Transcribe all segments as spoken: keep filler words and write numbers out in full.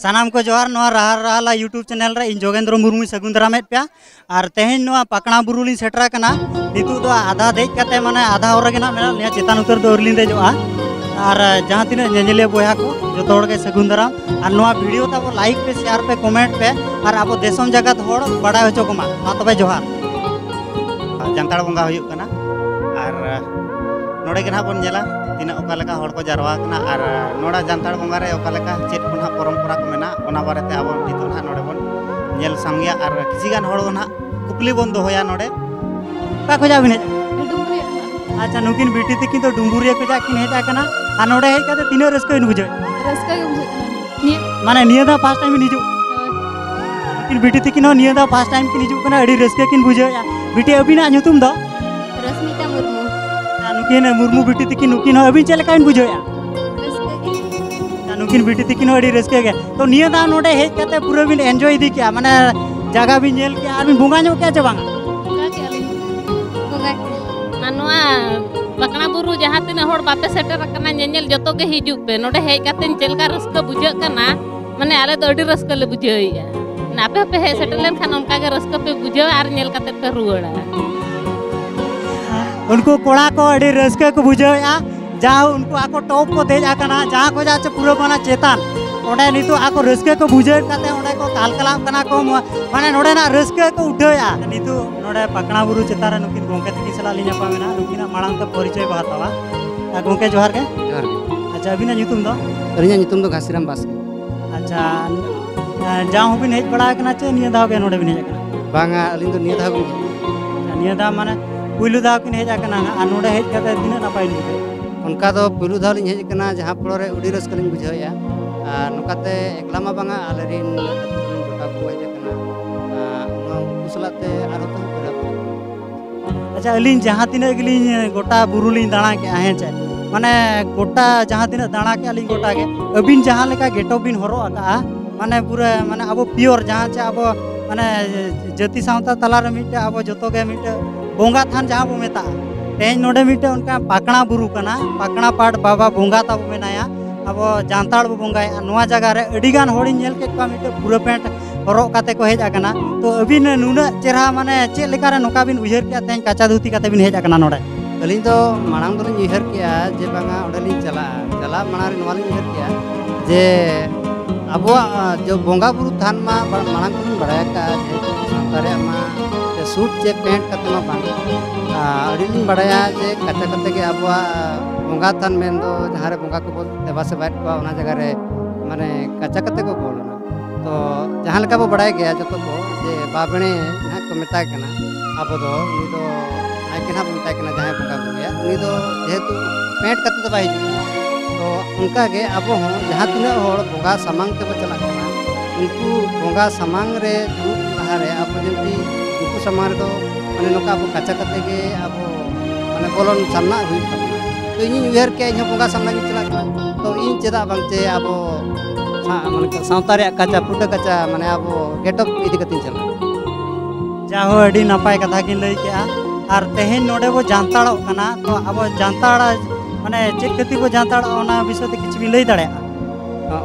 ᱥᱟᱱᱟᱢ ᱠᱚ ᱡᱚᱦᱟᱨ᱾ ᱱᱚᱣᱟ ᱨᱟᱦᱟ ᱨᱟᱦᱟᱞᱟ YouTube ᱪᱮᱱᱮᱞ ᱨᱮ ᱤᱧ ᱡᱳᱜᱮᱱᱫᱨᱚ ᱢᱩᱨᱢᱩᱧ ᱥᱟᱹᱜᱩᱱ ᱫᱟᱨᱟᱢᱮᱫ ᱯᱮᱭᱟ᱾ ᱟᱨ ᱛᱮᱦᱮᱧ ᱱᱚᱣᱟ ᱯᱟᱠᱲᱟ ᱵᱩᱨᱩ ᱞᱤᱧ ᱥᱮᱴᱮᱨ ᱟᱠᱟᱱᱟ᱾ ᱱᱤᱛᱚᱜ ᱫᱚ ᱟᱫᱷᱟ ᱫᱮᱡ ᱠᱟᱛᱮ, ᱢᱟᱱᱮ, ᱟᱫᱷᱟ ᱦᱚᱨ ᱨᱮᱜᱮ ᱱᱟᱜ ᱢᱮᱱᱟᱜ ᱞᱤᱧᱟ, ᱪᱮᱛᱟᱱ ᱩᱛᱟᱹᱨ ᱫᱚ ᱟᱹᱣᱨᱤ ᱞᱤᱧ ᱫᱮᱡᱚᱜᱼᱟ᱾ ᱟᱨ ᱡᱟᱦᱟᱸ ᱛᱤᱱᱟᱹᱜ ᱧᱮᱧᱮᱞᱤᱭᱟᱹ ᱵᱚᱭᱦᱟ ᱠᱚ, ᱡᱚᱛᱚ ᱦᱚᱲ ᱜᱮ ᱥᱟᱹᱜᱩᱱ ᱫᱟᱨᱟᱢ᱾ ᱟᱨ ᱱᱚᱣᱟ ᱵᱷᱤᱰᱤᱭᱳ ᱛᱟᱵᱚ ᱞᱟᱭᱤᱠ ᱯᱮ, ᱥᱮᱭᱟᱨ ᱯᱮ, ᱠᱚᱢᱮᱱᱴ ᱯᱮ, ᱟᱨ ᱟᱵᱚ ᱫᱤᱥᱚᱢ ᱡᱟᱠᱟᱛ ᱦᱚᱲ ᱵᱟᱲᱟᱭ ᱦᱚᱪᱚ ᱠᱚᱢᱟ᱾ ᱢᱟ ᱛᱚᱵᱮ, ᱡᱚᱦᱟᱨ᱾ ᱡᱟᱱᱛᱷᱟᱲ ᱵᱚᱸᱜᱟ ᱦᱩᱭᱩᱜ ᱠᱟᱱᱟ᱾ ᱟᱨ ᱱᱚᱰᱮ ᱜᱮ ᱱᱟᱦᱟᱜ ᱵᱚᱱ ᱧᱮᱞᱟ ᱛᱤᱱᱟᱹᱜ ᱚᱠᱟ ᱞᱮᱠᱟ ᱦᱚᱲ ᱠᱚ ᱡᱟᱨᱣᱟ ᱟᱠᱟᱱᱟ, ᱟᱨ ᱱᱚᱰᱮ ᱡᱟᱱᱛᱷᱟᱲ ᱵᱚᱸᱜᱟ ᱨᱮ ᱚᱠᱟ ᱞᱮᱠᱟ ᱪᱮᱫ ᱠᱚ ᱱᱟᱦᱟᱜ ᱯᱚᱨᱚᱢᱯᱚᱨᱟ ᱠᱚ ᱢᱮᱱᱟᱜᱼᱟ, ᱚᱱᱟ ᱵᱟᱨᱮᱛᱮ ᱟᱵᱚ ᱱᱤᱛᱚᱜ ᱱᱟᱦᱟᱜ ᱱᱚᱰᱮ ᱵᱚᱱ ᱧᱮᱞ ᱥᱟᱢᱜᱮᱭᱟ᱾ ᱟᱨ ᱠᱤᱪᱷᱤ ᱜᱟᱱ ᱦᱚᱲ ᱫᱚ ᱱᱟᱦᱟᱜ ᱠᱩᱠᱞᱤ ᱵᱚᱱ ᱫᱚᱦᱚᱭᱟ ᱱᱚᱰᱮ᱾ ᱚᱠᱟ ᱠᱷᱚᱱᱟᱜ ᱵᱤᱱ ᱦᱮᱡ ᱟᱠᱟᱱᱟ? ᱰᱩᱢᱵᱩᱨᱤᱭᱟᱹ ᱠᱷᱚᱱᱟᱜ᱾ ᱟᱪᱪᱷᱟ, ᱱᱩᱠᱤᱱ ᱵᱤᱴᱤ ᱛᱟᱹᱠᱤᱱ ᱫᱚ ᱰᱩᱢᱵᱩᱨᱤᱭᱟᱹ ᱠᱷᱚᱱᱟᱜ ᱠᱤᱱ ᱦᱮᱡ ᱟᱠᱟᱱᱟ, ᱟᱨ ᱱᱚᱰᱮ ᱦᱮᱡ ᱠᱟᱛᱮ ᱛᱤᱱᱟᱹᱜ ᱨᱟᱹᱥᱠᱟᱹ ᱵᱤᱱ ᱵᱩᱡᱷᱟᱹᱣᱮᱫᱼᱟ? ᱨᱟᱹᱥᱠᱟᱹ ᱜᱮ ᱵᱩᱡᱷᱟᱹᱜ ᱠᱟᱱᱟ᱾ ᱱᱤᱭᱟᱹ ᱢᱟᱱᱮ, ᱱᱤᱭᱟᱹ ᱫᱷᱟᱣ ᱯᱷᱟᱥᱴ ᱴᱟᱭᱤᱢ ᱵᱤᱱ ᱦᱤᱡᱩᱜ? ᱦᱳᱭ᱾ ᱱᱩᱠᱤᱱ ᱵᱤᱴᱤ ᱛᱟᱹᱠᱤᱱ ᱦᱚᱸ ᱱᱤᱭᱟᱹ ᱫᱷᱟᱣ ᱯᱷᱟᱥᱴ ᱴᱟᱭᱤᱢ ᱠᱤᱱ ᱦᱤᱡᱩᱜ ᱠᱟᱱᱟ, ᱟᱹᱰᱤ ᱨᱟᱹᱥᱠᱟᱹ ᱠᱤᱱ ᱵᱩᱡᱷᱟᱹᱣᱮᱫᱼᱟ᱾ ᱵᱤᱴᱤ, ᱟᱹᱵᱤᱱᱟᱜ ᱧᱩᱛᱩᱢ ᱫᱚ? ᱨᱚᱥᱢᱤᱛᱟ ᱢᱩᱨᱢᱩ᱾ ᱟᱨ ᱱᱩᱠᱤᱱ ᱢᱩᱨᱢᱩ ᱵᱤᱴᱤ ᱛᱟᱹᱠᱤᱱ, ᱱᱩᱠᱤᱱ ᱦᱚᱸ ᱟᱹᱵᱤᱱ ᱪᱮᱫ ᱞᱮᱠᱟ ᱵᱤᱱ ᱵᱩᱡᱷᱟᱹᱣᱮᱫᱼᱟ? ᱨᱟᱹᱥᱠᱟᱹ ᱜᱮ᱾ ᱟᱨ ᱱᱩᱠᱤᱱ ᱵᱤᱴᱤ ᱛᱟᱹᱠᱤᱱ ᱦᱚᱸ ᱟᱹᱰᱤ ᱨᱟᱹᱥᱠᱟᱹ ᱜᱮ᱾ ᱛᱚ, ᱱᱤᱭᱟᱹ ᱫᱷᱟᱣ ᱱᱚᱰᱮ ᱦᱮᱡ ᱠᱟᱛᱮ ᱯᱩᱨᱟᱹ ᱵᱤᱱ ᱮᱱᱡᱚᱭ ᱤᱫᱤ ᱠᱮᱜᱼᱟ, ᱢᱟᱱᱮ, ᱡᱟᱭᱜᱟ ᱵᱤᱱ ᱧᱮᱞ ᱠᱮᱜᱼᱟ ᱟᱨ ᱵᱤᱱ ᱵᱚᱸᱜᱟ ᱧᱚᱜ ᱠᱮᱜᱼᱟ ᱪᱮ ᱵᱟᱝᱟ? ᱵᱚᱸᱜᱟ ᱠᱮᱜᱼᱟ ᱞᱤᱧ᱾ ᱵᱚᱸᱜᱟ ᱠᱮᱜᱼᱟ᱾ ᱟᱨ ᱱᱚᱣᱟ ᱯᱟᱠᱲᱟ ᱵᱩᱨᱩ ᱡᱟᱦᱟᱸ ᱛᱤᱱᱟᱹᱜ ᱦᱚᱲ ᱵᱟᱯᱮ ᱥᱮᱴᱮᱨ ᱟᱠᱟᱱᱟ ᱧᱮᱧᱮᱞ, ᱡᱚᱛᱚ ᱜᱮ ᱦᱤᱡᱩᱜ ᱯᱮ᱾ ᱱᱚᱰᱮ ᱦᱮᱡ ᱠᱟᱛᱮ ᱪᱮᱫ ᱞᱮᱠᱟ ᱨᱟᱹᱥᱠᱟᱹ ᱵᱩᱡᱷᱟᱹᱜ ᱠᱟᱱᱟ, ᱢᱟᱱᱮ, ᱟᱞᱮ ᱫᱚ ᱟᱹᱰᱤ ᱨᱟᱹᱥᱠᱟᱹ ᱞᱮ ᱵᱩᱡᱷᱟᱹᱣᱮᱫᱼᱟ᱾ ᱢᱟᱱᱮ, ᱟᱯᱮ ᱦᱚᱸᱯᱮ ᱦᱮᱡ ᱥᱮᱴᱮᱨ ᱞᱮᱱᱠᱷᱟᱱ ᱚᱱᱠᱟ ᱜᱮ ᱨᱟᱹᱥᱠᱟᱹ ᱯᱮ ᱵᱩᱡᱷᱟᱹᱣᱟ ᱟᱨ ᱧᱮᱞ ᱠᱟᱛᱮ ᱯᱮ ᱨᱩᱣᱟᱹᱲᱟ᱾ ᱩᱱᱠᱩ ᱠᱚᱲᱟ ᱠᱚ ᱟᱹᱰᱤ ᱨᱟᱹᱥᱠᱟᱹ ᱠᱚ ᱵᱩᱡᱷᱟᱹᱣᱮᱫᱼᱟ᱾ ᱡᱟᱦᱟᱸ ᱩᱱᱠᱩ ᱟᱠᱚ ᱴᱚᱯ ᱠᱚ ᱫᱮᱡ ᱟᱠᱟᱱᱟ, ᱡᱟᱦᱟᱸ ᱠᱷᱚᱱᱟᱜ ᱪᱮ ᱯᱩᱨᱟᱹ ᱢᱟᱱᱮ ᱪᱮᱛᱟᱱ, ᱚᱸᱰᱮ ᱱᱤᱛᱚᱜ ᱟᱠᱚ ᱨᱟᱹᱥᱠᱟᱹ ᱠᱚ ᱵᱩᱡᱷᱟᱹᱣᱮᱫ ᱠᱟᱛᱮ ᱚᱸᱰᱮ ᱠᱚ ᱠᱟᱞᱠᱟᱞᱟᱜ ᱠᱟᱱᱟ ᱠᱚ, ᱢᱚ-, ᱢᱟᱱᱮ ᱱᱚᱰᱮᱱᱟᱜ ᱨᱟᱹᱥᱠᱟᱹ ᱠᱚ ᱩᱴᱷᱟᱹᱣᱮᱫᱼᱟ᱾ ᱱᱤᱛᱚᱜ ᱱᱚᱰᱮ ᱯᱟᱠᱲᱟ ᱵᱩᱨᱩ ᱪᱮᱛᱟᱱ ᱨᱮ ᱱᱩᱠᱤᱱ ᱜᱚᱢᱠᱮ ᱛᱟᱹᱠᱤᱱ ᱥᱟᱞᱟᱜ ᱞᱤᱧ ᱧᱟᱯᱟᱢ ᱮᱱᱟ, ᱱᱩᱠᱤᱱᱟᱜ ᱢᱟᱲᱟᱝ ᱛᱮ ᱯᱚᱨᱤᱪᱚᱭ ᱵᱚ ᱦᱟᱛᱟᱣᱟ᱾ ᱟᱨ ᱜᱚᱢᱠᱮ, ᱡᱚᱦᱟᱨ ᱜᱮ᱾ ᱡᱚᱦᱟᱨ ᱜᱮ᱾ ᱟᱪᱪᱷᱟ, ᱟᱹᱵᱤᱱᱟᱜ ᱧᱩᱛᱩᱢ ᱫᱚ? ᱟᱹᱞᱤᱧᱟᱜ ᱧᱩᱛᱩᱢ ᱫᱚ ᱜᱷᱟᱥᱤᱨᱟᱢ ᱵᱟᱥᱠᱮ᱾ ᱟᱪᱪᱷᱟ, ᱡᱟᱣ ᱦᱚᱸᱵᱤᱱ ᱦᱮᱡ ᱵᱟᱲᱟ ᱟᱠᱟᱱᱟ ᱪᱮ ᱱᱤᱭᱟᱹ ᱫᱷᱟᱣ ᱜᱮ ᱱᱚᱰᱮ ᱵᱤᱱ ᱦᱮᱡ ᱟᱠᱟᱱᱟ? ᱵᱟᱝᱟ, ᱟᱹᱞᱤᱧ ᱫᱚ ᱱᱤᱭᱟᱹ ᱫᱷᱟᱣ ᱜᱮᱞᱤᱧ ᱦᱮᱡ ᱟᱠᱟᱱᱟ᱾ ᱱᱤᱭᱟᱹ ᱫᱷᱟᱣ ᱢᱟᱱᱮ ᱯᱩᱭᱞᱩ ᱫᱷᱟᱣ ᱠᱤᱱ ᱦᱮᱡ ᱟᱠᱟᱱᱟ ᱱᱟᱦᱟᱜ, ᱟᱨ ᱱᱚᱰᱮ ᱦᱮᱡ ᱠᱟᱛᱮ ᱛᱤᱱᱟᱹᱜ ᱱᱟᱯᱟᱭ ᱵᱤᱱ ᱵᱩᱡᱷᱟᱹᱣᱟ? ᱚᱱᱠᱟ ᱫᱚ ᱯᱩᱭᱞᱩ ᱫᱷᱟᱣ ᱞᱤᱧ ᱦᱮᱡ ᱟᱠᱟᱱᱟ, ᱡᱟᱦᱟᱸ ᱯᱚᱲᱚ ᱨᱮ ᱟᱹᱰᱤ ᱨᱟᱹᱥᱠᱟᱹ ᱞᱤᱧ ᱵᱩᱡᱷᱟᱹᱣᱮᱫᱼᱟ᱾ ᱟᱨ ᱱᱚᱝᱠᱟᱛᱮ ᱮᱠᱞᱟ ᱢᱟ ᱵᱟᱝᱟ, ᱟᱞᱮᱨᱮᱱ ᱟᱹᱛᱩ ᱨᱮᱱ ᱡᱚᱴᱟᱣ ᱠᱚ ᱦᱮᱡ ᱟᱠᱟᱱᱟ᱾ ᱟᱨ ᱚᱱᱟ ᱩᱱᱠᱩ ᱥᱟᱞᱟᱜ ᱛᱮ ᱟᱨᱦᱚᱸ ᱛᱟᱦᱮᱸ ᱯᱮᱲᱟ ᱠᱚ᱾ ᱟᱪᱪᱷᱟ, ᱟᱹᱞᱤᱧ ᱡᱟᱦᱟᱸ ᱛᱤᱱᱟᱹᱜ ᱜᱮᱞᱤᱧ ᱜᱚᱴᱟ ᱵᱩᱨᱩ ᱞᱤᱧ ᱫᱟᱬᱟ ᱠᱮᱜᱼᱟ, ᱦᱮᱸ ᱪᱮ, ᱢᱟᱱᱮ, ᱜᱚᱴᱟ ᱡᱟᱦᱟᱸ ᱛᱤᱱᱟᱹᱜ ᱫᱟᱬᱟ ᱠᱮᱜᱼᱟ ᱞᱤᱧ ᱜᱚᱴᱟ ᱜᱮ, ᱟᱹᱵᱤᱱ ᱡᱟᱦᱟᱸ ᱞᱮᱠᱟ ᱜᱮᱴᱚᱯ ᱵᱤᱱ ᱦᱚᱨᱚᱜ ᱟᱠᱟᱜᱼᱟ, ᱢᱟᱱᱮ, ᱯᱩᱨᱟᱹ, ᱢᱟᱱᱮ, ᱟᱵᱚ ᱯᱤᱭᱳᱨ ᱡᱟᱦᱟᱸ ᱪᱮ ᱟᱵᱚ, ᱢᱟᱱᱮ, ᱡᱟᱹᱛᱤ ᱥᱟᱶᱛᱟ ᱛᱟᱞᱟ ᱨᱮ ᱢᱤᱫᱴᱮᱡ ᱟᱵᱚ ᱡᱚᱛᱚ ᱜᱮ ᱢᱤᱫᱴᱮᱡ ᱵᱚᱸᱜᱟ ᱛᱷᱟᱱ ᱡᱟᱦᱟᱸ ᱵᱚ ᱢᱮᱛᱟᱜᱼᱟ᱾ ᱛᱮᱦᱮᱧ ᱱᱚᱰᱮ ᱢᱤᱫᱴᱮᱡ ᱚᱱᱠᱟ ᱯᱟᱠᱲᱟ ᱵᱩᱨᱩ ᱠᱟᱱᱟ, ᱯᱟᱠᱲᱟ ᱯᱟᱴ ᱵᱟᱵᱟ ᱵᱚᱸᱜᱟ ᱛᱟᱵᱚ ᱢᱮᱱᱟᱭᱟ᱾ ᱟᱵᱚ ᱡᱟᱱᱛᱟᱲ ᱵᱚ ᱵᱚᱸᱜᱟᱭᱮᱫᱼᱟ, ᱱᱚᱣᱟ ᱡᱟᱭᱜᱟ ᱨᱮ ᱟᱹᱰᱤ ᱜᱟᱱ ᱦᱚᱲᱤᱧ ᱧᱮᱞ ᱠᱮᱫ ᱠᱚᱣᱟ ᱢᱤᱫᱴᱮᱡ ᱯᱩᱨᱟᱹ ᱯᱮᱱᱴ ᱦᱚᱨᱚᱜ ᱠᱟᱛᱮ ᱠᱚ ᱦᱮᱡ ᱟᱠᱟᱱᱟ᱾ ᱛᱚ ᱟᱹᱵᱤᱱ ᱱᱩᱱᱟᱹᱜ ᱪᱮᱦᱨᱟ, ᱢᱟᱱᱮ, ᱪᱮᱫ ᱞᱮᱠᱟ ᱨᱮ ᱱᱚᱝᱠᱟ ᱵᱤᱱ ᱩᱭᱦᱟᱹᱨ ᱠᱮᱫᱼᱟ ᱛᱮᱦᱮᱧ ᱠᱟᱪᱟ ᱫᱷᱩᱛᱤ ᱠᱟᱛᱮ ᱵᱤᱱ ᱦᱮᱡ ᱟᱠᱟᱱᱟ ᱱᱚᱰᱮ? ᱟᱹᱞᱤᱧ ᱫᱚ ᱢᱟᱲᱟᱝ ᱫᱚᱞᱤᱧ ᱩᱭᱦᱟᱹᱨ ᱠᱮᱜᱼᱟ ᱡᱮ ᱵᱟᱝᱟ ᱚᱸᱰᱮ ᱞᱤᱧ ᱪᱟᱞᱟᱜᱼᱟ᱾ ᱪᱟᱞᱟᱜ ᱢᱟᱲᱟᱝ ᱨᱮ ᱱᱚᱣᱟ ᱞᱤᱧ ᱩᱭᱦᱟᱹᱨ ᱠᱮᱜᱼᱟ ᱡᱮ ᱟᱵᱚᱣᱟᱜ, ᱟ, ᱡᱚ ᱵᱚᱸᱜᱟ ᱵᱩᱨᱩ ᱛᱷᱟᱱ ᱢᱟ ᱵᱟ-, ᱢᱟᱲᱟᱝ ᱠᱷᱚᱱ ᱵᱚᱱ ᱵᱟᱲᱟᱭ ᱟᱠᱟᱫᱼᱟ, ᱡᱮᱦᱮᱛᱩ ᱥᱟᱶᱛᱟ ᱨᱮᱭᱟᱜ ᱢᱟ ᱥᱩᱴ ᱪᱮ ᱯᱮᱱᱴ ᱠᱟᱛᱮ ᱢᱟ ᱵᱟᱝ᱾ ᱟ, ᱟᱹᱰᱤ ᱞᱤᱧ ᱵᱟᱲᱟᱭᱟ ᱡᱮ ᱠᱟᱪᱟ ᱠᱟᱛᱮ ᱜᱮ ᱟᱵᱚᱣᱟᱜ ᱵᱚᱸᱜᱟ ᱛᱷᱟᱱ ᱢᱮᱱᱫᱚ ᱡᱟᱦᱟᱸ ᱨᱮ ᱵᱚᱸᱜᱟ ᱠᱚᱵᱚ ᱫᱮᱵᱟ ᱥᱮᱵᱟᱭᱮᱫ ᱠᱚᱣᱟ, ᱚᱱᱟ ᱡᱟᱭᱜᱟ ᱨᱮ, ᱢᱟᱱᱮ, ᱠᱟᱪᱟ ᱠᱟᱛᱮ ᱠᱚ ᱵᱚᱞᱚᱱᱟ᱾ ᱛᱚ ᱡᱟᱦᱟᱸ ᱞᱮᱠᱟ ᱵᱚ ᱵᱟᱲᱟᱭ ᱜᱮᱭᱟ ᱡᱚᱛᱚ ᱠᱚ, ᱡᱮ ᱵᱟᱵᱽᱲᱮ ᱱᱟᱦᱟᱜ ᱠᱚ ᱢᱮᱛᱟᱭ ᱠᱟᱱᱟ, ᱟᱵᱚ ᱫᱚ ᱩᱱᱤ ᱫᱚ ᱱᱟᱭᱠᱮ ᱱᱟᱦᱟᱜ ᱵᱚ ᱢᱮᱛᱟᱭ ᱠᱟᱱᱟ, ᱡᱟᱦᱟᱸᱭ ᱵᱚᱸᱜᱟ ᱵᱩᱨᱩᱭᱟ, ᱩᱱᱤ ᱫᱚ ᱡᱮᱦᱮᱛᱩ ᱯᱮᱱᱴ ᱠᱟᱛᱮ ᱫᱚ ᱵᱟᱭ ᱦᱤᱡᱩᱜ ᱠᱟᱱᱟ᱾ ᱛᱚ ᱚᱱᱠᱟ ᱜᱮ ᱟᱵᱚ ᱦᱚᱸ ᱡᱟᱦᱟᱸ ᱛᱤᱱᱟᱹᱜ ᱦᱚᱲ ᱵᱚᱸᱜᱟ ᱥᱟᱢᱟᱝ ᱛᱮᱵᱚ ᱪᱟᱞᱟᱜ ᱠᱟᱱᱟ, ᱩᱱᱠᱩ ᱵᱚᱸᱜᱟ ᱥᱟᱢᱟᱝ ᱨᱮ ᱫᱩᱲᱩᱵ ᱞᱟᱦᱟ ᱨᱮ ᱟᱵᱚ ᱡᱩᱫᱤ ᱩᱱᱠᱩ ᱥᱟᱢᱟᱝ ᱨᱮᱫᱚ, ᱢᱟᱱᱮ, ᱱᱚᱝᱠᱟ ᱟᱵᱚ ᱠᱟᱪᱟ ᱠᱟᱛᱮ ᱜᱮ ᱟᱵᱚ, ᱢᱟᱱᱮ, ᱵᱚᱞᱚᱱ ᱥᱟᱢᱱᱟᱜ ᱦᱩᱭᱩᱜ ᱛᱟᱵᱚᱱᱟ᱾ ᱛᱚ ᱤᱧᱤᱧ ᱩᱭᱦᱟᱹᱨ ᱠᱮᱜᱼᱟ, ᱤᱧ ᱦᱚᱸ ᱵᱚᱸᱜᱟ ᱥᱟᱢᱱᱟ ᱜᱤᱧ ᱪᱟᱞᱟᱜ ᱠᱟᱱᱟ᱾ ᱛᱚ ᱤᱧ ᱪᱮᱫᱟᱜ ᱵᱟᱝ ᱪᱮ ᱟᱵᱚ ᱥᱟ-, ᱢᱟᱱᱮ, ᱥᱟᱶᱛᱟ ᱨᱮᱭᱟᱜ ᱠᱟᱪᱟ, ᱯᱷᱩᱴᱟᱹ ᱠᱟᱪᱟ, ᱢᱟᱱᱮ, ᱟᱵᱚ ᱜᱮᱴᱚᱯ ᱤᱫᱤ ᱠᱟᱛᱮᱧ ᱪᱟᱞᱟᱜᱼᱟ᱾ ᱡᱟᱦᱳ, ᱟᱹᱰᱤ ᱱᱟᱯᱟᱭ ᱠᱟᱛᱷᱟ ᱠᱤᱱ ᱞᱟᱹᱭ ᱠᱮᱜᱼᱟ᱾ ᱟᱨ ᱛᱮᱦᱮᱧ ᱱᱚᱰᱮ ᱵᱚ ᱡᱟᱱᱛᱟᱲᱚᱜ ᱠᱟᱱᱟ, ᱛᱚ ᱟᱵᱚ ᱡᱟᱱᱛᱟᱲ, ᱢᱟᱱᱮ, ᱪᱮᱫ ᱠᱷᱟᱹᱛᱤᱨ ᱵᱚ ᱡᱟᱱᱛᱟᱲᱚᱜᱼᱟ, ᱚᱱᱟ ᱵᱤᱥᱚᱭ ᱛᱮ ᱠᱤᱪᱷᱩ ᱵᱤᱱ ᱞᱟᱹᱭ ᱫᱟᱲᱮᱭᱟᱜᱼᱟ?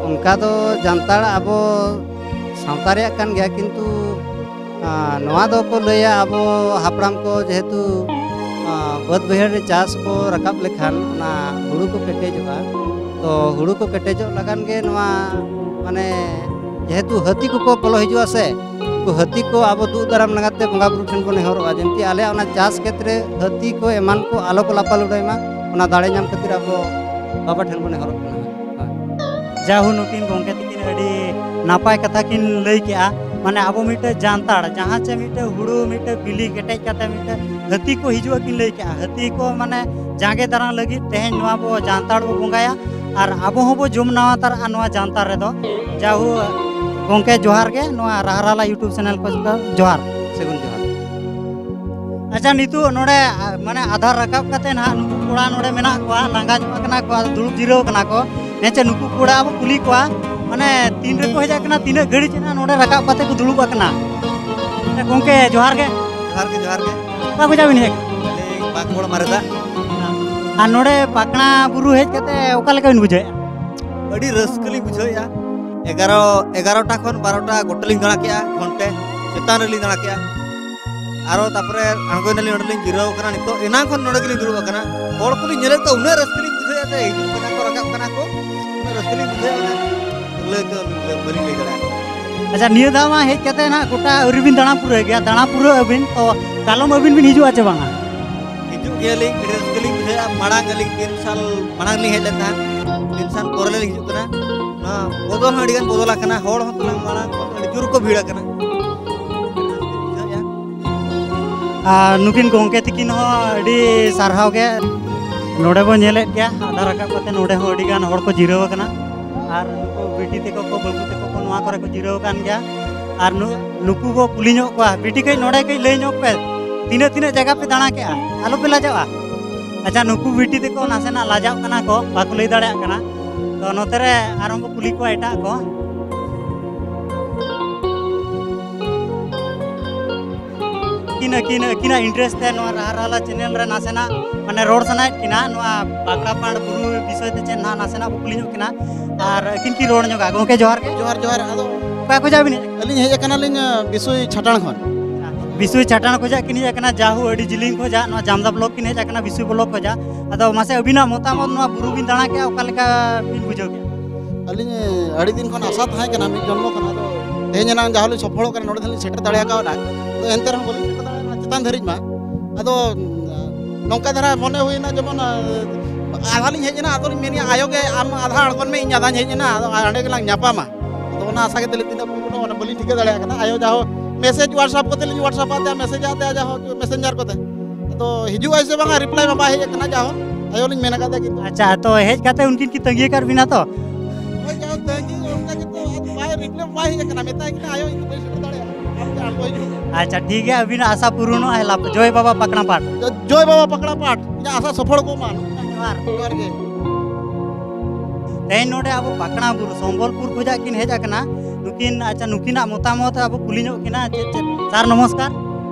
ᱚᱱᱠᱟ ᱫᱚ ᱡᱟᱱᱛᱟᱲ ᱟᱵᱚ ᱥᱟᱶᱛᱟ ᱨᱮᱭᱟᱜ ᱠᱟᱱ ᱜᱮᱭᱟ, ᱠᱤᱱᱛᱩ, ᱟ, ᱱᱚᱣᱟ ᱫᱚᱠᱚ ᱞᱟᱹᱭᱟ ᱟᱵᱚ ᱦᱟᱯᱲᱟᱢ ᱠᱚ ᱡᱮᱦᱮᱛᱩ, ᱟ, ᱵᱟᱹᱫᱽ ᱵᱟᱹᱭᱦᱟᱹᱲ ᱨᱮ ᱪᱟᱥ ᱠᱚ ᱨᱟᱠᱟᱵ ᱞᱮᱠᱷᱟᱱ ᱚᱱᱟ ᱦᱩᱲᱩ ᱠᱚ ᱠᱮᱴᱮᱡᱚᱜᱼᱟ᱾ ᱛᱚ ᱦᱩᱲᱩ ᱠᱚ ᱠᱮᱴᱮᱡᱚᱜ ᱞᱟᱜᱟᱱ ᱜᱮ ᱱᱚᱣᱟ, ᱢᱟᱱᱮ, ᱡᱮᱦᱮᱛᱩ ᱦᱟᱹᱛᱤ ᱠᱚᱠᱚ ᱵᱚᱞᱚ ᱦᱤᱡᱩᱜᱼᱟ ᱥᱮ, ᱩᱱᱠᱩ ᱦᱟᱹᱛᱤ ᱠᱚ ᱟᱵᱚ ᱫᱩᱜ ᱫᱟᱨᱟᱢ ᱞᱟᱹᱜᱤᱫ ᱛᱮ ᱵᱚᱸᱜᱟ ᱵᱩᱨᱩ ᱴᱷᱮᱱ ᱵᱚᱱ ᱱᱮᱦᱚᱨᱚᱜᱼᱟ, ᱡᱮᱢᱛᱤ ᱟᱞᱮᱭᱟᱜ ᱚᱱᱟ ᱪᱟᱥ ᱠᱷᱮᱛ ᱨᱮ ᱦᱟᱹᱛᱤ ᱠᱚ ᱮᱢᱟᱱ ᱠᱚ ᱟᱞᱚ ᱠᱚ ᱞᱟᱯᱟ ᱞᱩᱰᱟᱹᱭ ᱢᱟ, ᱚᱱᱟ ᱫᱟᱲᱮ ᱧᱟᱢ ᱠᱷᱟᱹᱛᱤᱨ ᱟᱵᱚ ᱵᱟᱵᱟ ᱴᱷᱮᱱ ᱵᱚᱱ ᱱᱮᱦᱚᱨᱚᱜ ᱠᱟᱱᱟ᱾ ᱦᱳᱭ᱾ ᱡᱟᱦᱳ, ᱱᱩᱠᱤᱱ ᱜᱚᱢᱠᱮ ᱛᱟᱹᱠᱤᱱ ᱟᱹᱰᱤ ᱱᱟᱯᱟᱭ ᱠᱟᱛᱷᱟ ᱠᱤᱱ ᱞᱟᱹᱭ ᱠᱮᱜᱼᱟ᱾ ᱢᱟᱱᱮ, ᱟᱵᱚ ᱢᱤᱫᱴᱮᱡ ᱡᱟᱱᱛᱟᱲ, ᱡᱟᱦᱟᱸ ᱪᱮ ᱢᱤᱫᱴᱮᱡ ᱦᱩᱲᱩ ᱢᱤᱫᱴᱮᱡ ᱵᱤᱞᱤ ᱠᱮᱴᱮᱡ ᱠᱟᱛᱮ ᱢᱤᱫᱴᱮᱡ ᱦᱟᱹᱛᱤ ᱠᱚ ᱦᱤᱡᱩᱜᱼᱟ ᱠᱤᱱ ᱞᱟᱹᱭ ᱠᱮᱜᱼᱟ, ᱦᱟᱹᱛᱤ ᱠᱚ, ᱢᱟᱱᱮ, ᱡᱟᱸᱜᱮ ᱫᱟᱨᱟᱢ ᱞᱟᱹᱜᱤᱫ ᱛᱮᱦᱮᱧ ᱱᱚᱣᱟ ᱵᱚ ᱡᱟᱱᱛᱟᱲ ᱵᱚ ᱵᱚᱸᱜᱟᱭᱟ᱾ ᱟᱨ ᱟᱵᱚ ᱦᱚᱸᱵᱚ ᱡᱚᱢ ᱱᱟᱣᱟ ᱛᱟᱨᱟᱜᱼᱟ ᱱᱚᱣᱟ ᱡᱟᱱᱛᱟᱲ ᱨᱮᱫᱚ᱾ ᱡᱟᱦᱳ, ᱜᱚᱢᱠᱮ ᱡᱚᱦᱟᱨ ᱜᱮ, ᱱᱚᱣᱟ ᱨᱟᱦᱟᱨᱟᱞᱟ YouTube channel ᱠᱷᱚᱱ ᱫᱚ ᱡᱚᱦᱟᱨ᱾ ᱥᱟᱹᱜᱩᱱ ᱡᱚᱦᱟᱨ᱾ ᱟᱪᱪᱷᱟ, ᱱᱤᱛᱚᱜ ᱱᱚᱰᱮ, ᱟ, ᱢᱟᱱᱮ, ᱟᱫᱷᱟᱨ ᱨᱟᱠᱟᱵ ᱠᱟᱛᱮ ᱱᱟᱦᱟᱜ ᱱᱩᱠᱩ ᱠᱚᱲᱟ ᱱᱚᱰᱮ ᱢᱮᱱᱟᱜ ᱠᱚᱣᱟ, ᱞᱟᱸᱜᱟ ᱧᱚᱜ ᱟᱠᱟᱱᱟ ᱠᱚ, ᱟᱫᱚ ᱫᱩᱲᱩᱵ ᱡᱤᱨᱟᱹᱣ ᱟᱠᱟᱱᱟ ᱠᱚ᱾ ᱦᱮᱸ ᱪᱮ, ᱱᱩᱠᱩ ᱠᱚᱲᱟ ᱟᱵᱚ ᱠᱩᱞᱤ ᱠᱚᱣᱟ, ᱢᱟᱱᱮ, ᱛᱤᱱ ᱨᱮᱠᱚ ᱦᱮᱡ ᱟᱠᱟᱱᱟ, ᱛᱤᱱᱟᱹᱜ ᱜᱷᱟᱹᱲᱤᱡ ᱮᱱᱟ ᱱᱚᱰᱮ ᱨᱟᱠᱟᱵ ᱠᱟᱛᱮ ᱠᱚ ᱫᱩᱲᱩᱵ ᱟᱠᱟᱱᱟ᱾ ᱟᱪᱪᱷᱟ, ᱜᱚᱢᱠᱮ ᱡᱚᱦᱟᱨ ᱜᱮ᱾ ᱡᱚᱦᱟᱨ ᱜᱮ, ᱡᱚᱦᱟᱨ ᱜᱮ᱾ ᱚᱠᱟ ᱠᱷᱚᱱᱟᱜ ᱵᱤᱱ ᱦᱮᱡ ᱟᱠᱟᱱᱟ? ᱟᱹᱞᱤᱧ ᱵᱟᱸᱠᱵᱚᱲ ᱢᱟᱨᱮᱫᱟ᱾ ᱟᱨ ᱱᱚᱰᱮ ᱯᱟᱠᱲᱟ ᱵᱩᱨᱩ ᱦᱮᱡ ᱠᱟᱛᱮ ᱚᱠᱟ ᱞᱮᱠᱟ ᱵᱤᱱ ᱵᱩᱡᱷᱟᱹᱣᱮᱫᱼᱟ? ᱟᱹᱰᱤ ᱨᱟᱹᱥᱠᱟᱹ ᱞᱤᱧ ᱵᱩᱡᱷᱟᱹᱣᱮᱫᱼᱟ᱾ ᱮᱜᱟᱨᱚ ᱮᱜᱟᱨᱚᱴᱟ ᱠᱷᱚᱱ ᱵᱟᱨᱚᱴᱟ ᱜᱚᱴᱟ ᱞᱤᱧ ᱫᱟᱬᱟ ᱠᱮᱜᱼᱟ, ᱜᱷᱚᱱᱴᱮ ᱪᱮᱛᱟᱱ ᱨᱮᱞᱤᱧ ᱫᱟᱬᱟ ᱠᱮᱜᱼᱟ᱾ ᱟᱨᱚ ᱛᱟᱨᱯᱚᱨᱮ ᱟᱬᱜᱚᱭᱱᱟᱞᱤᱧ, ᱚᱸᱰᱮᱞᱤᱧ ᱡᱤᱨᱟᱹᱣ ᱟᱠᱟᱱᱟ᱾ ᱱᱤᱛᱚᱜ ᱮᱱᱟᱝ ᱠᱷᱚᱱ ᱱᱚᱰᱮ ᱜᱮᱞᱤᱧ ᱫᱩᱲᱩᱵ ᱟᱠᱟᱱᱟ᱾ ᱦᱚᱲ ᱠᱚᱞᱤᱧ ᱧᱮᱞᱮᱫ ᱠᱚᱣᱟ, ᱩᱱᱟᱹᱜ ᱨᱟᱹᱥᱠᱟᱹ ᱞᱤᱧ ᱵᱩᱡᱷᱟᱹᱣᱮᱫᱼᱟ ᱥᱮ, ᱦᱤᱡᱩᱜ ᱠᱟᱱᱟ ᱠᱚ, ᱨᱟᱠᱟᱵ ᱠᱟᱱᱟ ᱠᱚ, ᱩᱱᱟᱹᱜ ᱨᱟᱹᱥᱠᱟᱹ ᱞᱤᱧ ᱵᱩᱡᱷᱟᱹᱣᱮᱫᱼᱟ, ᱚᱱᱟ ᱞᱟᱹᱭ ᱫᱚ ᱵᱟᱹᱞᱤᱧ ᱞᱟᱹᱭ ᱫᱟᱲᱮᱭᱟᱜᱼᱟ᱾ ᱟᱪᱪᱷᱟ, ᱱᱤᱭᱟᱹ ᱫᱷᱟᱣ ᱢᱟ ᱦᱮᱡ ᱠᱟᱛᱮ ᱱᱟᱦᱟᱜ ᱜᱚᱴᱟ ᱟᱹᱣᱨᱤ ᱵᱤᱱ ᱫᱟᱬᱟ ᱯᱩᱨᱟᱹᱣ ᱜᱮᱭᱟ, ᱫᱟᱬᱟ ᱯᱩᱨᱟᱹᱣ ᱟᱹᱵᱤᱱ, ᱛᱚ ᱠᱟᱞᱚᱢ ᱟᱹᱵᱤᱱ ᱵᱤᱱ ᱦᱤᱡᱩᱜᱼᱟ ᱪᱮ ᱵᱟᱝᱟ? ᱦᱤᱡᱩᱜ ᱜᱮᱭᱟᱞᱤᱧ, ᱟᱹᱰᱤ ᱨᱟᱹᱥᱠᱟᱹ ᱞᱤᱧ ᱵᱩᱡᱷᱟᱹᱣᱮᱫᱼᱟ᱾ ᱢᱟᱲᱟᱝ ᱟᱹᱞᱤᱧ ᱛᱤᱱ ᱥᱟᱞ ᱢᱟᱲᱟᱝ ᱞᱤᱧ ᱦᱮᱡ ᱞᱮᱱ ᱛᱟᱦᱮᱸᱫ, ᱛᱤᱱ ᱥᱟᱞ ᱯᱚᱨᱮ ᱞᱤᱧ ᱦᱤᱡᱩᱜ ᱠᱟᱱᱟ᱾ ᱱᱚᱣᱟ ᱵᱚᱫᱚᱞ ᱦᱚᱸ ᱟᱹᱰᱤ ᱜᱟᱱ ᱵᱚᱫᱚᱞ ᱟᱠᱟᱱᱟ, ᱦᱚᱲ ᱦᱚᱸ ᱛᱟᱞᱟᱝ ᱢᱟᱲᱟᱝ ᱠᱷᱚᱱ ᱟᱹᱰᱤ ᱡᱳᱨ ᱠᱚ ᱵᱷᱤᱲ ᱟᱠᱟᱱᱟ᱾ ᱟᱹᱰᱤ ᱨᱟᱹᱥᱠᱟᱹ ᱵᱩᱡᱷᱟᱹᱣᱮᱫᱼᱟ᱾ ᱟᱨ ᱱᱩᱠᱤᱱ ᱜᱚᱢᱠᱮ ᱛᱤᱠᱤᱱ ᱦᱚᱸ ᱟᱹᱰᱤ ᱥᱟᱨᱦᱟᱣ ᱜᱮ᱾ ᱱᱚᱰᱮ ᱵᱚᱱ ᱧᱮᱞᱮᱫ ᱜᱮᱭᱟ, ᱟᱫᱷᱟ ᱨᱟᱠᱟᱵ ᱠᱟᱛᱮ ᱱᱚᱰᱮ ᱦᱚᱸ ᱟᱹᱰᱤ ᱜᱟᱱ ᱦᱚᱲ ᱠᱚ ᱡᱤᱨᱟᱹᱣ ᱟᱠᱟᱱᱟ᱾ ᱟᱨ ᱱᱩᱠᱩ ᱵᱤᱴᱤ ᱛᱟᱠᱚ ᱠᱚ, ᱵᱟᱹᱵᱩ ᱛᱟᱠᱚ ᱠᱚ ᱱᱚᱣᱟ ᱠᱚᱨᱮ ᱠᱚ ᱡᱤᱨᱟᱹᱣ ᱟᱠᱟᱱ ᱜᱮᱭᱟ᱾ ᱟᱨ ᱱᱩ-, ᱱᱩᱠᱩ ᱵᱚ ᱠᱩᱞᱤ ᱧᱚᱜ ᱠᱚᱣᱟ, ᱵᱤᱴᱤ ᱠᱟᱹᱡ ᱱᱚᱰᱮ ᱠᱟᱹᱡ ᱞᱟᱹᱭ ᱧᱚᱜ ᱯᱮ, ᱛᱤᱱᱟᱹᱜ ᱛᱤᱱᱟᱹᱜ ᱡᱟᱭᱜᱟ ᱯᱮ ᱫᱟᱬᱟ ᱠᱮᱜᱼᱟ? ᱟᱞᱚ ᱯᱮ ᱞᱟᱡᱟᱜᱼᱟ᱾ ᱟᱪᱪᱷᱟ, ᱱᱩᱠᱩ ᱵᱤᱴᱤ ᱛᱟᱠᱚ ᱱᱟᱥᱮᱱᱟᱜ ᱞᱟᱡᱟᱜ ᱠᱟᱱᱟ ᱠᱚ, ᱵᱟᱠᱚ ᱞᱟᱹᱭ ᱫᱟᱲᱮᱭᱟᱜ ᱠᱟᱱᱟ᱾ ᱛᱚ ᱱᱚᱛᱮ ᱨᱮ ᱟᱨᱦᱚᱸ ᱵᱚ ᱠᱩᱞᱤ ᱠᱚᱣᱟ ᱮᱴᱟᱜ ᱠᱚ᱾ ᱟᱹᱠᱤᱱ, ᱟᱹᱠᱤᱱ, ᱟᱹᱠᱤᱱᱟᱜ interest ᱛᱮ ᱱᱚᱣᱟ ᱨᱟᱦᱟ ᱨᱟᱦᱞᱟ channel ᱨᱮ ᱱᱟᱥᱮᱱᱟᱜ ᱢᱟᱱᱮ ᱨᱚᱲ ᱥᱟᱱᱟᱭᱮᱫ ᱠᱤᱱᱟ, ᱱᱚᱣᱟ ᱯᱟᱠᱲᱟ ᱯᱟᱲ ᱵᱩᱨᱩ ᱵᱤᱥᱚᱭ ᱛᱮ ᱪᱮᱫ ᱱᱟᱦᱟᱜ ᱱᱟᱥᱮᱱᱟᱜ ᱵᱚ ᱠᱩᱞᱤ ᱧᱚᱜ ᱠᱤᱱᱟ᱾ ᱟᱨ ᱟᱹᱠᱤᱱ ᱠᱤᱱ ᱨᱚᱲ ᱧᱚᱜᱟ᱾ ᱜᱚᱢᱠᱮ ᱡᱚᱦᱟᱨ ᱜᱮ᱾ ᱡᱚᱦᱟᱨ, ᱡᱚᱦᱟᱨ᱾ ᱟᱫᱚ ᱚᱠᱟ ᱠᱷᱚᱡᱟᱜ ᱵᱤᱱ ᱦᱮᱡ ᱟᱠᱟᱱᱟ? ᱟᱹᱞᱤᱧ ᱦᱮᱡ ᱟᱠᱟᱱᱟᱞᱤᱧ, ᱟᱸ, ᱵᱤᱥᱩᱭ ᱪᱷᱟᱴᱟᱬ ᱠᱷᱚᱱ᱾ ᱵᱤᱥᱩᱭ ᱪᱷᱟᱴᱟᱬ ᱠᱷᱚᱡᱟᱜ ᱠᱤᱱ ᱦᱮᱡ ᱟᱠᱟᱱᱟ, ᱡᱟᱦᱩ ᱟᱹᱰᱤ ᱡᱤᱞᱤᱧ ᱠᱷᱚᱡᱟᱜ ᱱᱚᱣᱟ ᱡᱟᱢᱫᱟ block ᱠᱤᱱ ᱦᱮᱡ ᱟᱠᱟᱱᱟ, ᱵᱤᱥᱩᱭ block ᱠᱷᱚᱡᱟᱜ᱾ ᱟᱫᱚ ᱢᱟᱥᱮ ᱟᱹᱵᱤᱱᱟᱜ ᱢᱚᱛᱟᱢᱚᱛ, ᱱᱚᱣᱟ ᱵᱩᱨᱩ ᱵᱤᱱ ᱫᱟᱬᱟ ᱠᱮᱜᱼᱟ, ᱚᱠᱟ ᱞᱮᱠᱟ ᱵᱤᱱ ᱵᱩᱡᱷᱟᱹᱣ ᱠᱮᱜᱼᱟ? ᱟᱹᱞᱤᱧ ᱟᱹᱰᱤ ᱫᱤᱱ ᱠᱷᱚᱱ ᱟᱥᱟ ᱛᱟᱦᱮᱸ ᱠᱟᱱᱟ, ᱢᱤᱫ ᱡᱚᱱᱢᱚ ᱠᱷᱚᱱ᱾ ᱟᱫᱚ ᱛᱮᱦᱮᱧ ᱮᱱᱟᱝ ᱡᱟᱦᱟᱸ ᱞᱤᱧ ᱥᱚᱯᱷᱚᱞᱚᱜ ᱠᱟᱱᱟ, ᱱᱚᱰᱮ ᱫᱷᱟᱹᱵᱤᱡ ᱞᱤᱧ ᱥᱮᱴᱮᱨ ᱫᱟᱲᱮ ᱠᱟᱣᱫᱟ᱾ ᱟᱫᱚ ᱮᱱᱛᱮ ᱨᱮᱦᱚᱸ ᱵᱟᱹᱞᱤᱧ ᱥᱮᱴᱮᱨ ᱫᱟᱲᱮᱭᱟᱜ ᱠᱟᱱᱟ ᱪᱮᱛᱟᱱ ᱫᱷᱟᱹᱨᱤᱡ ᱢᱟ᱾ ᱟᱫᱚ, ᱩᱸ, ᱱᱚᱝᱠᱟ ᱫᱷᱟᱨᱟ ᱢᱚᱱᱮ ᱦᱩᱭᱱᱟ, ᱡᱮᱢᱚᱱ, ᱟᱸ, ᱟᱫᱷᱟ ᱞᱤᱧ ᱦᱮᱡ ᱮᱱᱟ, ᱟᱫᱚ ᱞᱤᱧ ᱢᱮᱱᱮᱫᱼᱟ, "ᱟᱭᱳ ᱜᱮ ᱟᱢ ᱟᱫᱷᱟ ᱟᱬᱜᱚᱱ ᱢᱮ, ᱤᱧ ᱟᱫᱷᱟᱧ ᱦᱮᱡ ᱮᱱᱟ, ᱟᱫᱚ ᱚᱸᱰᱮ ᱜᱮᱞᱟᱝ ᱧᱟᱯᱟᱢᱟ᱾" ᱟᱫᱚ ᱚᱱᱟ ᱟᱥᱟ ᱠᱟᱛᱮ ᱞᱤᱧ ᱛᱤᱱᱟᱹᱜ ᱯᱩᱨᱩᱱᱟ, ᱚᱱᱟ ᱵᱟᱹᱞᱤᱧ ᱴᱷᱤᱠᱟᱹ ᱫᱟᱲᱮᱭᱟᱜ ᱠᱟᱱᱟ᱾ ᱟᱭᱳ ᱡᱟᱦᱳ message WhatsApp ᱠᱚᱛᱮ ᱞᱤᱧ WhatsApp ᱟᱫ ᱛᱟᱭᱟ, message ᱟᱫ ᱛᱟᱭᱟ ᱡᱟᱦᱳ Messenger ᱠᱚᱛᱮ᱾ ᱟᱫᱚ ᱦᱤᱡᱩᱜ ᱟᱭ ᱥᱮ ᱵᱟᱝᱟ, reply ᱢᱟ ᱵᱟᱭ ᱦᱮᱡ ᱟᱠᱟᱱᱟ, ᱡᱟᱦᱳ ᱟᱭᱳ ᱞᱤᱧ ᱢᱮᱱ ᱟᱠᱟᱫ ᱛᱟᱭᱟ ᱠᱤᱱᱛᱩ᱾ ᱟᱪᱪᱷᱟ, ᱛᱚ ᱦᱮᱡ ᱠᱟᱛᱮ ᱩᱱᱠᱤᱱ ᱠᱤᱱ ᱛᱟᱺᱜᱤ ᱟᱠᱟᱫ ᱵᱤᱱᱟ ᱛᱚ? ᱦᱳᱭ, ᱡᱟᱦᱳ ᱛᱟᱺᱜᱤ ᱚᱱᱠᱟ ᱜᱮᱛᱚ, ᱟᱫᱚ ᱵᱟᱭ reply ᱢᱟ ᱵᱟᱭ ᱦᱮᱡ ᱟᱠᱟᱱᱟ, ᱢᱮᱛᱟᱭ ᱠᱟᱱᱟ, "ᱟᱭᱳ, ᱤᱧ ᱫᱚ ᱵᱟᱹᱧ ᱥᱮᱴᱮᱨ ᱫᱟᱲᱮᱭᱟᱜᱼᱟ, ᱟᱢ ᱜᱮ ᱟᱬᱜᱚ ᱦᱤᱡᱩᱜ ᱢᱮ᱾" ᱟᱪᱪᱷᱟ, ᱴᱷᱤᱠ ᱜᱮᱭᱟ, ᱟᱹᱵᱤᱱᱟᱜ ᱟᱥᱟ ᱯᱩᱨᱩᱱᱚᱜᱼᱟ᱾ ᱦᱮᱞᱟᱯ, ᱡᱚᱭ ᱵᱟᱵᱟ ᱯᱟᱠᱲᱟ ᱯᱟᱴ᱾ ᱡᱚᱭ ᱵᱟᱵᱟ ᱯᱟᱠᱲᱟ ᱯᱟᱴ, ᱤᱧᱟᱹᱜ ᱟᱥᱟ ᱥᱚᱯᱷᱚᱞ ᱠᱚᱜ ᱢᱟ᱾ ᱡᱚᱦᱟᱨ᱾ ᱡᱚᱦᱟᱨ ᱜᱮ᱾ ᱛᱮᱦᱮᱧ ᱱᱚᱰᱮ ᱟᱵᱚ ᱯᱟᱠᱲᱟ ᱵᱩᱨᱩ ᱥᱚᱢᱵᱚᱞᱯᱩᱨ ᱠᱷᱚᱱᱟᱜ ᱠᱤᱱ ᱦᱮᱡ ᱟᱠᱟᱱᱟ᱾ ᱱᱩᱠᱤᱱ, ᱟᱪᱪᱷᱟ, ᱱᱩᱠᱤᱱᱟᱜ ᱢᱚᱛᱟᱢᱚᱛ ᱟᱵᱚ ᱠᱩᱞᱤ ᱧᱚᱜ ᱠᱤᱱᱟ᱾ ᱪᱮᱫ, ᱪᱮᱫ? ସାର୍, ନମସ୍କାର।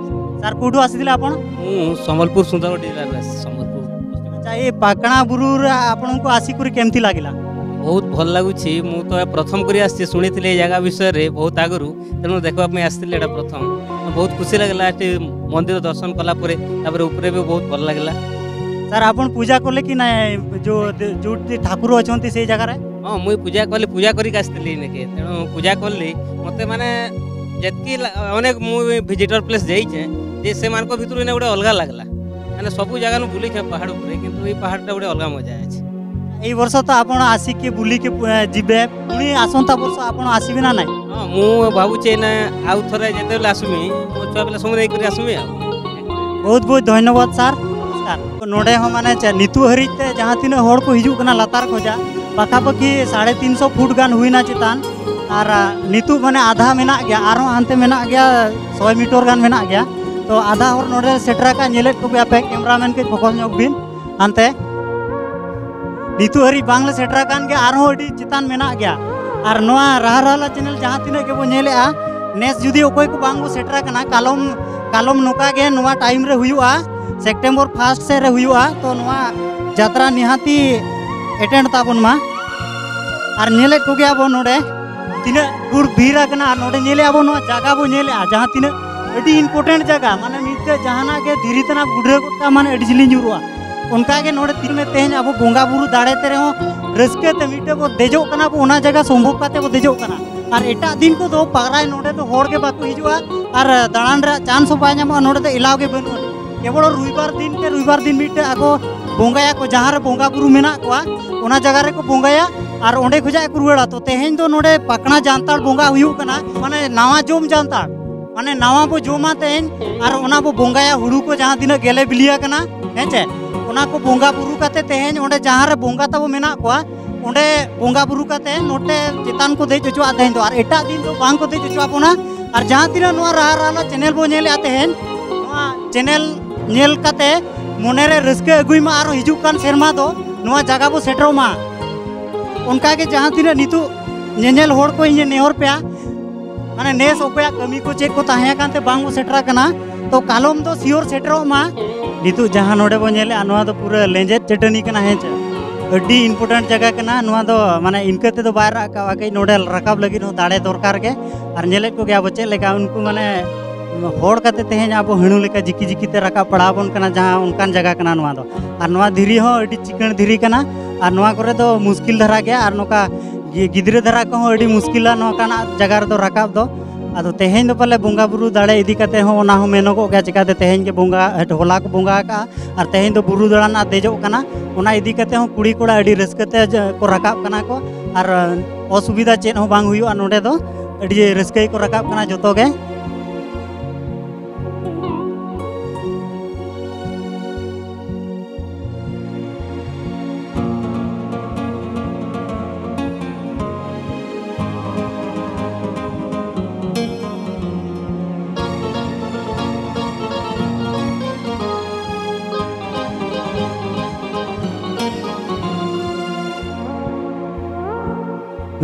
ସାର୍, କୋଉଠୁ ଆସିଥିଲେ ଆପଣ? ମୁଁ ସମ୍ବଲପୁର ସୁନ୍ଦରଗଡ଼ ଜିଲ୍ଲାରୁ ଆସିଛି, ସମ୍ବଲପୁର। ଆଚ୍ଛା, ଏଇ ପାକଣା ବୁରୁରେ ଆପଣଙ୍କୁ ଆସିକରି କେମିତି ଲାଗିଲା? ବହୁତ ଭଲ ଲାଗୁଛି। ମୁଁ ତ ପ୍ରଥମ କରି ଆସିଛି, ଶୁଣିଥିଲି ଏ ଜାଗା ବିଷୟରେ ବହୁତ ଆଗରୁ, ତେଣୁ ଦେଖିବା ପାଇଁ ଆସିଥିଲି ଏଇଟା ପ୍ରଥମ। ବହୁତ ଖୁସି ଲାଗିଲା ଏଠି ମନ୍ଦିର ଦର୍ଶନ କଲା ପରେ, ତାପରେ ଉପରେ ବି ବହୁତ ଭଲ ଲାଗିଲା। ସାର୍, ଆପଣ ପୂଜା କଲେ କି ନାଇଁ? ଯୋଉ ଯୋଉଠି ଠାକୁର ଅଛନ୍ତି ସେଇ ଜାଗାରେ? ହଁ, ମୁଇଁ ପୂଜା କଲି, ପୂଜା କରିକି ଆସିଥିଲି ଏଇନାକେ। ତେଣୁ ପୂଜା କଲି, ମୋତେ ମାନେ ଯେତିକି ଲା- ଅନେକ ମୁଁ ଭିଜିଟର ପ୍ଲେସ୍ ଯାଇଛେ, ଯେ ସେମାନଙ୍କ ଭିତରୁ ଏଇନା ଗୋଟେ ଅଲଗା ଲାଗିଲା। ମାନେ ସବୁ ଜାଗାରୁ ବୁଲିଛେ ପାହାଡ଼ ଉପରେ, କିନ୍ତୁ ଏଇ ପାହାଡ଼ଟା ଗୋଟେ ଅଲଗା ମଜା ଅଛି। ଏଇ ବର୍ଷ ତ ଆପଣ ଆସିକି ବୁଲିକି ପୁ- ଯିବେ, ପୁଣି ଆସନ୍ତା ବର୍ଷ ଆପଣ ଆସିବେ ନା ନାଇଁ? ହଁ, ମୁଁ ଭାବୁଛି ଏଇନା ଆଉ ଥରେ ଯେତେବେଳେ ଆସିବି, ମୋ ଛୁଆ ପିଲା ସବୁ ନେଇକରି ଆସିବି ଆଉ। ବହୁତ ବହୁତ ଧନ୍ୟବାଦ ସାର୍। ନମସ୍କାର। ᱱᱚᱰᱮ ᱦᱚᱸ ᱢᱟᱱᱮ ᱪᱮᱫ, ᱱᱤᱛᱚᱜ ᱦᱟᱹᱨᱤᱡ ᱛᱮ ᱡᱟᱦᱟᱸ ᱛᱤᱱᱟᱹᱜ ᱦᱚᱲ ᱠᱚ ᱦᱤᱡᱩᱜ ᱠᱟᱱᱟ ᱞᱟᱛᱟᱨ ᱠᱷᱚᱡᱟᱜ, ᱯᱟᱠᱟᱯᱟᱠᱤ ᱥᱟᱲᱮ ᱛᱤᱱ ᱥᱚ ᱯᱷᱩᱴ ᱜᱟᱱ ᱦᱩᱭᱱᱟ ᱪᱮᱛᱟᱱ, ᱟᱨ ᱟ, ᱱᱤᱛᱚᱜ ᱢᱟᱱᱮ ᱟᱫᱷᱟ ᱢᱮᱱᱟᱜ ᱜᱮᱭᱟ, ᱟᱨᱦᱚᱸ ᱦᱟᱱᱛᱮ ᱢᱮᱱᱟᱜ ᱜᱮᱭᱟ, ᱥᱚᱭ ᱢᱤᱴᱚᱨ ᱜᱟᱱ ᱢᱮᱱᱟᱜ ᱜᱮᱭᱟ᱾ ᱛᱚ ᱟᱫᱷᱟ ᱦᱚᱲ ᱱᱚᱰᱮ ᱥᱮᱴᱮᱨ ᱟᱠᱟᱫ, ᱧᱮᱞᱮᱫ ᱠᱚᱜᱮᱭᱟ ᱯᱮ, ᱠᱮᱢᱨᱟᱢᱮᱱ ᱠᱟᱹᱡ ᱯᱷᱳᱠᱟᱥ ᱧᱚᱜ ᱵᱤᱱ ᱦᱟᱱᱛᱮ᱾ ᱱᱤᱛᱚᱜ ᱦᱟᱹᱨᱤᱡ ᱵᱟᱝᱞᱮ ᱥᱮᱴᱮᱨ ᱟᱠᱟᱱ ᱜᱮᱭᱟ, ᱟᱨᱦᱚᱸ ᱟᱹᱰᱤ ᱪᱮᱛᱟᱱ ᱢᱮᱱᱟᱜ ᱜᱮᱭᱟ᱾ ᱟᱨ ᱱᱚᱣᱟ ᱨᱟᱦᱟ ᱨᱟᱦᱞᱟ ᱪᱮᱱᱮᱞ ᱡᱟᱦᱟᱸ ᱛᱤᱱᱟᱹᱜ ᱜᱮᱵᱚ ᱧᱮᱞᱮᱜᱼᱟ, ᱱᱮᱥ ᱡᱩᱫᱤ ᱚᱠᱚᱭ ᱠᱚ ᱵᱟᱝ ᱵᱚ ᱥᱮᱴᱮᱨ ᱟᱠᱟᱱᱟ, ᱠᱟᱞᱚᱢ ᱠᱟᱞᱚᱢ ᱱᱚᱝᱠᱟ ᱜᱮ ᱱᱚᱣᱟ ᱴᱟᱭᱤᱢ ᱨᱮ ᱦᱩᱭᱩᱜᱼᱟ, ᱥᱮᱯᱴᱮᱢᱵᱚᱨ ᱯᱷᱟᱥᱴ ᱥᱮᱫ ᱨᱮ ᱦᱩᱭᱩᱜᱼᱟ᱾ ᱛᱚ ᱱᱚᱣᱟ ᱡᱟᱛᱨᱟ ᱱᱤᱦᱟᱹᱛᱤ ᱮᱴᱮᱱᱰ ᱛᱟᱵᱚᱱ ᱢᱟ᱾ ᱟᱨ ᱧᱮᱞᱮᱫ ᱠᱚᱜᱮᱭᱟ ᱵᱚ ᱱᱚᱰᱮ ᱛᱤᱱᱟᱹᱜ ᱦᱚᱲ ᱵᱷᱤᱲ ᱟᱠᱟᱱᱟ, ᱟᱨ ᱱᱚᱰᱮ ᱧᱮᱞᱮᱜᱼᱟ ᱵᱚ ᱱᱚᱣᱟ ᱡᱟᱭᱜᱟ ᱵᱚ ᱧᱮᱞᱮᱜᱼᱟ, ᱡᱟᱦᱟᱸ ᱛᱤᱱᱟᱹᱜ ᱟᱹᱰᱤ ᱤᱢᱯᱚᱨᱴᱮᱱᱴ ᱡᱟᱭᱜᱟ, ᱢᱟᱱᱮ ᱢᱤᱫᱴᱮᱡ ᱡᱟᱦᱟᱱᱟᱜ ᱜᱮ ᱫᱷᱤᱨᱤ ᱛᱟᱱᱟᱜ ᱜᱩᱰᱷᱟᱹ ᱜᱚᱫ ᱠᱟᱜᱼᱟ, ᱢᱟᱱᱮ ᱟᱹᱰᱤ ᱡᱤᱞᱤᱧ ᱧᱩᱨᱩᱜᱼᱟ᱾ ᱚᱱᱠᱟ ᱜᱮ ᱱᱚᱰᱮ ᱛᱤᱱᱟᱹᱜ ᱛᱮᱦᱮᱧ ᱟᱵᱚ ᱵᱚᱸᱜᱟ ᱵᱩᱨᱩ ᱫᱟᱲᱮ ᱛᱮ ᱨᱮᱦᱚᱸ ᱨᱟᱹᱥᱠᱟᱹ ᱛᱮ ᱢᱤᱫᱴᱮᱡ ᱵᱚ ᱫᱮᱡᱚᱜ ᱠᱟᱱᱟ ᱵᱚ, ᱚᱱᱟ ᱡᱟᱭᱜᱟ ᱥᱚᱢᱵᱷᱚᱵ ᱠᱟᱛᱮ ᱵᱚ ᱫᱮᱡᱚᱜ ᱠᱟᱱᱟ᱾ ᱟᱨ ᱮᱴᱟᱜ ᱫᱤᱱ ᱠᱚᱫᱚ ᱯᱟᱜᱽᱨᱟᱭ ᱱᱚᱰᱮ ᱫᱚ ᱦᱚᱲ ᱜᱮ ᱵᱟᱠᱚ ᱦᱤᱡᱩᱜᱼᱟ, ᱟᱨ ᱫᱟᱬᱟᱱ ᱨᱮᱭᱟᱜ ᱪᱟᱱᱥ ᱦᱚᱸ ᱵᱟᱭ ᱧᱟᱢᱚᱜᱼᱟ, ᱱᱚᱰᱮ ᱫᱚ ᱮᱞᱟᱣ ᱜᱮ ᱵᱟᱹᱱᱩᱜᱼᱟ᱾ ᱠᱮᱵᱚᱞ ᱨᱚᱵᱤᱵᱟᱨ ᱫᱤᱱ ᱠᱮ ᱨᱚᱵᱤᱵᱟᱨ ᱫᱤᱱ ᱢᱤᱫᱴᱮᱡ ᱟᱠᱚ ᱵᱚᱸᱜᱟᱭᱟᱠᱚ, ᱡᱟᱦᱟᱸ ᱨᱮ ᱵᱚᱸᱜᱟ ᱵᱩᱨᱩ ᱢᱮᱱᱟᱜ ᱠᱚᱣᱟ, ᱚᱱᱟ ᱡᱟᱭᱜᱟ ᱨᱮᱠᱚ ᱵᱚᱸᱜᱟᱭᱟ ᱟᱨ ᱚᱸᱰᱮ ᱠᱷᱚᱡᱟᱜ ᱠᱚ ᱨᱩᱣᱟᱹᱲᱟ᱾ ᱛᱚ ᱛᱮᱦᱮᱧ ᱫᱚ ᱱᱚᱰᱮ ᱯᱟᱠᱲᱟ ᱡᱟᱱᱛᱟᱲ ᱵᱚᱸᱜᱟ ᱦᱩᱭᱩᱜ ᱠᱟᱱᱟ, ᱢᱟᱱᱮ ᱱᱟᱣᱟ ᱡᱚᱢ ᱡᱟᱱᱛᱟᱲ, ᱢᱟᱱᱮ ᱱᱟᱣᱟ ᱵᱚ ᱡᱚᱢᱟ ᱛᱮᱦᱮᱧ ᱟᱨ ᱚᱱᱟ ᱵᱚ ᱵᱚᱸᱜᱟᱭᱟ, ᱦᱩᱲᱩ ᱠᱚ ᱡᱟᱦᱟᱸ ᱛᱤᱱᱟᱹᱜ ᱜᱮᱞᱮ ᱵᱤᱞᱤ ᱟᱠᱟᱱᱟ, ᱦᱮᱸ ᱪᱮ, ᱚᱱᱟ ᱠᱚ ᱵᱚᱸᱜᱟ ᱵᱩᱨᱩ ᱠᱟᱛᱮ ᱛᱮᱦᱮᱧ ᱚᱸᱰᱮ ᱡᱟᱦᱟᱸ ᱨᱮ ᱵᱚᱸᱜᱟ ᱛᱟᱵᱚ ᱢᱮᱱᱟᱜ ᱠᱚᱣᱟ, ᱚᱸᱰᱮ ᱵᱚᱸᱜᱟ ᱵᱩᱨᱩ ᱠᱟᱛᱮ ᱱᱚᱛᱮ ᱪᱮᱛᱟᱱ ᱠᱚ ᱫᱮᱡ ᱦᱚᱪᱚᱣᱟᱜ ᱛᱮᱦᱮᱧ ᱫᱚ, ᱟᱨ ᱮᱴᱟᱜ ᱫᱤᱱ ᱫᱚ ᱵᱟᱝ ᱠᱚ ᱫᱮᱡ ᱦᱚᱪᱚᱣᱟᱜ ᱵᱚᱱᱟ᱾ ᱟᱨ ᱡᱟᱦᱟᱸ ᱛᱤᱱᱟᱹᱜ ᱱᱚᱣᱟ ᱨᱟᱦᱟ ᱨᱟᱦᱞᱟ ᱪᱮᱱᱮᱞ ᱵᱚ ᱧᱮᱞᱮᱜᱼᱟ ᱛᱮᱦᱮᱧ, ᱱᱚᱣᱟ ᱪᱮᱱᱮᱞ ᱧᱮᱞ ᱠᱟᱛᱮ ᱢᱚᱱᱮᱨᱮ ᱨᱟᱹᱥᱠᱟᱹ ᱟᱹᱜᱩᱭ ᱢᱟ, ᱟᱨᱚ ᱦᱤᱡᱩᱜ ᱠᱟᱱ ᱥᱮᱨᱢᱟ ᱫᱚ ᱱᱚᱣᱟ ᱡᱟᱭᱜᱟ ᱵᱚ ᱥᱮᱴᱮᱨᱚᱜ ᱢᱟ᱾ ᱚᱱᱠᱟᱜᱮ ᱡᱟᱦᱟᱸ ᱛᱤᱱᱟᱹᱜ ᱱᱤᱛᱚᱜ ᱧᱮᱧᱮᱞ ᱦᱚᱲ ᱠᱚ ᱤᱧ ᱱᱮᱦᱚᱨ ᱯᱮᱭᱟ, ᱢᱟᱱᱮ ᱱᱮᱥ ᱚᱠᱚᱭᱟᱜ ᱠᱟᱹᱢᱤ ᱠᱚ ᱪᱮᱫ ᱠᱚ ᱛᱟᱦᱮᱸ ᱟᱠᱟᱱ ᱛᱮ ᱵᱟᱝ ᱵᱚ ᱥᱮᱴᱮᱨ ᱟᱠᱟᱱᱟ, ᱛᱚ ᱠᱟᱞᱚᱢ ᱫᱚ ᱥᱤᱭᱳᱨ ᱥᱮᱴᱮᱨᱚᱜ ᱢᱟ᱾ ᱱᱤᱛᱚᱜ ᱡᱟᱦᱟᱸ ᱱᱚᱰᱮ ᱵᱚ ᱧᱮᱞᱮᱜᱼᱟ, ᱱᱚᱣᱟ ᱫᱚ ᱯᱩᱨᱟᱹ ᱞᱮᱸᱡᱮᱫ ᱪᱟᱹᱴᱟᱹᱱᱤ ᱠᱟᱱᱟ, ᱦᱮᱸ ᱪᱮ? ᱟᱹᱰᱤ important ᱡᱟᱭᱜᱟ ᱠᱟᱱᱟ ᱱᱚᱣᱟ ᱫᱚ᱾ ᱢᱟᱱᱮ ᱤᱱᱠᱟᱹ ᱛᱮᱫᱚ ᱵᱟᱭ ᱨᱟᱜ ᱠᱟᱜᱼᱟ, ᱠᱟᱹᱡ ᱱᱚᱰᱮ ᱨᱟᱠᱟᱵ ᱞᱟᱹᱜᱤᱫ ᱦᱚᱸ ᱫᱟᱲᱮ ᱫᱚᱨᱠᱟᱨ ᱜᱮ᱾ ᱟᱨ ᱧᱮᱞᱮᱫ ᱠᱚᱜᱮᱭᱟ ᱟᱵᱚ ᱪᱮᱫ ᱞᱮᱠᱟ ᱩᱱᱠᱩ, ᱢᱟᱱᱮ ᱦᱚᱲ ᱠᱟᱛᱮ ᱛᱮᱦᱮᱧ ᱟᱵᱚ ᱦᱟᱹᱬᱩ ᱞᱮᱠᱟ ᱡᱤᱠᱤ ᱡᱤᱠᱤ ᱛᱮ ᱨᱟᱠᱟᱵ ᱯᱟᱲᱟᱣ ᱟᱵᱚᱱ ᱠᱟᱱᱟ, ᱡᱟᱦᱟᱸ ᱚᱱᱠᱟᱱ ᱡᱟᱭᱜᱟ ᱠᱟᱱᱟ ᱱᱚᱣᱟ ᱫᱚ᱾ ᱟᱨ ᱱᱚᱣᱟ ᱫᱷᱤᱨᱤ ᱦᱚᱸ ᱟᱹᱰᱤ ᱪᱤᱠᱟᱹᱬ ᱫᱷᱤᱨᱤ ᱠᱟᱱᱟ, ᱟᱨ ᱱᱚᱣᱟ ᱠᱚᱨᱮ ᱫᱚ ᱢᱩᱥᱠᱤᱞ ᱫᱷᱟᱨᱟ ᱜᱮᱭᱟ, ᱟᱨ ᱱᱚᱝᱠᱟ ᱜᱤ-, ᱜᱤᱫᱽᱨᱟᱹ ᱫᱷᱟᱨᱟ ᱠᱚᱦᱚᱸ ᱟᱹᱰᱤ ᱢᱩᱥᱠᱤᱞᱟ ᱱᱚᱝᱠᱟᱱᱟᱜ ᱡᱟᱭᱜᱟ ᱨᱮᱫᱚ ᱨᱟᱠᱟᱵ ᱫᱚ᱾ ᱟᱫᱚ ᱛᱮᱦᱮᱧ ᱫᱚ ᱯᱟᱞᱮ ᱵᱚᱸᱜᱟ ᱵᱩᱨᱩ ᱫᱟᱲᱮ ᱤᱫᱤ ᱠᱟᱛᱮ ᱦᱚᱸ ᱚᱱᱟ ᱦᱚᱸ ᱢᱮᱱᱚᱜᱚᱜ ᱜᱮᱭᱟ, ᱪᱤᱠᱟᱹᱛᱮ ᱛᱮᱦᱮᱧ ᱜᱮ ᱵᱚᱸᱜᱟ, ᱦᱚᱞᱟ ᱠᱚ ᱵᱚᱸᱜᱟ ᱟᱠᱟᱜᱼᱟ, ᱟᱨ ᱛᱮᱦᱮᱧ ᱫᱚ ᱵᱩᱨᱩ ᱫᱟᱬᱟᱱ ᱟᱨ ᱫᱮᱡᱚᱜ ᱠᱟᱱᱟ᱾ ᱚᱱᱟ ᱤᱫᱤ ᱠᱟᱛᱮ ᱦᱚᱸ ᱠᱩᱲᱤ ᱠᱚᱲᱟ ᱟᱹᱰᱤ ᱨᱟᱹᱥᱠᱟᱹ ᱛᱮ ᱡᱮ ᱠᱚ ᱨᱟᱠᱟᱵ ᱠᱟᱱᱟ ᱠᱚ, ᱟᱨ ᱚᱥᱩᱵᱤᱫᱷᱟ ᱪᱮᱫ ᱦᱚᱸ ᱵᱟᱝ ᱦᱩᱭᱩᱜᱼᱟ ᱱᱚᱰᱮ ᱫᱚ᱾ ᱟᱹᱰᱤ ᱨᱟᱹᱥᱠᱟᱹ ᱜᱮᱠᱚ ᱨᱟᱠᱟᱵ ᱠᱟᱱᱟ ᱡᱚᱛᱚ ᱜᱮ᱾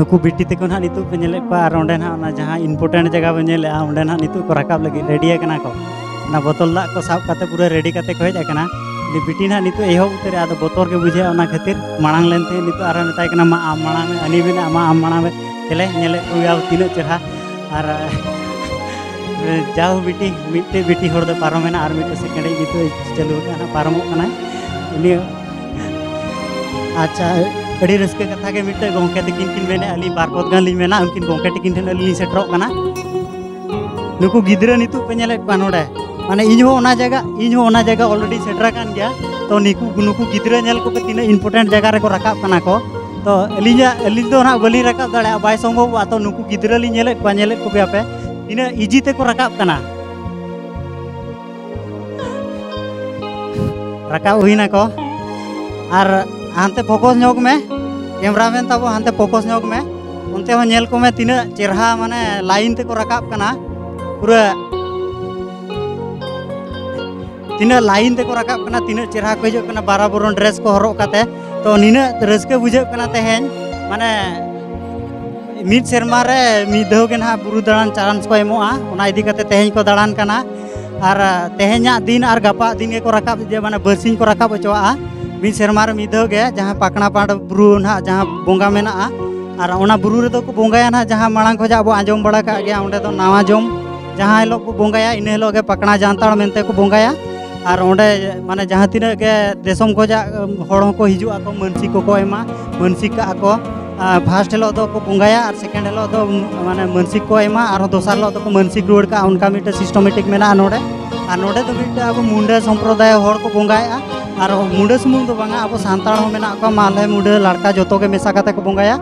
ᱱᱩᱠᱩ ᱵᱤᱴᱤ ᱛᱟᱠᱚ ᱱᱟᱦᱟᱜ ᱱᱤᱛᱚᱜ ᱯᱮ ᱧᱮᱞᱮᱫ ᱠᱚᱣᱟ, ᱟᱨ ᱚᱸᱰᱮ ᱱᱟᱦᱟᱜ ᱚᱱᱟ ᱡᱟᱦᱟᱸ important ᱡᱟᱭᱜᱟ ᱵᱚᱱ ᱧᱮᱞᱮᱫᱼᱟ, ᱚᱸᱰᱮ ᱱᱟᱦᱟᱜ ᱱᱤᱛᱚᱜ ᱠᱚ ᱨᱟᱠᱟᱵ ᱞᱟᱹᱜᱤᱫ ᱨᱮᱰᱤ ᱟᱠᱟᱱᱟ ᱠᱚ᱾ ᱚᱱᱟ ᱵᱚᱛᱚᱞ ᱫᱟᱜ ᱠᱚ ᱥᱟᱵ ᱠᱟᱛᱮ ᱯᱩᱨᱟᱹ ᱨᱮᱰᱤ ᱠᱟᱛᱮ ᱠᱚ ᱦᱮᱡ ᱟᱠᱟᱱᱟ᱾ ᱩᱱᱤ ᱵᱤᱴᱤ ᱱᱟᱦᱟᱜ ᱱᱤᱛᱚᱜ ᱮᱦᱚᱵ ᱩᱛᱟᱹᱨᱮᱜᱼᱟ, ᱟᱫᱚ ᱵᱚᱛᱚᱨ ᱜᱮ ᱵᱩᱡᱷᱟᱹᱜᱼᱟ, ᱚᱱᱟ ᱠᱷᱟᱹᱛᱤᱨ ᱢᱟᱲᱟᱝ ᱞᱮᱱ ᱛᱮ ᱱᱤᱛᱚᱜ ᱟᱨᱦᱚᱸ ᱢᱮᱛᱟᱭ ᱠᱟᱱᱟ, "ᱢᱟ ᱟᱢ ᱢᱟᱲᱟᱝ ᱢᱮ, ᱟᱹᱞᱤᱧ ᱢᱮᱱᱟ ᱢᱟ ᱟᱢ ᱢᱟᱲᱟᱝ ᱢᱮ, ᱪᱮᱞᱮ ᱧᱮᱞᱮᱫ ᱠᱚᱜᱮᱭᱟ ᱛᱤᱱᱟᱹᱜ ᱪᱮᱦᱨᱟ᱾" ᱟᱨ ᱡᱟᱣ ᱵᱤᱴᱤ, ᱢᱤᱫᱴᱮᱡ ᱵᱤᱴᱤ ᱦᱚᱲ ᱫᱚ ᱯᱟᱨᱚᱢᱮᱱᱟ, ᱟᱨ ᱢᱤᱫᱴᱮᱡ second ᱤᱡ ᱱᱤᱛᱚᱜ ᱪᱟᱹᱞᱩ ᱟᱠᱟᱱᱟ, ᱯᱟᱨᱚᱢᱚᱜ ᱠᱟᱱᱟᱭ ᱩᱱᱤ᱾ ᱟᱪᱪᱷᱟ, ᱟᱹᱰᱤ ᱨᱟᱹᱥᱠᱟᱹ ᱠᱟᱛᱷᱟ ᱜᱮ ᱢᱤᱫᱴᱮᱡ ᱜᱚᱢᱠᱮ ᱛᱟᱹᱠᱤᱱ ᱠᱤᱱ ᱢᱮᱱᱮᱫᱼᱟ, ᱟᱹᱞᱤᱧ ᱵᱟᱨ ᱯᱚᱫ ᱜᱟᱱ ᱞᱤᱧ ᱢᱮᱱᱟ, ᱩᱱᱠᱤᱱ ᱜᱚᱢᱠᱮ ᱛᱟᱹᱠᱤᱱ ᱴᱷᱮᱱ ᱟᱹᱞᱤᱧ ᱞᱤᱧ ᱥᱮᱴᱮᱨᱚᱜ ᱠᱟᱱᱟ᱾ ᱱᱩᱠᱩ ᱜᱤᱫᱽᱨᱟᱹ ᱱᱤᱛᱚᱜ ᱯᱮ ᱧᱮᱞᱮᱫ ᱠᱚᱣᱟ ᱱᱚᱰᱮ, ᱢᱟᱱᱮ ᱤᱧ ᱦᱚᱸ ᱚᱱᱟ ᱡᱟᱭᱜᱟ, ᱤᱧ ᱦᱚᱸ ᱚᱱᱟ ᱡᱟᱭᱜᱟ already ᱥᱮᱴᱮᱨ ᱟᱠᱟᱱ ᱜᱮᱭᱟ᱾ ᱛᱚ ᱱᱩᱠᱩ, ᱱᱩᱠᱩ ᱜᱤᱫᱽᱨᱟᱹ ᱧᱮᱞ ᱠᱚᱯᱮ ᱛᱤᱱᱟᱹᱜ important ᱡᱟᱭᱜᱟ ᱨᱮᱠᱚ ᱨᱟᱠᱟᱵ ᱠᱟᱱᱟ ᱠᱚ᱾ ᱛᱚ ᱟᱹᱞᱤᱧᱟᱜ, ᱟᱹᱞᱤᱧ ᱫᱚ ᱱᱟᱦᱟᱜ ᱵᱟᱹᱞᱤᱧ ᱨᱟᱠᱟᱵ ᱫᱟᱲᱮᱭᱟᱜᱼᱟ, ᱵᱟᱭ ᱥᱚᱢᱵᱷᱚᱵᱚᱜᱼᱟ᱾ ᱛᱚ ᱱᱩᱠᱩ ᱜᱤᱫᱽᱨᱟᱹ ᱞᱤᱧ ᱧᱮᱞᱮᱫ ᱠᱚᱣᱟ, ᱧᱮᱞᱮᱫ ᱠᱚᱜᱮᱭᱟ ᱯᱮ ᱛᱤᱱᱟᱹᱜ easy ᱛᱮᱠᱚ ᱨᱟᱠᱟᱵ ᱠᱟᱱᱟ᱾ ᱨᱟᱠᱟᱵ ᱦᱩᱭᱱᱟ ᱠᱚ᱾ ᱟᱨ ᱦᱟᱱᱛᱮ focus ᱧᱚᱜ ᱢᱮ, cameraman ᱛᱟᱵᱚ, ᱦᱟᱱᱛᱮ focus ᱧᱚᱜ ᱢᱮ᱾ ᱚᱱᱛᱮ ᱦᱚᱸ ᱧᱮᱞ ᱠᱚᱢᱮ ᱛᱤᱱᱟᱹᱜ ᱪᱮᱨᱦᱟ, ᱢᱟᱱᱮ line ᱛᱮᱠᱚ ᱨᱟᱠᱟᱵ ᱠᱟᱱᱟ, ᱯᱩᱨᱟᱹ ᱛᱤᱱᱟᱹᱜ line ᱛᱮᱠᱚ ᱨᱟᱠᱟᱵ ᱠᱟᱱᱟ, ᱛᱤᱱᱟᱹᱜ ᱪᱮᱨᱦᱟ ᱠᱚ ᱦᱤᱡᱩᱜ ᱠᱟᱱᱟ ᱵᱟᱨᱟ ᱵᱚᱨᱚᱱ dress ᱠᱚ ᱦᱚᱨᱚᱜ ᱠᱟᱛᱮ᱾ ᱛᱚ ᱱᱤᱱᱟᱹᱜ ᱨᱟᱹᱥᱠᱟᱹ ᱵᱩᱡᱷᱟᱹᱜ ᱠᱟᱱᱟ ᱛᱮᱦᱮᱧ, ᱢᱟᱱᱮ ᱢᱤᱫ ᱥᱮᱨᱢᱟ ᱨᱮ ᱢᱤᱫ ᱫᱷᱟᱣ ᱜᱮ ᱱᱟᱦᱟᱜ ᱵᱩᱨᱩ ᱫᱟᱬᱟᱱ chance ᱠᱚ ᱮᱢᱚᱜᱼᱟ, ᱚᱱᱟ ᱤᱫᱤ ᱠᱟᱛᱮ ᱛᱮᱦᱮᱧ ᱠᱚ ᱫᱟᱬᱟᱱ ᱠᱟᱱᱟ᱾ ᱟᱨ ᱛᱮᱦᱮᱧᱟᱜ ᱫᱤᱱ ᱟᱨ ᱜᱟᱯᱟ ᱫᱤᱱ ᱜᱮᱠᱚ ᱨᱟᱠᱟᱵ ᱤᱫᱤᱭᱟ, ᱢᱟᱱᱮ ᱵᱟᱨᱥᱤᱧ ᱠᱚ ᱨᱟᱠᱟᱵ ᱦᱚᱪᱚᱣᱟᱜᱼᱟ᱾ ᱢᱤᱫ ᱥᱮᱨᱢᱟ ᱨᱮ ᱢᱤᱫ ᱫᱷᱟᱣ ᱜᱮ ᱡᱟᱦᱟᱸ ᱯᱟᱠᱲᱟ ᱯᱟᱲ ᱵᱩᱨᱩ ᱱᱟᱦᱟᱜ ᱡᱟᱦᱟᱸ ᱵᱚᱸᱜᱟ ᱢᱮᱱᱟᱜᱼᱟ, ᱟᱨ ᱚᱱᱟ ᱵᱩᱨᱩ ᱨᱮᱫᱚ ᱠᱚ ᱵᱚᱸᱜᱟᱭᱟ ᱱᱟᱦᱟᱜ, ᱡᱟᱦᱟᱸ ᱢᱟᱲᱟᱝ ᱠᱷᱚᱱᱟᱜ ᱵᱚ ᱟᱸᱡᱚᱢ ᱵᱟᱲᱟ ᱠᱟᱜ ᱜᱮᱭᱟ, ᱚᱸᱰᱮ ᱫᱚ ᱱᱟᱣᱟ ᱡᱚᱢ ᱡᱟᱦᱟᱸ ᱦᱤᱞᱳᱜ ᱠᱚ ᱵᱚᱸᱜᱟᱭᱟ, ᱤᱱᱟᱹ ᱦᱤᱞᱳᱜ ᱜᱮ ᱯᱟᱠᱲᱟ ᱡᱟᱱᱛᱟᱲ ᱢᱮᱱᱛᱮ ᱠᱚ ᱵᱚᱸᱜᱟᱭᱟ᱾ ᱟᱨ ᱚᱸᱰᱮ ᱢᱟᱱᱮ ᱡᱟᱦᱟᱸ ᱛᱤᱱᱟᱹᱜ ᱜᱮ ᱫᱤᱥᱚᱢ ᱠᱷᱚᱱᱟᱜ ᱦᱚᱲ ᱦᱚᱸᱠᱚ ᱦᱤᱡᱩᱜ ᱟᱠᱚ, ᱢᱟᱹᱱᱥᱤᱠ ᱠᱚᱠᱚ ᱮᱢᱟ, ᱢᱟᱹᱱᱥᱤᱠ ᱠᱟᱜᱼᱟ ᱠᱚ᱾ ᱯᱷᱟᱥᱴ ᱦᱤᱞᱳᱜ ᱫᱚᱠᱚ ᱵᱚᱸᱜᱟᱭᱟ ᱟᱨ ᱥᱮᱠᱮᱱᱰ ᱦᱤᱞᱳᱜ ᱫᱚ ᱢᱟᱱᱮ ᱢᱟᱹᱱᱥᱤᱠ ᱠᱚ ᱮᱢᱟ, ᱟᱨᱦᱚᱸ ᱫᱚᱥᱟᱨ ᱦᱤᱞᱳᱜ ᱫᱚᱠᱚ ᱢᱟᱹᱱᱥᱤᱠ ᱨᱩᱣᱟᱹᱲ ᱠᱟᱜᱼᱟ᱾ ᱚᱱᱠᱟ ᱢᱤᱫᱴᱮᱱ ᱥᱤᱥᱴᱚᱢᱮᱴᱤᱠ ᱢᱮᱱᱟᱜᱼᱟ ᱱᱚᱰᱮ᱾ ᱟᱨ ᱱᱚᱰᱮ ᱫᱚ ᱢᱤᱫᱴᱮᱱ ᱟᱵᱚ ᱢᱩᱱᱰᱟᱹ ᱥᱚᱢᱯᱨᱚᱫᱟᱭ ᱦᱚᱲ ᱠᱚ ᱵᱚᱸᱜᱟᱭᱮᱜᱼᱟ᱾ ᱟᱨ ᱢᱩᱱᱰᱟᱹ ᱥᱩᱢᱩᱝ ᱫᱚ ᱵᱟᱝᱟ, ᱟᱵᱚ ᱥᱟᱱᱛᱟᱲ ᱦᱚᱸ ᱢᱮᱱᱟᱜ ᱠᱚᱣᱟ, ᱢᱟᱞᱦᱮ, ᱢᱩᱱᱰᱟᱹ, ᱞᱟᱲᱠᱟ, ᱡᱚᱛᱚ ᱜᱮ ᱢᱮᱥᱟ ᱠᱟᱛᱮ ᱠᱚ ᱵᱚᱸᱜᱟᱭᱟ᱾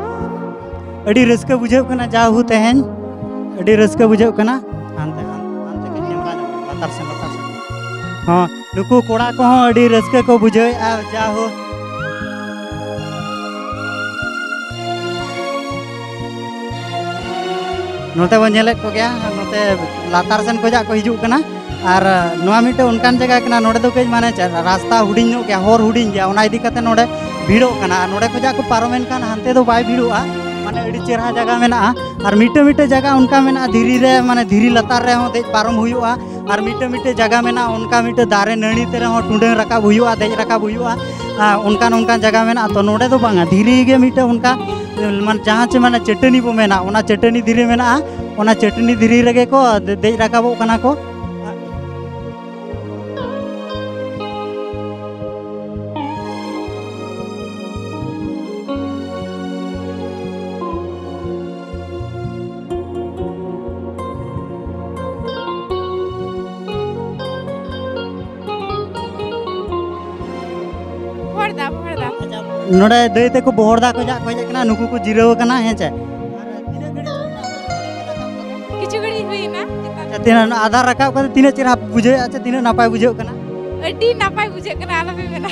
ᱟᱹᱰᱤ ᱨᱟᱹᱥᱠᱟᱹ ᱵᱩᱡᱷᱟᱹᱜ ᱠᱟᱱᱟ ᱡᱟᱦᱳ ᱛᱮᱦᱮᱧ, ᱟᱹᱰᱤ ᱨᱟᱹᱥᱠᱟᱹ ᱵᱩᱡᱷᱟᱹᱜ ᱠᱟᱱᱟ᱾ ᱦᱟᱱᱛᱮ, ᱦᱟᱱᱛᱮ, ᱦᱟᱱᱛᱮ ᱠᱟᱹᱡ ᱧᱮᱞ ᱵᱟᱝ ᱧᱟᱢᱚᱜ ᱠᱟᱱᱟ, ᱞᱟᱛᱟᱨ ᱥᱮᱱ, ᱞᱟᱛᱟᱨ ᱥᱮᱱ᱾ ᱦᱚᱸ, ᱱᱩᱠᱩ ᱠᱚᱲᱟ ᱠᱚᱦᱚᱸ ᱟᱹᱰᱤ ᱨᱟᱹᱥᱠᱟᱹ ᱠᱚ ᱵᱩᱡᱷᱟᱹᱣᱮᱫᱼᱟ ᱡᱟᱦᱳ᱾ ᱱᱚᱛᱮ ᱵᱚᱱ ᱧᱮᱞᱮᱫ ᱠᱚᱜᱮᱭᱟ, ᱱᱚᱛᱮ ᱞᱟᱛᱟᱨ ᱥᱮᱱ ᱠᱷᱚᱱᱟᱜ ᱠᱚ ᱦᱤᱡᱩᱜ ᱠᱟᱱᱟ᱾ ᱟᱨ ᱱᱚᱣᱟ ᱢᱤᱫᱴᱮᱱ ᱚᱱᱠᱟᱱ ᱡᱟᱭᱜᱟ ᱠᱟᱱᱟ, ᱱᱚᱰᱮ ᱫᱚ ᱠᱟᱹᱡ ᱢᱟᱱᱮ ᱪᱮᱫ, ᱨᱟᱥᱛᱟ ᱦᱩᱰᱤᱧ ᱧᱚᱜ ᱜᱮᱭᱟ, ᱦᱚᱨ ᱦᱩᱰᱤᱧ ᱜᱮᱭᱟ, ᱚᱱᱟ ᱤᱫᱤ ᱠᱟᱛᱮ ᱱᱚᱰᱮ ᱵᱷᱤᱲᱚᱜ ᱠᱟᱱᱟ᱾ ᱟᱨ ᱱᱚᱰᱮ ᱠᱷᱚᱱᱟᱜ ᱠᱚ ᱯᱟᱨᱚᱢᱮᱱ ᱠᱷᱟᱱ ᱦᱟᱱᱛᱮ ᱫᱚ ᱵᱟᱭ ᱵᱷᱤᱲᱚᱜᱼᱟ, ᱢᱟᱱᱮ ᱟᱹᱰᱤ ᱪᱮᱦᱨᱟ ᱡᱟᱭᱜᱟ ᱢᱮᱱᱟᱜᱼᱟ᱾ ᱟᱨ ᱢᱤᱫᱴᱮᱱ ᱢᱤᱫᱴᱮᱱ ᱡᱟᱭᱜᱟ ᱚᱱᱠᱟ ᱢᱮᱱᱟᱜᱼᱟ, ᱫᱷᱤᱨᱤ ᱨᱮ, ᱢᱟᱱᱮ ᱫᱷᱤᱨᱤ ᱞᱟᱛᱟᱨ ᱨᱮᱦᱚᱸ ᱫᱮᱡ ᱯᱟᱨᱚᱢ ᱦᱩᱭᱩᱜᱼᱟ᱾ ᱟᱨ ᱢᱤᱫᱴᱮᱱ ᱢᱤᱫᱴᱮᱱ ᱡᱟᱭᱜᱟ ᱢᱮᱱᱟᱜᱼᱟ, ᱚᱱᱠᱟ ᱢᱤᱫᱴᱮᱱ ᱫᱟᱨᱮ ᱱᱟᱹᱲᱤ ᱛᱮ ᱨᱮᱦᱚᱸ ᱴᱩᱰᱟᱹᱝ ᱨᱟᱠᱟᱵ ᱦᱩᱭᱩᱜᱼᱟ, ᱫᱮᱡ ᱨᱟᱠᱟᱵ ᱦᱩᱭᱩᱜᱼᱟ᱾ ᱟᱨ ᱚᱱᱠᱟᱱ ᱚᱱᱠᱟᱱ ᱡᱟᱭᱜᱟ ᱢᱮᱱᱟᱜᱼᱟ᱾ ᱛᱚ ᱱᱚᱰᱮ ᱫᱚ ᱵᱟᱝᱟ, ᱫᱷᱤᱨᱤ ᱜᱮ ᱢᱤᱫᱴᱮᱱ ᱚᱱᱠᱟ, ᱢᱟᱱᱮ ᱡᱟᱦᱟᱸ ᱪᱮ ᱢᱟᱱᱮ ᱪᱟᱹᱴᱟᱹᱱᱤ ᱵᱚ ᱢᱮᱱᱟ, ᱚᱱᱟ ᱪᱟᱹᱴᱟᱹᱱᱤ ᱫᱷᱤᱨᱤ ᱢᱮᱱᱟᱜᱼᱟ, ᱚᱱᱟ ᱪᱟᱹᱴᱟᱹᱱᱤ ᱫᱷᱤᱨᱤ ᱨᱮᱜᱮ ᱠᱚ ᱫᱮ-, ᱫᱮᱡ ᱨᱟᱠᱟᱵᱚᱜ ᱠᱟᱱᱟ ᱠᱚ᱾ ᱵᱚᱦᱚᱲᱫᱟ, ᱵᱚᱦᱚᱲᱫᱟ᱾ ᱱᱚᱰᱮ ᱫᱟᱹᱭ ᱛᱟᱠᱚ ᱵᱚᱦᱚᱲᱫᱟ ᱠᱷᱚᱱᱟᱜ ᱠᱚ ᱦᱮᱡ ᱟᱠᱟᱱᱟ, ᱱᱩᱠᱩ ᱠᱚ ᱡᱤᱨᱟᱹᱣ ᱟᱠᱟᱱᱟ, ᱦᱮᱸ ᱪᱮ? ᱠᱤᱪᱷᱩ ᱜᱷᱟᱹᱲᱤᱡ ᱦᱩᱭᱱᱟ ᱪᱮᱛᱟᱱ᱾ ᱟᱪᱪᱷᱟ, ᱛᱤᱱᱟᱹᱜ ᱟᱫᱷᱟᱨ ᱨᱟᱠᱟᱵ ᱠᱟᱛᱮ ᱛᱤᱱᱟᱹᱜ ᱪᱮᱦᱨᱟ ᱵᱩᱡᱷᱟᱹᱣᱮᱫᱼᱟ, ᱪᱮ ᱛᱤᱱᱟᱹᱜ ᱱᱟᱯᱟᱭ ᱵᱩᱡᱷᱟᱹᱜ ᱠᱟᱱᱟ? ᱟᱹᱰᱤ ᱱᱟᱯᱟᱭ ᱵᱩᱡᱷᱟᱹᱜ ᱠᱟᱱᱟ, ᱟᱞᱚᱯᱮ ᱢᱮᱱᱟ᱾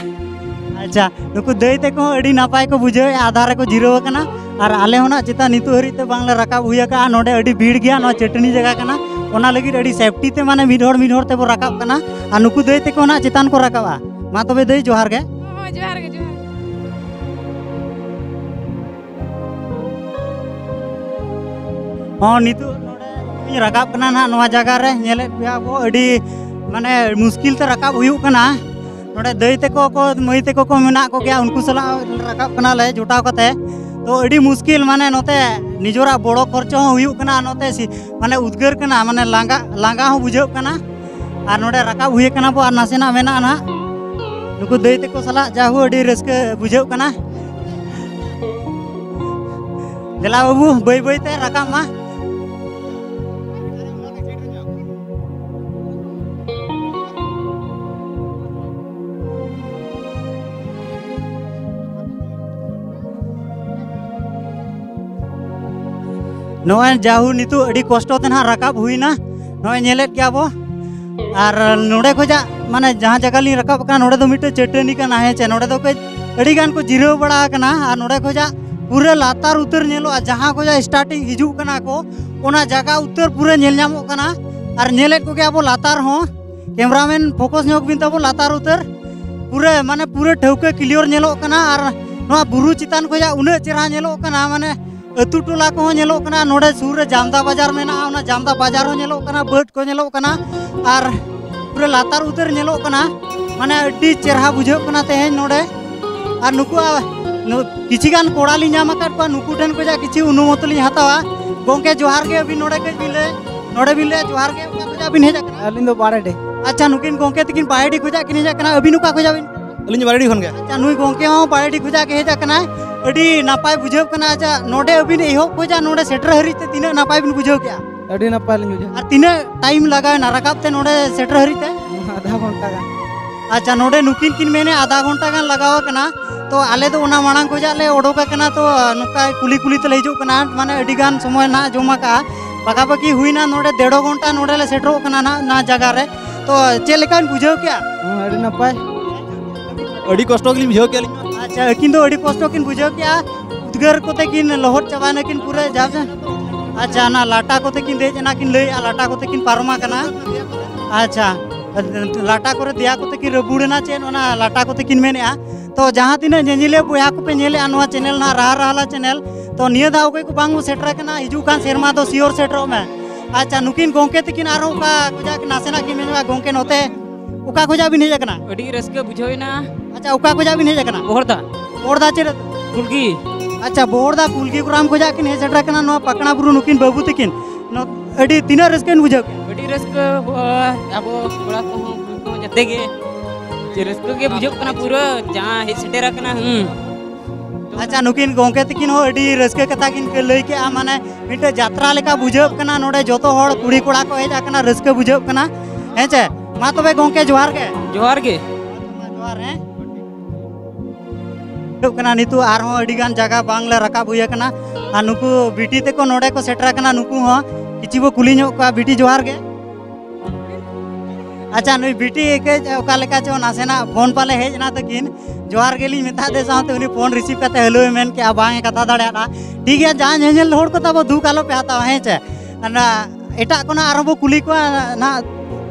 ᱟᱪᱪᱷᱟ, ᱱᱩᱠᱩ ᱫᱟᱹᱭ ᱛᱟᱠᱚ ᱦᱚᱸ ᱟᱹᱰᱤ ᱱᱟᱯᱟᱭ ᱠᱚ ᱵᱩᱡᱷᱟᱹᱣᱮᱫᱼᱟ, ᱟᱫᱷᱟᱨ ᱨᱮᱠᱚ ᱡᱤᱨᱟᱹᱣ ᱟᱠᱟᱱᱟ᱾ ᱟᱨ ᱟᱞᱮ ᱦᱚᱸ ᱱᱟᱜ ᱪᱮᱛᱟᱱ ᱱᱤᱛᱚᱜ ᱦᱟᱹᱨᱤᱡ ᱛᱮ ᱵᱟᱝᱞᱮ ᱨᱟᱠᱟᱵ ᱦᱩᱭ ᱟᱠᱟᱫᱼᱟ᱾ ᱱᱚᱰᱮ ᱟᱹᱰᱤ ᱵᱷᱤᱲ ᱜᱮᱭᱟ, ᱱᱚᱣᱟ ᱪᱟᱹᱴᱱᱤ ᱡᱟᱭᱜᱟ ᱠᱟᱱᱟ, ᱚᱱᱟ ᱞᱟᱹᱜᱤᱫ ᱟᱹᱰᱤ ᱥᱮᱯᱴᱤ ᱛᱮ ᱢᱟᱱᱮ ᱢᱤᱫ ᱦᱚᱲ ᱢᱤᱫ ᱦᱚᱲ ᱛᱮᱵᱚ ᱨᱟᱠᱟᱵ ᱠᱟᱱᱟ᱾ ᱟᱨ ᱱᱩᱠᱩ ᱫᱟᱹᱭ ᱛᱟᱠᱚ ᱱᱟᱜ ᱪᱮᱛᱟᱱ ᱠᱚ ᱨᱟᱠᱟᱵᱼᱟ᱾ ᱢᱟ ᱛᱚᱵᱮ ᱫᱟᱹᱭ, ᱡᱚᱦᱟᱨ ᱜᱮ᱾ ᱦᱚᱸ, ᱡᱚᱦᱟᱨ ᱜᱮ, ᱡᱚᱦᱟᱨ᱾ ᱦᱚᱸ, ᱱᱤᱛᱚᱜ ᱱᱚᱰᱮ ᱤᱧ ᱨᱟᱠᱟᱵ ᱠᱟᱱᱟ ᱱᱟᱦᱟᱜ ᱱᱚᱣᱟ ᱡᱟᱭᱜᱟ ᱨᱮ᱾ ᱧᱮᱞᱮᱫ ᱯᱮᱭᱟ ᱵᱚ, ᱟᱹᱰᱤ ᱢᱟᱱᱮ ᱢᱩᱥᱠᱤᱞ ᱛᱮ ᱨᱟᱠᱟᱵ ᱦᱩᱭᱩᱜ ᱠᱟᱱᱟ᱾ ᱱᱚᱰᱮ ᱫᱟᱹᱭ ᱛᱟᱠᱚ ᱠᱚ, ᱢᱟᱹᱭ ᱛᱟᱠᱚ ᱠᱚ ᱢᱮᱱᱟᱜ ᱠᱚᱜᱮᱭᱟ, ᱩᱱᱠᱩ ᱥᱟᱞᱟᱜ ᱨᱟᱠᱟᱵ ᱠᱟᱱᱟᱞᱮ ᱡᱚᱴᱟᱣ ᱠᱟᱛᱮ᱾ ᱛᱚ ᱟᱹᱰᱤ ᱢᱩᱥᱠᱤᱞ, ᱢᱟᱱᱮ ᱱᱚᱛᱮ ᱱᱤᱡᱚᱨᱟᱜ ᱵᱚᱲᱚ ᱠᱷᱚᱨᱪᱚ ᱦᱚᱸ ᱦᱩᱭᱩᱜ ᱠᱟᱱᱟ, ᱱᱚᱛᱮ ᱥᱤ-, ᱢᱟᱱᱮ ᱩᱫᱽᱜᱟᱹᱨ ᱠᱟᱱᱟ, ᱢᱟᱱᱮ ᱞᱟᱸᱜᱟ, ᱞᱟᱸᱜᱟ ᱦᱚᱸ ᱵᱩᱡᱷᱟᱹᱜ ᱠᱟᱱᱟ᱾ ᱟᱨ ᱱᱚᱰᱮ ᱨᱟᱠᱟᱵ ᱦᱩᱭ ᱠᱟᱱᱟ ᱵᱚ, ᱟᱨ ᱱᱟᱥᱮᱱᱟᱜ ᱢᱮᱱᱟᱜᱼᱟ ᱱᱟᱦᱟᱜ᱾ ᱱᱩᱠᱩ ᱫᱟᱹᱭ ᱛᱟᱠᱚ ᱥᱟᱞᱟᱜ ᱡᱟᱦᱳ ᱟᱹᱰᱤ ᱨᱟᱹᱥᱠᱟᱹ ᱵᱩᱡᱷᱟᱹᱜ ᱠᱟᱱᱟ᱾ ᱫᱮᱞᱟ ᱵᱟᱹᱵᱩ, ᱵᱟᱹᱭ ᱵᱟᱹᱭ ᱛᱮ ᱨᱟᱠᱟᱵ ᱢᱟ᱾ ᱱᱚᱜᱼᱚᱭ ᱡᱟᱦᱳ ᱱᱤᱛᱚᱜ ᱟᱹᱰᱤ ᱠᱚᱥᱴᱚ ᱛᱮ ᱱᱟᱦᱟᱜ ᱨᱟᱠᱟᱵ ᱦᱩᱭᱱᱟ᱾ ᱱᱚᱜᱼᱚᱭ ᱧᱮᱞᱮᱫ ᱜᱮᱭᱟ ᱵᱚ᱾ ᱟᱨ ᱱᱚᱰᱮ ᱠᱷᱚᱡᱟᱜ, ᱢᱟᱱᱮ ᱡᱟᱦᱟᱸ ᱡᱟᱭᱜᱟ ᱞᱤᱧ ᱨᱟᱠᱟᱵ ᱟᱠᱟᱱᱟ, ᱱᱚᱰᱮ ᱫᱚ ᱢᱤᱫᱴᱮᱡ ᱪᱟᱹᱴᱟᱹᱱᱤ ᱠᱟᱱᱟ, ᱦᱮᱸ ᱪᱮ? ᱱᱚᱰᱮ ᱫᱚ ᱠᱟᱹᱡ ᱟᱹᱰᱤ ᱜᱟᱱ ᱠᱚ ᱡᱤᱨᱟᱹᱣ ᱵᱟᱲᱟ ᱟᱠᱟᱱᱟ᱾ ᱟᱨ ᱱᱚᱰᱮ ᱠᱷᱚᱡᱟᱜ ᱯᱩᱨᱟᱹ ᱞᱟᱛᱟᱨ ᱩᱛᱟᱹᱨ ᱧᱮᱞᱚᱜᱼᱟ, ᱡᱟᱦᱟᱸ ᱠᱷᱚᱡᱟᱜ starting ᱦᱤᱡᱩᱜ ᱠᱟᱱᱟ ᱠᱚ, ᱚᱱᱟ ᱡᱟᱭᱜᱟ ᱩᱛᱟᱹᱨ ᱯᱩᱨᱟᱹ ᱧᱮᱞ ᱧᱟᱢᱚᱜ ᱠᱟᱱᱟ᱾ ᱟᱨ ᱧᱮᱞᱮᱫ ᱠᱚᱜᱮᱭᱟ ᱵᱚ ᱞᱟᱛᱟᱨ ᱦᱚᱸ᱾ Cameraman focus ᱧᱚᱜ ᱵᱤᱱ ᱛᱟᱵᱚ ᱞᱟᱛᱟᱨ ᱩᱛᱟᱹᱨ᱾ ᱯᱩᱨᱟᱹ, ᱢᱟᱱᱮ ᱯᱩᱨᱟᱹ ᱴᱷᱟᱹᱣᱠᱟᱹ clear ᱧᱮᱞᱚᱜ ᱠᱟᱱᱟ᱾ ᱟᱨ ᱱᱚᱣᱟ ᱵᱩᱨᱩ ᱪᱮᱛᱟᱱ ᱠᱷᱚᱡᱟᱜ ᱩᱱᱟᱹᱜ ᱪᱮᱦᱨᱟ ᱧᱮᱞᱚᱜ ᱠᱟᱱᱟ, ᱢᱟᱱᱮ ᱟᱹᱛᱩ ᱴᱚᱞᱟ ᱠᱚᱦᱚᱸ ᱧᱮᱞᱚᱜ ᱠᱟᱱᱟ᱾ ᱱᱚᱰᱮ ᱥᱩᱨ ᱨᱮ ᱡᱟᱢᱫᱟ ᱵᱟᱡᱟᱨ ᱢᱮᱱᱟᱜᱼᱟ, ᱚᱱᱟ ᱡᱟᱢᱫᱟ ᱵᱟᱡᱟᱨ ᱦᱚᱸ ᱧᱮᱞᱚᱜ ᱠᱟᱱᱟ, ᱵᱟᱹᱫᱽ ᱠᱚ ᱧᱮᱞᱚᱜ ᱠᱟᱱᱟ᱾ ᱟᱨ ᱯᱩᱨᱟᱹ ᱞᱟᱛᱟᱨ ᱩᱛᱟᱹᱨ ᱧᱮᱞᱚᱜ ᱠᱟᱱᱟ, ᱢᱟᱱᱮ ᱟᱹᱰᱤ ᱪᱮᱦᱨᱟ ᱵᱩᱡᱷᱟᱹᱜ ᱠᱟᱱᱟ ᱛᱮᱦᱮᱧ ᱱᱚᱰᱮ᱾ ᱟᱨ ᱱᱩᱠᱩ, ᱟ, ᱱᱩ-, ᱠᱤᱪᱷᱤ ᱜᱟᱱ ᱠᱚᱲᱟ ᱞᱤᱧ ᱧᱟᱢ ᱟᱠᱟᱫ ᱠᱚᱣᱟ, ᱱᱩᱠᱩ ᱴᱷᱮᱱ ᱠᱷᱚᱱᱟᱜ ᱠᱤᱪᱷᱤ ᱚᱱᱩᱢᱚᱛᱤ ᱞᱤᱧ ᱦᱟᱛᱟᱣᱟ᱾ ᱜᱚᱢᱠᱮ ᱡᱚᱦᱟᱨ ᱜᱮ, ᱟᱹᱵᱤᱱ ᱱᱚᱰᱮ ᱠᱟᱹᱡ ᱵᱤᱱ ᱞᱟᱹᱭ, ᱱᱚᱰᱮ ᱵᱤᱱ ᱞᱟᱹᱭᱟ ᱡᱚᱦᱟᱨ ᱜᱮ, ᱚᱠᱟ ᱠᱷᱚᱱᱟᱜ ᱵᱤᱱ ᱦᱮᱡ ᱟᱠᱟᱱᱟ? ᱟᱹᱞᱤᱧ ᱫᱚ ᱵᱟᱲᱮᱰᱤ᱾ ᱟᱪᱪᱷᱟ, ᱱᱩᱠᱤᱱ ᱜᱚᱢᱠᱮ ᱛᱟᱹᱠᱤᱱ ᱵᱟᱲᱮᱰᱤ ᱠᱷᱚᱱᱟᱜ ᱠᱤᱱ ᱦᱮᱡ ᱟᱠᱟᱱᱟ, ᱟᱹᱵᱤᱱ ᱚᱠᱟ ᱠᱷᱚᱱᱟᱜ ᱵᱤᱱ? ᱟᱹᱞᱤᱧ ᱫᱚ ᱵᱟᱲᱮᱰᱤ ᱠᱷᱚᱱ ᱜᱮ᱾ ᱟᱪᱪᱷᱟ, ᱱᱩᱭ ᱜᱚᱢᱠᱮ ᱦᱚᱸ ᱵᱟᱲᱮᱰᱤ ᱠᱷᱚᱱᱟᱜ ᱜᱮ ᱦᱮᱡ ᱟᱠᱟᱱᱟᱭ, ᱟᱹᱰᱤ ᱱᱟᱯᱟᱭ ᱵᱩᱡᱷᱟᱹᱣ ᱠᱟᱱᱟ᱾ ᱟᱪᱪᱷᱟ, ᱱᱚᱰᱮ ᱟᱹᱵᱤᱱ ᱮᱦᱚᱵ ᱠᱷᱚᱱᱟᱜ ᱱᱚᱰᱮ ᱥᱮᱴᱮᱨ ᱦᱟᱹᱨᱤᱡ ᱛᱮ ᱛᱤᱱᱟᱹᱜ ᱱᱟᱯᱟᱭ ᱵᱤᱱ ᱵᱩᱡᱷᱟᱹᱣ ᱠᱮᱜᱼᱟ? ᱟᱹᱰᱤ ᱱᱟᱯᱟᱭ ᱞᱤᱧ ᱵᱩᱡᱷᱟᱹᱣᱟ᱾ ᱟᱨ ᱛᱤᱱᱟᱹᱜ time ᱞᱟᱜᱟᱣᱮᱱᱟ ᱨᱟᱠᱟᱵ ᱛᱮ ᱱᱚᱰᱮ ᱥᱮᱴᱮᱨ ᱦᱟᱹᱨᱤᱡ ᱛᱮ? ᱟᱫᱷᱟ ᱜᱷᱚᱱᱴᱟ ᱜᱟᱱ᱾ ᱟᱪᱪᱷᱟ, ᱱᱚᱰᱮ ᱱᱩᱠᱤᱱ ᱠᱤᱱ ᱢᱮᱱᱮᱫᱼᱟ ᱟᱫᱷᱟ ᱜᱷᱚᱱᱴᱟ ᱜᱟᱱ ᱞᱟᱜᱟᱣ ᱟᱠᱟᱱᱟ᱾ ᱛᱚ ᱟᱞᱮ ᱫᱚ ᱚᱱᱟ ᱢᱟᱲᱟᱝ ᱠᱷᱚᱱᱟᱜ ᱞᱮ ᱚᱰᱚᱠ ᱟᱠᱟᱱᱟ, ᱛᱚ ᱱᱚᱝᱠᱟ ᱠᱩᱞᱤ ᱠᱩᱞᱤ ᱛᱮᱞᱮ ᱦᱤᱡᱩᱜ ᱠᱟᱱᱟ, ᱢᱟᱱᱮ ᱟᱹᱰᱤ ᱜᱟᱱ ᱥᱚᱢᱚᱭ ᱱᱟᱦᱟᱜ ᱡᱚᱢ ᱟᱠᱟᱜᱼᱟ᱾ ᱯᱟᱠᱟ ᱯᱟᱠᱤ ᱦᱩᱭᱱᱟ ᱱᱚᱰᱮ ᱰᱮᱲᱚ ᱜᱷᱚᱱᱴᱟ ᱱᱚᱰᱮ ᱞᱮ ᱥᱮᱴᱮᱨᱚᱜ ᱠᱟᱱᱟ ᱱᱟᱦᱟᱜ ᱱᱚᱣᱟ ᱡᱟᱭᱜᱟ ᱨᱮ᱾ ᱛᱚ ᱪᱮᱫ ᱞᱮᱠᱟ ᱵᱤᱱ ᱵᱩᱡᱷᱟᱹᱣ ᱠᱮᱜᱼᱟ? ᱦᱮᱸ, ᱟᱹᱰᱤ ᱱᱟᱯᱟᱭ᱾ ᱟᱹᱰᱤ ᱠᱚᱥᱴᱚ ᱜᱮᱞᱤᱧ ᱵᱩᱡᱷᱟᱹᱣ ᱠᱮᱜᱼᱟ ᱟᱹᱞᱤᱧ ᱢᱟ᱾ ᱟᱪᱪᱷᱟ, ᱟᱹᱠᱤᱱ ᱫᱚ ᱟᱹᱰᱤ ᱠᱚᱥᱴᱚ ᱠᱤᱱ ᱵᱩᱡᱷᱟᱹᱣ ᱠᱮᱜᱼᱟ, ᱩᱫᱽᱜᱟᱹᱨ ᱠᱚᱛᱮ ᱠᱤᱱ ᱞᱚᱦᱚᱫ ᱪᱟᱵᱟᱭᱮᱱᱟ ᱠᱤᱱ ᱯᱩᱨᱟᱹ ᱡᱟᱦᱟᱸ᱾ ᱟᱪᱪᱷᱟ, ᱚᱱᱟ ᱞᱟᱴᱟ ᱠᱚᱛᱮ ᱠᱤᱱ ᱫᱮᱡ ᱮᱱᱟ ᱠᱤᱱ ᱞᱟᱹᱭᱮᱜᱼᱟ, ᱞᱟᱴᱟ ᱠᱚᱛᱮ ᱠᱤᱱ ᱯᱟᱨᱚᱢ ᱟᱠᱟᱱᱟ᱾ ᱟᱪᱪᱷᱟ, ᱞᱟᱴᱟ ᱠᱚᱨᱮ ᱫᱮᱭᱟ ᱠᱚᱛᱮ ᱠᱤᱱ ᱨᱟᱹᱵᱩᱲ ᱮᱱᱟ, ᱪᱮᱫ ᱚᱱᱟ ᱞᱟᱴᱟ ᱠᱚᱛᱮ ᱠᱤᱱ ᱢᱮᱱᱮᱜᱼᱟ᱾ ᱛᱚ ᱡᱟᱦᱟᱸ ᱛᱤᱱᱟᱹᱜ ᱧᱮᱧᱮᱞᱤᱭᱟᱹ ᱵᱚᱭᱦᱟ ᱠᱚᱯᱮ ᱧᱮᱞᱮᱜᱼᱟ ᱱᱚᱣᱟ channel ᱱᱟᱦᱟᱜ ᱨᱟᱦᱟ ᱨᱟᱦᱟᱞᱟ channel, ᱛᱚ ᱱᱤᱭᱟᱹ ᱫᱷᱟᱣ ᱚᱠᱚᱭ ᱠᱚ ᱵᱟᱝ ᱠᱚ ᱥᱮᱴᱮᱨ ᱟᱠᱟᱱᱟ, ᱦᱤᱡᱩᱜ ᱠᱟᱱ ᱥᱮᱨᱢᱟ ᱫᱚ sure ᱥᱮᱴᱮᱨᱚᱜ ᱢᱮ᱾ ᱟᱪᱪᱷᱟ, ᱱᱩᱠᱤᱱ ᱜᱚᱢᱠᱮ ᱛᱟᱹᱠᱤᱱ ᱟᱨᱦᱚᱸ ᱚᱠᱟ ᱠᱟᱡᱟᱠ ᱱᱟᱥᱮᱱᱟᱜ ᱠᱤᱱ ᱢᱮᱱ ᱧᱚᱜᱟ, ᱜᱚᱢᱠᱮ ᱱᱚᱛᱮ ᱚᱠᱟ ᱠᱷᱚᱱᱟᱜ ᱵᱤᱱ ᱦᱮᱡ ᱟᱠᱟᱱᱟ? ᱟᱹᱰᱤ ᱨᱟᱹᱥᱠᱟᱹ ᱵᱩᱡᱷᱟᱹᱣ ᱮᱱᱟ᱾ ᱟᱪᱪᱷᱟ, ᱚᱠᱟ ᱠᱷᱚᱱᱟᱜ ᱵᱤᱱ ᱦᱮᱡ ᱟᱠᱟᱱᱟ? ᱵᱚᱦᱚᱲᱫᱟ᱾ ᱵᱚᱦᱚᱲᱫᱟ ᱪᱮᱫ ᱟᱹᱛᱩ? ᱠᱩᱞᱜᱤ᱾ ᱟᱪᱪᱷᱟ, ᱵᱚᱦᱚᱲᱫᱟ ᱠᱩᱞᱜᱤ ᱜᱨᱟᱢ ᱠᱷᱚᱱᱟᱜ ᱠᱤᱱ ᱦᱮᱡ ᱥᱮᱴᱮᱨ ᱟᱠᱟᱱᱟ ᱱᱚᱣᱟ ᱯᱟᱠᱲᱟ ᱵᱩᱨᱩ, ᱱᱩᱠᱤᱱ ᱵᱟᱹᱵᱩ ᱛᱟᱹᱠᱤᱱ᱾ ᱱᱚ-, ᱟᱹᱰᱤ ᱛᱤᱱᱟᱹᱜ ᱨᱟᱹᱥᱠᱟᱹ ᱵᱤᱱ ᱵᱩᱡᱷᱟᱹᱣ ᱠᱮᱫᱟ? ᱟᱹᱰᱤ ᱨᱟᱹᱥᱠᱟᱹ, ᱟᱵᱚ ᱠᱚᱲᱟ ᱠᱚᱦᱚᱸ, ᱠᱩᱲᱤ ᱠᱚᱦᱚᱸ ᱡᱚᱛᱚ ᱜᱮ᱾ ᱪᱮᱫ ᱨᱟᱹᱥᱠᱟᱹ ᱜᱮ ᱵᱩᱡᱷᱟᱹᱜ ᱠᱟᱱᱟ ᱯᱩᱨᱟᱹ, ᱡᱟᱦᱟᱸ ᱦᱮᱡ ᱥᱮᱴᱮᱨ ᱟᱠᱟᱱᱟ᱾ ᱦᱩᱸ᱾ ᱟᱪᱪᱷᱟ, ᱱᱩᱠᱤᱱ ᱜᱚᱢᱠᱮ ᱛᱟᱹᱠᱤᱱ ᱦᱚᱸ ᱟᱹᱰᱤ ᱨᱟᱹᱥᱠᱟᱹ ᱠᱟᱛᱷᱟ ᱠᱤᱱ ᱠᱟᱹ-, ᱞᱟᱹᱭ ᱠᱮᱜᱼᱟ, ᱢᱟᱱᱮ ᱢᱤᱫᱴᱮᱡ ᱡᱟᱛᱨᱟ ᱞᱮᱠᱟ ᱵᱩᱡᱷᱟᱹᱜ ᱠᱟᱱᱟ, ᱱᱚᱰᱮ ᱡᱚᱛᱚ ᱦᱚᱲ ᱠᱩᱲᱤ ᱠᱚᱲᱟ ᱠᱚ ᱦᱮᱡ ᱟᱠᱟᱱᱟ, ᱨᱟᱹᱥᱠᱟᱹ ᱵᱩᱡᱷᱟᱹᱜ ᱠᱟᱱᱟ, ᱦᱮᱸ ᱪᱮ? ᱢᱟ ᱛᱚᱵᱮ ᱜᱚᱢᱠᱮ ᱡᱚᱦᱟᱨ ᱜᱮ᱾ ᱡᱚᱦᱟᱨ ᱜᱮ᱾ ᱡᱚᱦᱟᱨ, ᱦᱮᱸ᱾ ᱦᱩᱭᱩᱜ ᱠᱟᱱᱟ, ᱱᱤᱛᱚᱜ ᱟᱨᱦᱚᱸ ᱟᱹᱰᱤ ᱜᱟᱱ ᱡᱟᱭᱜᱟ ᱵᱟᱝ ᱞᱮ ᱨᱟᱠᱟᱵ ᱦᱩᱭ ᱟᱠᱟᱱᱟ, ᱟᱨ ᱱᱩᱠᱩ ᱵᱤᱴᱤ ᱛᱮᱠᱚ ᱱᱚᱰᱮ ᱠᱚ ᱥᱮᱴᱮᱨ ᱟᱠᱟᱱᱟ, ᱱᱩᱠᱩ ᱦᱚᱸ ᱠᱤᱪᱷᱩ ᱵᱚ ᱠᱩᱞᱤ ᱧᱚᱜ ᱠᱚᱣᱟ᱾ ᱵᱤᱴᱤ ᱡᱚᱦᱟᱨ ᱜᱮ᱾ ᱟᱪᱪᱷᱟ, ᱱᱩᱭ ᱵᱤᱴᱤ ᱠᱟᱹᱡ ᱚᱠᱟ ᱞᱮᱠᱟ ᱪᱚ ᱱᱟᱥᱮᱱᱟᱜ ᱯᱷᱳᱱ ᱯᱟᱞᱮ ᱦᱮᱡ ᱮᱱᱟ ᱛᱟᱹᱠᱤᱱ, ᱡᱚᱦᱟᱨ ᱜᱮᱞᱤᱧ ᱢᱮᱛᱟᱫᱮ ᱥᱟᱶᱛᱮ ᱩᱱᱤ ᱯᱷᱳᱱ ᱨᱤᱥᱤᱵᱷ ᱠᱟᱛᱮ ᱦᱮᱞᱳᱭ ᱢᱮᱱ ᱠᱮᱜᱼᱟ, ᱵᱟᱝ ᱮ ᱠᱟᱛᱷᱟ ᱫᱟᱲᱮᱭᱟᱫᱟ᱾ ᱴᱷᱤᱠ ᱜᱮᱭᱟ, ᱡᱟ ᱧᱮᱧᱮᱞ ᱦᱚᱲ ᱠᱚ ᱛᱟᱵᱚ ᱫᱩᱠ ᱟᱞᱚ ᱯᱮ ᱦᱟᱛᱟᱣᱟ, ᱦᱮᱸ ᱪᱮ? ᱚᱱᱟ ᱮᱴᱟᱜ ᱠᱚᱱᱟᱜ ᱟᱨᱦᱚᱸ ᱵᱚ ᱠᱩᱞᱤ ᱠᱚᱣᱟ ᱱᱟᱦᱟᱜ,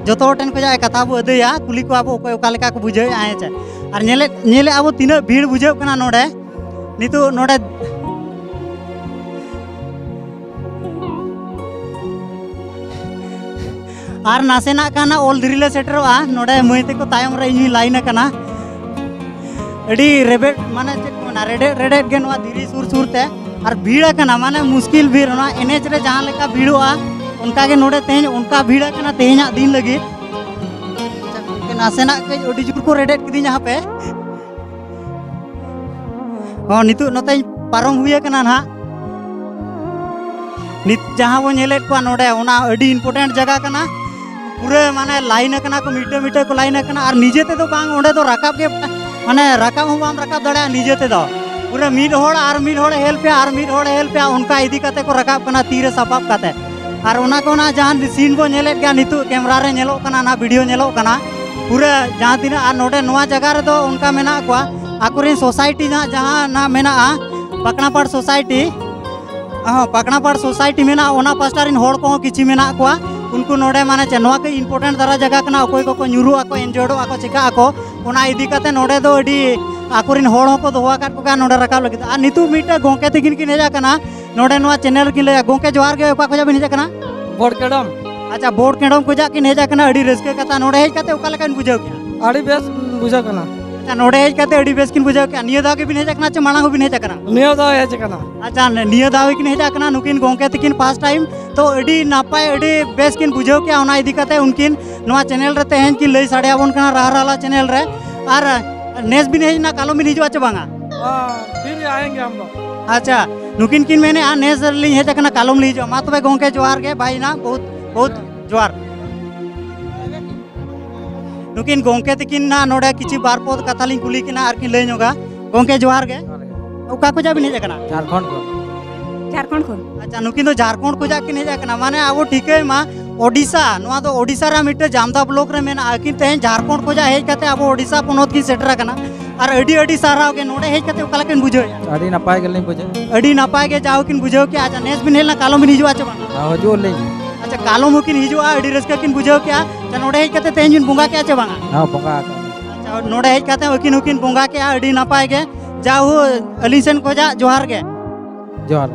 ᱡᱚᱛᱚ ᱦᱚᱲ ᱴᱷᱮᱱ ᱠᱷᱚᱱᱟᱜ ᱠᱟᱛᱷᱟ ᱵᱚ ᱟᱹᱫᱟᱹᱭᱟ, ᱠᱩᱞᱤ ᱠᱚᱣᱟ ᱵᱚ ᱚᱠᱚᱭ ᱚᱠᱟ ᱞᱮᱠᱟ ᱠᱚ ᱵᱩᱡᱷᱟᱹᱣᱮᱫᱼᱟ, ᱦᱮᱸ ᱪᱮ? ᱟᱨ ᱧᱮᱞᱮᱫ, ᱧᱮᱞᱮᱫᱼᱟ ᱵᱚ ᱛᱤᱱᱟᱹᱜ ᱵᱷᱤᱲ ᱵᱩᱡᱷᱟᱹᱜ ᱠᱟᱱᱟ ᱱᱚᱰᱮ᱾ ᱱᱤᱛᱚᱜ ᱱᱚᱰᱮ ᱟᱨ ᱱᱟᱥᱮᱱᱟᱜ ᱠᱷᱟᱱ ᱚᱞ ᱫᱷᱤᱨᱤ ᱞᱮ ᱥᱮᱴᱮᱨᱚᱜᱼᱟ᱾ ᱱᱚᱰᱮ ᱢᱟᱹᱭ ᱛᱟᱠᱚ ᱛᱟᱭᱚᱢ ᱨᱮ ᱤᱧ ᱦᱚᱸᱧ ᱞᱟᱭᱤᱱ ᱟᱠᱟᱱᱟ᱾ ᱟᱹᱰᱤ ᱨᱮᱵᱮᱫ, ᱢᱟᱱᱮ ᱪᱮᱫ ᱠᱚ ᱢᱮᱱᱟ, ᱨᱮᱰᱮᱫ ᱨᱮᱰᱮᱫ ᱜᱮ ᱱᱚᱣᱟ ᱫᱷᱤᱨᱤ ᱥᱩᱨ ᱥᱩᱨ ᱛᱮ᱾ ᱟᱨ ᱵᱷᱤᱲ ᱟᱠᱟᱱᱟ, ᱢᱟᱱᱮ ᱢᱩᱥᱠᱤᱞ ᱵᱷᱤᱲ᱾ ᱚᱱᱟ ᱮᱱᱮᱡ ᱨᱮ ᱡᱟᱦᱟᱸ ᱞᱮᱠᱟ ᱵᱷᱤᱲᱚᱜᱼᱟ, ᱚᱱᱠᱟ ᱜᱮ ᱱᱚᱰᱮ ᱛᱮᱦᱮᱧ ᱚᱱᱠᱟ ᱵᱷᱤᱲ ᱟᱠᱟᱱᱟ ᱛᱮᱦᱮᱧᱟᱜ ᱫᱤᱱ ᱞᱟᱹᱜᱤᱫ᱾ ᱱᱟᱥᱮᱱᱟᱜ ᱠᱟᱹᱡ ᱟᱹᱰᱤ ᱡᱳᱨ ᱠᱚ ᱨᱮᱰᱮᱫ ᱠᱤᱫᱤᱧᱟ ᱦᱟᱯᱮ᱾ ᱦᱚᱸ, ᱱᱤᱛᱚᱜ ᱱᱚᱛᱮᱧ ᱯᱟᱨᱚᱢ ᱦᱩᱭ ᱟᱠᱟᱱᱟ ᱱᱟᱦᱟᱜ᱾ ᱱᱤᱛ ᱡᱟᱦᱟᱸ ᱵᱚᱱ ᱧᱮᱞᱮᱫ ᱠᱚᱣᱟ ᱱᱚᱰᱮ, ᱚᱱᱟ ᱟᱹᱰᱤ important ᱡᱟᱭᱜᱟ ᱠᱟᱱᱟ᱾ ᱯᱩᱨᱟᱹ ᱢᱟᱱᱮ ᱞᱟᱭᱤᱱ ᱟᱠᱟᱱᱟ ᱠᱚ, ᱢᱤᱫᱴᱟᱹ ᱢᱤᱫᱴᱟᱹ ᱠᱚ ᱞᱟᱭᱤᱱ ᱟᱠᱟᱱᱟ, ᱟᱨ ᱱᱤᱡᱮ ᱛᱮᱫᱚ ᱵᱟᱝ, ᱚᱸᱰᱮ ᱫᱚ ᱨᱟᱠᱟᱵ ᱜᱮ, ᱢᱟᱱᱮ ᱨᱟᱠᱟᱵ ᱦᱚᱸ ᱵᱟᱢ ᱨᱟᱠᱟᱵ ᱫᱟᱲᱮᱭᱟᱜᱼᱟ ᱱᱤᱡᱮ ᱛᱮᱫᱚ᱾ ᱯᱩᱨᱟᱹ ᱢᱤᱫ ᱦᱚᱲ ᱟᱨ ᱢᱤᱫ ᱦᱚᱲᱮ help ᱮᱭᱟ, ᱟᱨ ᱢᱤᱫ ᱦᱚᱲᱮ help ᱮᱭᱟ, ᱚᱱᱠᱟ ᱤᱫᱤ ᱠᱟᱛᱮ ᱠᱚ ᱨᱟᱠᱟᱵ ᱠᱟᱱᱟ ᱛᱤ ᱨᱮ ᱥᱟᱯᱟᱵ ᱠᱟᱛᱮ᱾ ᱟᱨ ᱚᱱᱟ ᱠᱚ ᱚᱱᱟ ᱡᱟᱦᱟᱸ scene ᱵᱚᱱ ᱧᱮᱞᱮᱫ ᱜᱮᱭᱟ ᱱᱤᱛᱚᱜ, camera ᱨᱮ ᱧᱮᱞᱚᱜ ᱠᱟᱱᱟ, ᱚᱱᱟ video ᱧᱮᱞᱚᱜ ᱠᱟᱱᱟ, ᱯᱩᱨᱟᱹ ᱡᱟᱦᱟᱸ ᱛᱤᱱᱟᱹᱜ, ᱟᱨ ᱱᱚᱰᱮ ᱱᱚᱣᱟ ᱡᱟᱭᱜᱟ ᱨᱮᱫᱚ ᱚᱱᱠᱟ ᱢᱮᱱᱟᱜ ᱠᱚᱣᱟ, ᱟᱠᱚᱨᱮᱱ society ᱱᱟᱜ ᱡᱟᱦᱟᱸ ᱱᱟᱜ ᱢᱮᱱᱟᱜᱼᱟ, ᱯᱟᱠᱱᱟᱯᱟᱲ society, ᱦᱚᱸ, ᱯᱟᱠᱱᱟᱯᱟᱲ society ᱢᱮᱱᱟᱜᱼᱟ, ᱚᱱᱟ ᱯᱟᱥᱴᱟ ᱨᱮᱱ ᱦᱚᱲ ᱠᱚᱦᱚᱸ ᱠᱤᱪᱷᱩ ᱢᱮᱱᱟᱜ ᱠᱚᱣᱟ᱾ ᱩᱱᱠᱩ ᱱᱚᱰᱮ ᱢᱟᱱᱮ ᱪᱮᱫ, ᱱᱚᱣᱟ ᱠᱚ important ᱫᱷᱟᱨᱟ ᱡᱟᱭᱜᱟ ᱠᱟᱱᱟ, ᱚᱠᱚᱭ ᱠᱚᱠᱚ ᱧᱩᱨᱩᱜ ᱟᱠᱚ, injured ᱚᱜ ᱟᱠᱚ, ᱪᱤᱠᱟᱹᱜ ᱟᱠᱚ, ᱚᱱᱟ ᱤᱫᱤ ᱠᱟᱛᱮ ᱱᱚᱰᱮ ᱫᱚ ᱟᱹᱰᱤ ᱟᱠᱚᱨᱮᱱ ᱦᱚᱲ ᱦᱚᱸᱠᱚ ᱫᱚᱦᱚ ᱟᱠᱟᱫ ᱠᱚᱜᱮᱭᱟ ᱱᱚᱰᱮ ᱨᱟᱠᱟᱵ ᱞᱟᱹᱜᱤᱫ᱾ ᱟᱨ ᱱᱤᱛᱚᱜ ᱢᱤᱫᱴᱮᱱ ᱜᱚᱢᱠᱮ ᱛᱟᱹᱠᱤᱱ ᱠᱤᱱ ᱦᱮᱡ ᱟᱠᱟᱱᱟ ᱱᱚᱰᱮ ᱱᱚᱣᱟ channel ᱨᱮᱠᱤᱱ ᱞᱟᱹᱭᱟ᱾ ᱜᱚᱢᱠᱮ ᱡᱚᱦᱟᱨ ᱜᱮ, ᱚᱠᱟ ᱠᱷᱚᱱᱟᱜ ᱵᱤᱱ ᱦᱮᱡ ᱟᱠᱟᱱᱟ? ᱵᱚᱲᱠᱮᱰᱚᱢ᱾ ᱟᱪᱪᱷᱟ, ᱵᱳᱨᱰ ᱠᱮᱸᱰᱚᱢ ᱠᱷᱚᱡᱟᱜ ᱠᱤᱱ ᱦᱮᱡ ᱟᱠᱟᱱᱟ, ᱟᱹᱰᱤ ᱨᱟᱹᱥᱠᱟᱹ ᱠᱟᱛᱷᱟ᱾ ᱱᱚᱰᱮ ᱦᱮᱡ ᱠᱟᱛᱮ ᱚᱠᱟ ᱞᱮᱠᱟ ᱵᱤᱱ ᱵᱩᱡᱷᱟᱹᱣ ᱠᱮᱜᱼᱟ? ᱟᱹᱰᱤ ᱵᱮᱥ ᱵᱩᱡᱷᱟᱹᱜ ᱠᱟᱱᱟ᱾ ᱟᱪᱪᱷᱟ, ᱱᱚᱰᱮ ᱦᱮᱡ ᱠᱟᱛᱮ ᱟᱹᱰᱤ ᱵᱮᱥ ᱠᱤᱱ ᱵᱩᱡᱷᱟᱹᱣ ᱠᱮᱜᱼᱟ᱾ ᱱᱤᱭᱟᱹ ᱫᱷᱟᱣ ᱜᱮᱵᱤᱱ ᱦᱮᱡ ᱟᱠᱟᱱᱟ ᱪᱮ ᱢᱟᱲᱟᱝ ᱦᱚᱸᱵᱤᱱ ᱦᱮᱡ ᱟᱠᱟᱱᱟ? ᱱᱤᱭᱟᱹ ᱫᱷᱟᱣ ᱦᱮᱡ ᱟᱠᱟᱱᱟ᱾ ᱟᱪᱪᱷᱟ, ᱱᱤᱭᱟᱹ ᱫᱷᱟᱣ ᱜᱮᱠᱤᱱ ᱦᱮᱡ ᱟᱠᱟᱱᱟ ᱱᱩᱠᱤᱱ ᱜᱚᱢᱠᱮ ᱛᱟᱹᱠᱤᱱ first time᱾ ᱛᱚ, ᱟᱹᱰᱤ ᱱᱟᱯᱟᱭ, ᱟᱹᱰᱤ ᱵᱮᱥ ᱠᱤᱱ ᱵᱩᱡᱷᱟᱹᱣ ᱠᱮᱜᱼᱟ᱾ ᱚᱱᱟ ᱤᱫᱤ ᱠᱟᱛᱮ ᱩᱱᱠᱤᱱ ᱱᱚᱣᱟ channel ᱨᱮ ᱛᱮᱦᱮᱧ ᱠᱤᱱ ᱞᱟᱹᱭ ᱥᱟᱰᱮ ᱟᱵᱚᱱ ᱠᱟᱱᱟ, ᱨᱟᱦᱟ ᱨᱟᱦᱞᱟ channel ᱨᱮ᱾ ᱟᱨ ᱱᱮᱥ ᱵᱤᱱ ᱦᱮᱡ ᱮᱱᱟ, ᱠᱟᱞᱚᱢ ᱵᱤᱱ ᱦᱤᱡᱩᱜᱼᱟ ᱪᱮ ᱵᱟᱝᱟ? हाँ, फिर आएंगे हम लोग। ᱟᱪᱪᱷᱟ, ᱱᱩᱠᱤᱱ ᱠᱤᱱ ᱢᱮᱱᱮᱜᱼᱟ, ᱱᱮᱥ ᱞᱤᱧ ᱦᱮᱡ ᱟᱠᱟᱱᱟ, ᱠᱟᱞᱚᱢ ᱞᱤᱧ ᱦᱤᱡᱩᱜᱼᱟ᱾ ᱢᱟ ᱛᱚᱵᱮ ᱜᱚᱢᱠᱮ, ᱡᱚᱦᱟᱨ ᱜᱮ, ᱵᱟᱭ ᱱᱟ, ᱵᱚᱦᱩᱛ, ᱵᱚᱦᱩᱛ ᱡᱚᱦᱟᱨ᱾ ᱱᱩᱠᱤᱱ ᱜᱚᱢᱠᱮ ᱛᱟᱹᱠᱤᱱ ᱱᱟᱜ ᱱᱚᱰᱮ ᱠᱤᱪᱷᱩ ᱵᱟᱨ ᱯᱚᱫ ᱠᱟᱛᱷᱟ ᱞᱤᱧ ᱠᱩᱞᱤ ᱠᱤᱱᱟ ᱟᱨ ᱠᱤᱱ ᱞᱟᱹᱭ ᱧᱚᱜᱟ᱾ ᱜᱚᱢᱠᱮ, ᱡᱚᱦᱟᱨ ᱜᱮ᱾ ᱚᱠᱟ ᱠᱷᱚᱡᱟᱜ ᱵᱤᱱ ᱦᱮᱡ ᱟᱠᱟᱱᱟ? ᱡᱷᱟᱲᱠᱷᱚᱸᱰ ᱠᱷᱚᱱ᱾ ᱡᱷᱟᱲᱠᱷᱚᱸᱰ ᱠᱷᱚᱱ᱾ ᱟᱪᱪᱷᱟ, ᱱᱩᱠᱤᱱ ᱫᱚ ᱡᱷᱟᱲᱠᱷᱚᱸᱰ ᱠᱷᱚᱡᱟᱜ ᱠᱤᱱ ᱦᱮᱡ ᱟᱠᱟᱱᱟ, ᱢᱟᱱᱮ ᱟᱵᱚ ᱴᱷᱤᱠᱟᱹᱭ ᱢᱟ, ᱳᱰᱤᱥᱟ, ᱱᱚᱣᱟ ᱫᱚ ᱳᱰᱤᱥᱟ ᱨᱮᱭᱟᱜ ᱢᱤᱫᱴᱮᱱ ᱡᱟᱢᱫᱟ block ᱨᱮ ᱢᱮᱱᱟᱜᱼᱟ᱾ ᱟᱹᱠᱤᱱ ᱛᱮᱦᱮᱧ ᱡᱷᱟᱲᱠᱷᱚᱸᱰ ᱠᱷᱚᱡᱟᱜ ᱦᱮᱡ ᱠᱟᱛᱮ ᱟᱵᱚ ᱳᱰᱤᱥᱟ ᱯᱚᱱᱚᱛ ᱠᱤᱱ ᱥᱮᱴᱮᱨ ᱟᱠᱟᱱᱟ᱾ ᱟᱨ ᱟᱹᱰᱤ ᱟᱹᱰᱤ ᱥᱟᱨᱦᱟᱣ ᱜᱮ᱾ ᱱᱚᱰᱮ ᱦᱮᱡ ᱠᱟᱛᱮ ᱚᱠᱟ ᱞᱮᱠᱟ ᱵᱤᱱ ᱵᱩᱡᱷᱟᱹᱣᱮᱫᱼᱟ? ᱟᱹᱰᱤ ᱱᱟᱯᱟᱭ ᱜᱮᱞᱤᱧ ᱵᱩᱡᱷᱟᱹᱣᱟ᱾ ᱟᱹᱰᱤ ᱱᱟᱯᱟᱭ ᱜᱮ ᱡᱟᱣ ᱠᱤᱱ ᱵᱩᱡᱷᱟᱹᱣ ᱠᱮᱜᱼᱟ᱾ ᱟᱪᱪᱷᱟ, ᱱᱮᱥ ᱵᱤᱱ ᱦᱮᱡ ᱞᱮᱱᱟ, ᱠᱟᱞᱚᱢ ᱵᱤᱱ ᱦᱤᱡᱩᱜᱼᱟ ᱪᱮ ᱵᱟᱝ? ᱦᱮᱸ, ᱦᱤᱡᱩᱜ ᱟᱹᱞᱤᱧ᱾ ᱟᱪᱪᱷᱟ, ᱠᱟᱞᱚᱢ ᱦᱚᱸᱠᱤᱱ ᱦᱤᱡᱩᱜᱼᱟ, ᱟᱹᱰᱤ ᱨᱟᱹᱥᱠᱟᱹ ᱠᱤᱱ ᱵᱩᱡᱷᱟᱹᱣ ᱠᱮᱜᱼᱟ᱾ ᱟᱪᱪᱷᱟ, ᱱᱚᱰᱮ ᱦᱮᱡ ᱠᱟᱛᱮ ᱛᱮᱦᱮᱧ ᱵᱤᱱ ᱵᱚᱸᱜᱟ ᱠᱮᱜᱼᱟ ᱪᱮ ᱵᱟᱝᱟ? ᱦᱮᱸ, ᱵᱚᱸᱜᱟ ᱟᱠᱟᱫ᱾ ᱟᱪᱪᱷᱟ, ᱱᱚᱰᱮ ᱦᱮᱡ ᱠᱟᱛᱮ ᱟᱹᱠᱤᱱ ᱦᱚᱸᱠᱤᱱ ᱵᱚᱸᱜᱟ ᱠᱮᱜᱼᱟ, ᱟᱹᱰᱤ ᱱᱟᱯᱟᱭ ᱜᱮ᱾ ᱡᱟᱣ ᱦᱳ, ᱟᱹᱞᱤᱧ ᱥᱮᱱ ᱠᱷᱚᱡᱟᱜ ᱡᱚᱦᱟᱨ ᱜᱮ᱾ ᱡᱚᱦᱟᱨ᱾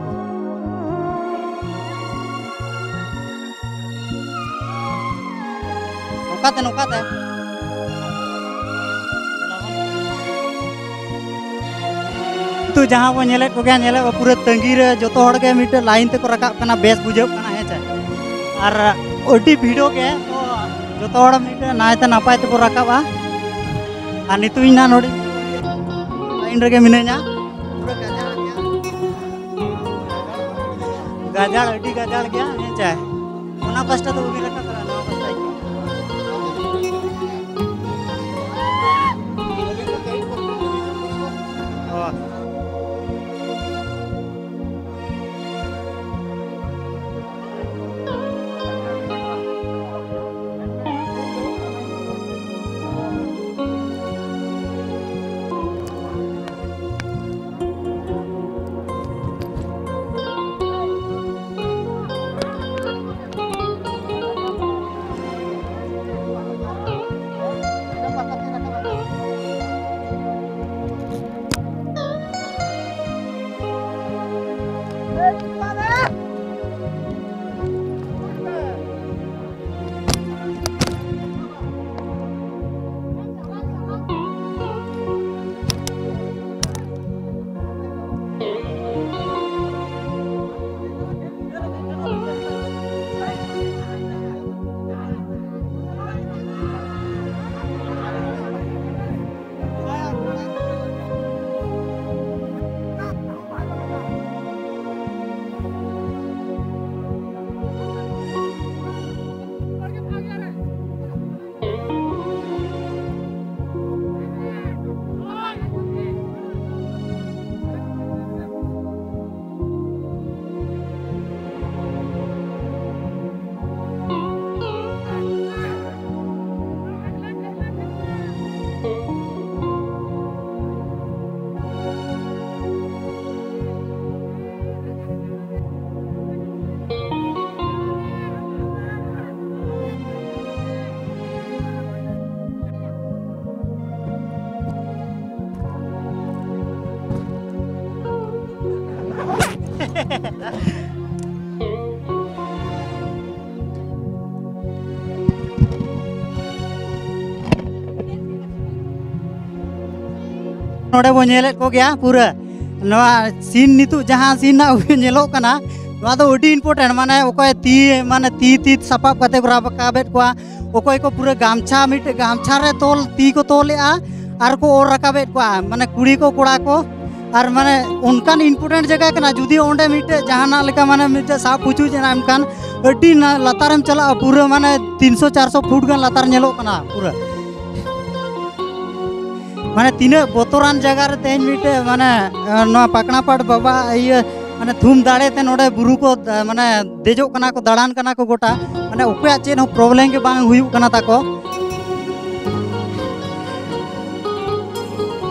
ᱱᱚᱝᱠᱟᱛᱮ, ᱱᱚᱝᱠᱟᱛᱮ᱾ ᱱᱤᱛᱚᱜ ᱡᱟᱦᱟᱸ ᱵᱚᱱ ᱧᱮᱞᱮᱫ ᱠᱚᱜᱮᱭᱟ, ᱧᱮᱞᱮᱫ ᱠᱚ ᱯᱩᱨᱟᱹ ᱛᱟᱺᱜᱤ ᱨᱮ ᱡᱚᱛᱚ ᱦᱚᱲ ᱜᱮ ᱢᱤᱫᱴᱮᱱ line ᱛᱮᱠᱚ ᱨᱟᱠᱟᱵ ᱠᱟᱱᱟ, ᱵᱮᱥ ᱵᱩᱡᱷᱟᱹᱜ ᱠᱟᱱᱟ, ᱦᱮᱸ ᱪᱮ? ᱟᱨ ᱟᱹᱰᱤ ᱵᱷᱤᱲᱚᱜ ᱜᱮ, ᱛᱚ ᱡᱚᱛᱚ ᱦᱚᱲ ᱢᱤᱫᱴᱮᱱ ᱱᱟᱭᱛᱮ ᱱᱟᱯᱟᱭ ᱛᱮᱵᱚ ᱨᱟᱠᱟᱵᱼᱟ᱾ ᱟᱨ ᱱᱤᱛᱚᱜ ᱤᱧ ᱱᱟᱦᱟᱜ ᱱᱚᱰᱮ line ᱨᱮᱜᱮ ᱢᱤᱱᱟᱹᱧᱟ, ᱯᱩᱨᱟᱹ ᱜᱟᱡᱟᱲ ᱜᱮᱭᱟ᱾ ᱜᱟᱡᱟᱲ, ᱟᱹᱰᱤ ᱜᱟᱡᱟᱲ ᱜᱮᱭᱟ, ᱦᱮᱸ ᱪᱮ? ᱚᱱᱟ ᱯᱟᱥᱴᱟ ᱫᱚ ᱵᱟᱹᱵᱤᱱ ᱨᱟᱠᱟᱵ ᱫᱟᱲᱮᱭᱟᱜᱼᱟ, ᱱᱚᱣᱟ ᱯᱟᱥᱴᱟ ᱜᱮ᱾ ᱚ᱾ ᱱᱚᱰᱮ ᱵᱚ ᱧᱮᱞᱮᱫ ᱠᱚᱜᱮᱭᱟ ᱯᱩᱨᱟᱹ ᱱᱚᱣᱟ ᱥᱤᱱ, ᱱᱤᱛᱚᱜ ᱡᱟᱦᱟᱸ ᱥᱤᱱ ᱨᱮᱱᱟᱜ ᱧᱮᱞᱚᱜ ᱠᱟᱱᱟ, ᱱᱚᱣᱟ ᱫᱚ ᱟᱹᱰᱤ ᱤᱢᱯᱚᱨᱴᱮᱱᱴ᱾ ᱢᱟᱱᱮ ᱚᱠᱚᱭ ᱛᱤ, ᱢᱟᱱᱮ ᱛᱤ, ᱛᱤ ᱥᱟᱯᱟᱵ ᱠᱟᱛᱮ ᱠᱚ ᱨᱟᱠᱟᱵᱮᱫ ᱠᱚᱣᱟ, ᱚᱠᱚᱭ ᱠᱚ ᱯᱩᱨᱟᱹ ᱜᱟᱢᱪᱷᱟ, ᱢᱤᱫᱴᱮᱡ ᱜᱟᱢᱪᱷᱟ ᱨᱮ ᱛᱚᱞ ᱛᱤ ᱠᱚ ᱛᱚᱞᱮᱜᱼᱟ ᱟᱨ ᱠᱚ ᱚᱨ ᱨᱟᱠᱟᱵᱮᱫ ᱠᱚᱣᱟ, ᱢᱟᱱᱮ ᱠᱩᱲᱤ ᱠᱚ, ᱠᱚᱲᱟ ᱠᱚ᱾ ᱟᱨ ᱢᱟᱱᱮ ᱚᱱᱠᱟᱱ ᱤᱢᱯᱚᱨᱴᱮᱱᱴ ᱡᱟᱭᱜᱟ ᱠᱟᱱᱟ, ᱡᱩᱫᱤ ᱚᱸᱰᱮ ᱢᱤᱫᱴᱮᱡ ᱡᱟᱦᱟᱱᱟᱜ ᱞᱮᱠᱟ, ᱢᱟᱱᱮ ᱢᱤᱫᱴᱮᱡ ᱥᱟᱵ ᱯᱩᱪᱩᱡ ᱮᱱᱟ, ᱮᱱᱠᱷᱟᱱ ᱟᱹᱰᱤ ᱱᱟ-, ᱞᱟᱛᱟᱨᱮᱢ ᱪᱟᱞᱟᱜᱼᱟ, ᱯᱩᱨᱟᱹ ᱢᱟᱱᱮ ᱛᱤᱱᱥᱚ ᱪᱟᱨᱥᱚ ᱯᱷᱩᱴ ᱜᱟᱱ ᱞᱟᱛᱟᱨ ᱧᱮᱞᱚᱜ ᱠᱟᱱᱟ ᱯᱩᱨᱟᱹ᱾ ᱢᱟᱱᱮ ᱛᱤᱱᱟᱹᱜ ᱵᱚᱛᱚᱨᱟᱱ ᱡᱟᱭᱜᱟ ᱨᱮ ᱛᱮᱦᱮᱧ ᱢᱤᱫᱴᱮᱡ, ᱢᱟᱱᱮ, ᱱᱚᱣᱟ ᱯᱟᱠᱱᱟᱯᱟᱴ ᱵᱟᱵᱟ ᱤᱭᱟᱹ, ᱢᱟᱱᱮ ᱛᱷᱩᱢ ᱫᱟᱲᱮ ᱛᱮ ᱱᱚᱰᱮ ᱵᱩᱨᱩ ᱠᱚ, ᱢᱟᱱᱮ ᱫᱮᱡᱚᱜ ᱠᱟᱱᱟ ᱠᱚ, ᱫᱟᱬᱟᱱ ᱠᱟᱱᱟ ᱠᱚ ᱜᱚᱴᱟ, ᱢᱟᱱᱮ ᱚᱠᱚᱭᱟᱜ ᱪᱮᱫ ᱦᱚᱸ ᱯᱨᱚᱵᱞᱮᱢ ᱜᱮ ᱵᱟᱝ ᱦᱩᱭᱩᱜ ᱠᱟᱱᱟ ᱛᱟᱠᱚ᱾